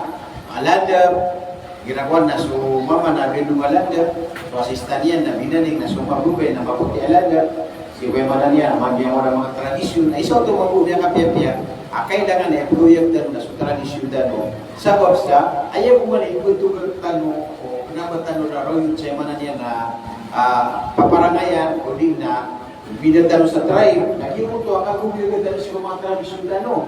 a ladap. Girakowan na so mama na bino a ladap, so asistan iyan na binaning na so mababay na mapoti a ladap. Sii ko aya maana niyan a miyangora manga tradisyon. Na isa oto mambo a kapiyapiya a kailangan a ipgoyag tano na so tradisyon tano. Sabap sa aya bo man i iptogak tano, o kna ba tano rarayot sa aya maana niyan na, ah, paparangayan, odi na bida tano sa tribe, na giyoto a kagogoyaga tano sii ko manga tradisyon tano.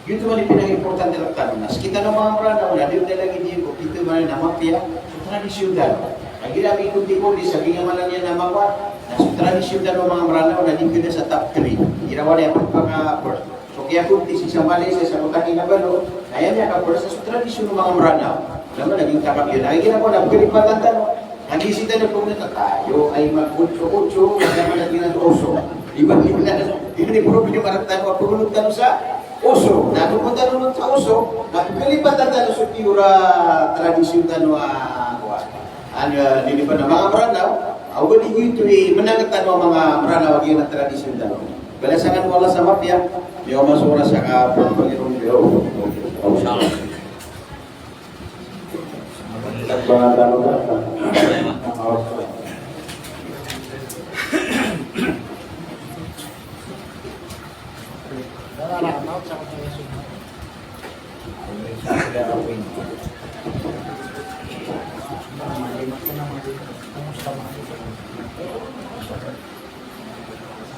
Giyoto man i pinakaimportante rktano. Na sktano a manga Mranaw na di dn lagid iyan ko pito man a mapiya so tradisyon tano. Lagid ami ko timo di sa giyangkanan a maana niyan na manga, na so tradisyon tano a manga Mranaw na di pd sa top three. Igira wala iyan pd paka-birth. So kiyakompiti sii sa Malaysia, sa Kota Kinabalu, na aya miyaka-birth sa so tradisyon o manga Mranaw. Wala man lagid iyan kakapiya. Na aya ginagawa na pkalipatan tano. Lagid sii tano pn na tayo ay mag-otso-otso, kaya pala di na oso. Di ba, di na, di na problema rktano, pagolog tano sa oso. Na tonaa tano sa oso, na pkalipatan tano so piyora tradisyon tano a, kowan. Ano, di ba na manga Mranaw, aw ba di giyoto i mnang tano a manga Mranaw a giyanan a tradisyon tano. Balasan kano o Allah sa mapiya, miyaoma so oras a kapagpangirong. Inshallah.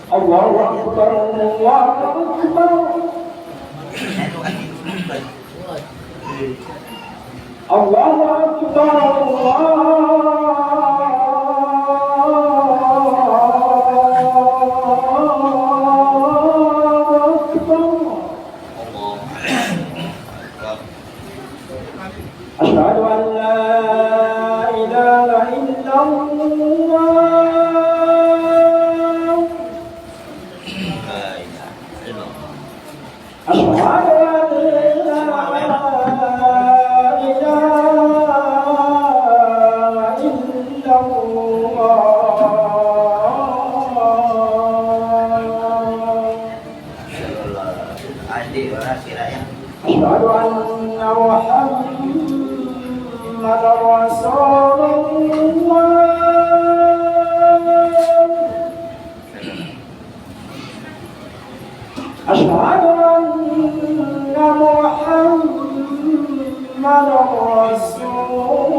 Allahu Akbar, Allahu Akbar. Allahu Akbar, Allahu Akbar. Ashhadu an la ilaha illallah. Ashhadu an la ilaha illallah. Ashhadu anna Muhammadar Rasulullah. Ashhadu anna Muhammadar Rasulullah.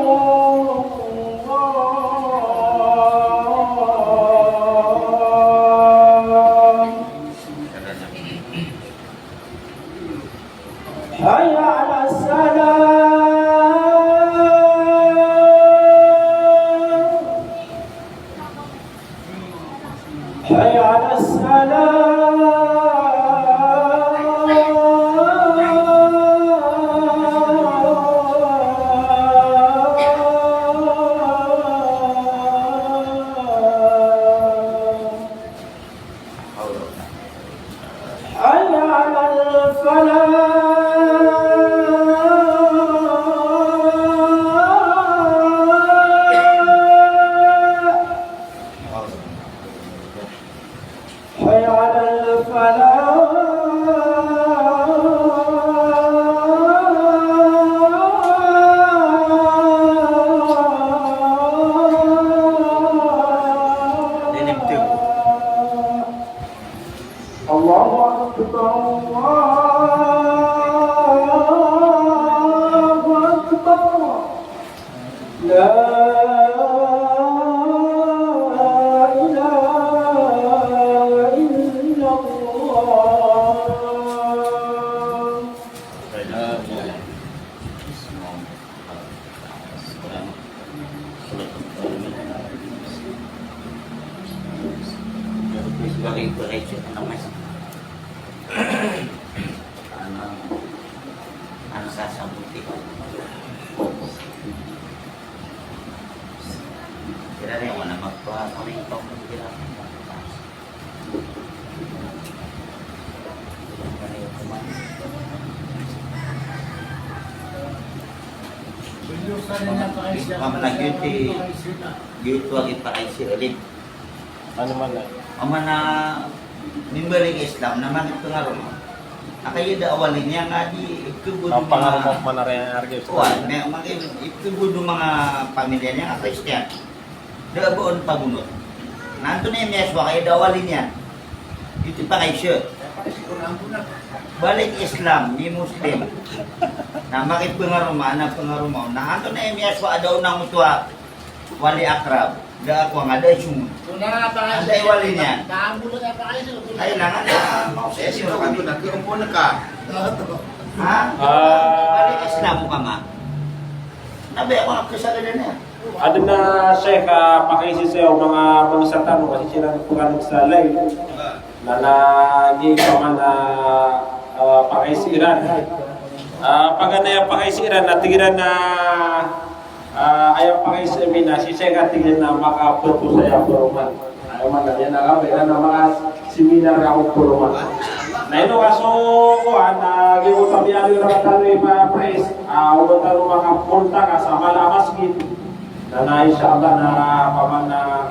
لا إله إلا الله. Ano, ano sasabuti? Kira niyo, wala magpa-, kami ito, kira. Ma'am, lagi ti, di ito lagi pa kayo si Elid. Ano man na? Aman na mimbalik Islam na mangit pengaroma. Akay da awalin niya nga di ipkebud ang mga pangaroma ko man na rin argis. Kuwan, may, mga ipkebud mga pamilya niya nga Christian. Da ba on pagunot. Nanto na yung miyaswa kay da awalin niya. Ito pa kay siya. Balik Islam, ni Muslim. Na mangit pengaroma, na pengaroma. Na anto na yung miyaswa da on ang utwa. Wali akrab. Da ako nga da isum. Antay wali niyan. Kailangan na mausay siro kami. Ha? Ah. Wali Islam ka ma. Na ba ako nga kasalanan niya? Adn a Sheikh, ah, pakaisi saya o manga, manga sa tano kasi sila nagpaganeg sa live. Na, na, di pa man, ah, ah, pakaisi iran. Ah, paganay a pakaisi iran, na tig iran na, ah, aya pakaisi iran na, si Sheikh a tig iran na makaabot ko saya paroman. Aya man, aya na, aya na, maka-seminar ako paroman. Na ino ka so, kuwan, na, giyoto a miyaaloy rktano i pa-, price, ah, o ba tano makapunta ka sa mala a masgit. Na, na, insha Allah, na, paman na,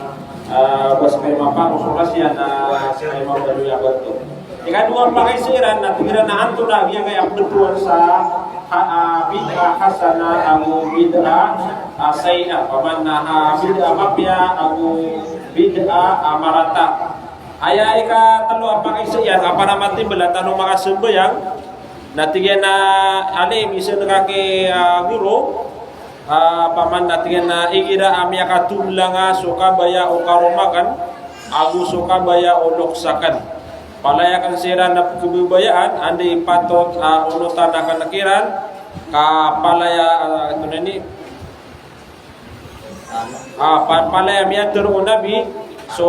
ah, bas kay maparo so kasiyan na, kay maparo ya bato. Ikadowa a pakaisi iran na tig iran na antonaa giyangkaya a pmbtowan sa, ha, ah, bid'ah hasanah ago bid'ah, ah, sayyi'ah, paman na, ah, bid'ah mapiya ago bid'ah, ah, marata. Aya ikatlo a pakaisi iyan, a para matimbl a tano makasambayang, na tig iyan a, alim, isa na kaki, ah, guro, ah, paman na tig iyan a igira a miyakatombla nga so kabaya o karoma akn, ago so kabaya o loks akn. Palaya akn siran a pkhababayaan, anda i patot a onotan akn kiran, ka palaya, ah, ito na ni, ah, pa-, palaya miyatharo o Nabi, so,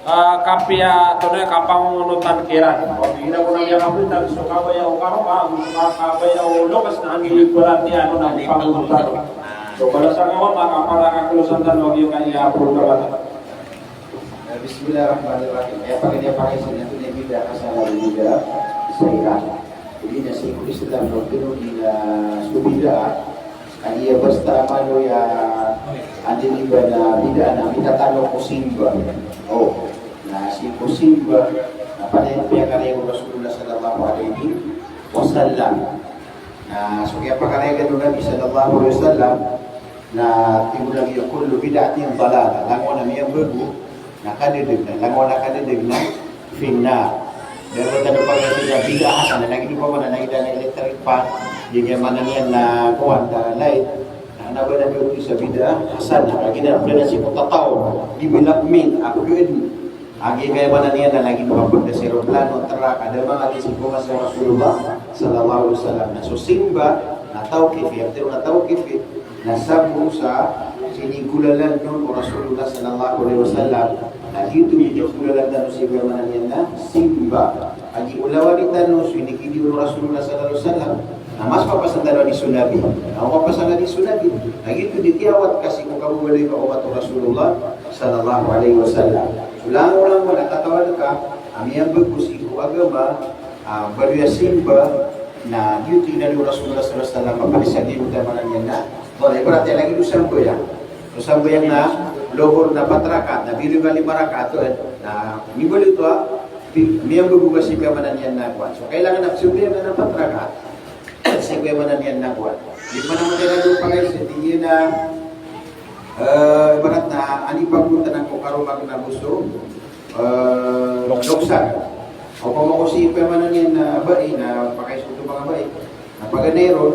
ah, kapiya, ito na, kapangonotan kiran. O, di na ko na miyakapitan, so kabaya o karoma, ka-, kabaya o loks na anda i patot a, ano na, pangonotan. So, balasan ka, maka para ka klosan tano, giya kaya programa. Bismillahirrahmanirrahim. Aya paganay a pakaisi iran na bid'ah hasanah ago bid'ah sayyi'ah. Odi na sii ko Islam na pd on na so bid'ah a giya basta a manoya a di niba na bid'ah na mitatalok ko simba. O, na sii ko simba na pd on a piyakarayag o Rasulullah sallallahu alaihi wasallam. Na so kiyapakarayag o Nabi sallallahu alaihi wasallam na tig o Nabi, "Kullu bid'atin dalalah." Langon a miyambago na kadadg na, langon a kadadg na, finnar. Dn ba tano pagari sa bid'ah hasanah, na lagid o pamana, na lagid a electric fan, di niyan maana niyan na kuwan, da light. Na kna ba na miyaot sa bid'ah hasanah, lagid a pd na sii ko tatawur, development, upgrade. Agi kaya maana niyan na lagid o kapag da sa eroplano, truck, a da manga di sii ko masa o Rasulullah sallallahu alaihi wasallam. Na so simba na tawqifi, aya ptharoon a tawqifi na sabot sa sinigolalan on o Rasulullah sallallahu alaihi wasallam. Na giyoto i sinigolalan tano sii ko aya maana niyan na simba. Agi olawan tano so inikidiyo o Rasulullah sallallahu alaihi wasallam. Na mas papasan tano a di so Nabi. Na o papasan a di so Nabi, na giyoto di kiyawat ka sii ko kababaloy ka omat o Rasulullah sallallahu alaihi wasallam. So langolangon a tatawad ka a miyambago sii ko agama, a baloy a simba, na giyoto i inaloy o Rasulullah sallallahu alaihi wasallam a pd sa giyoto a maana niyan na, wala, ibarat iyan lagid o sambayang. So sambayang na lohor na pat rakaat, na baloy ka lima rakaat, na mibaloy oto a, miyambago ka sii ko aya maana niyan na kuwan. So kailangan a sambayang na pat rakaat. Sii ko aya maana niyan na kuwan. Di man a matay na doon pa kayo sa tingin na, eh, ibarat na, ani pagunta na ko karoma ko na gusto, eh, loksan. Loksan. O pamako sii ko aya maana niyan na bai, na pakaiso ko manga bai. Na paganay ron,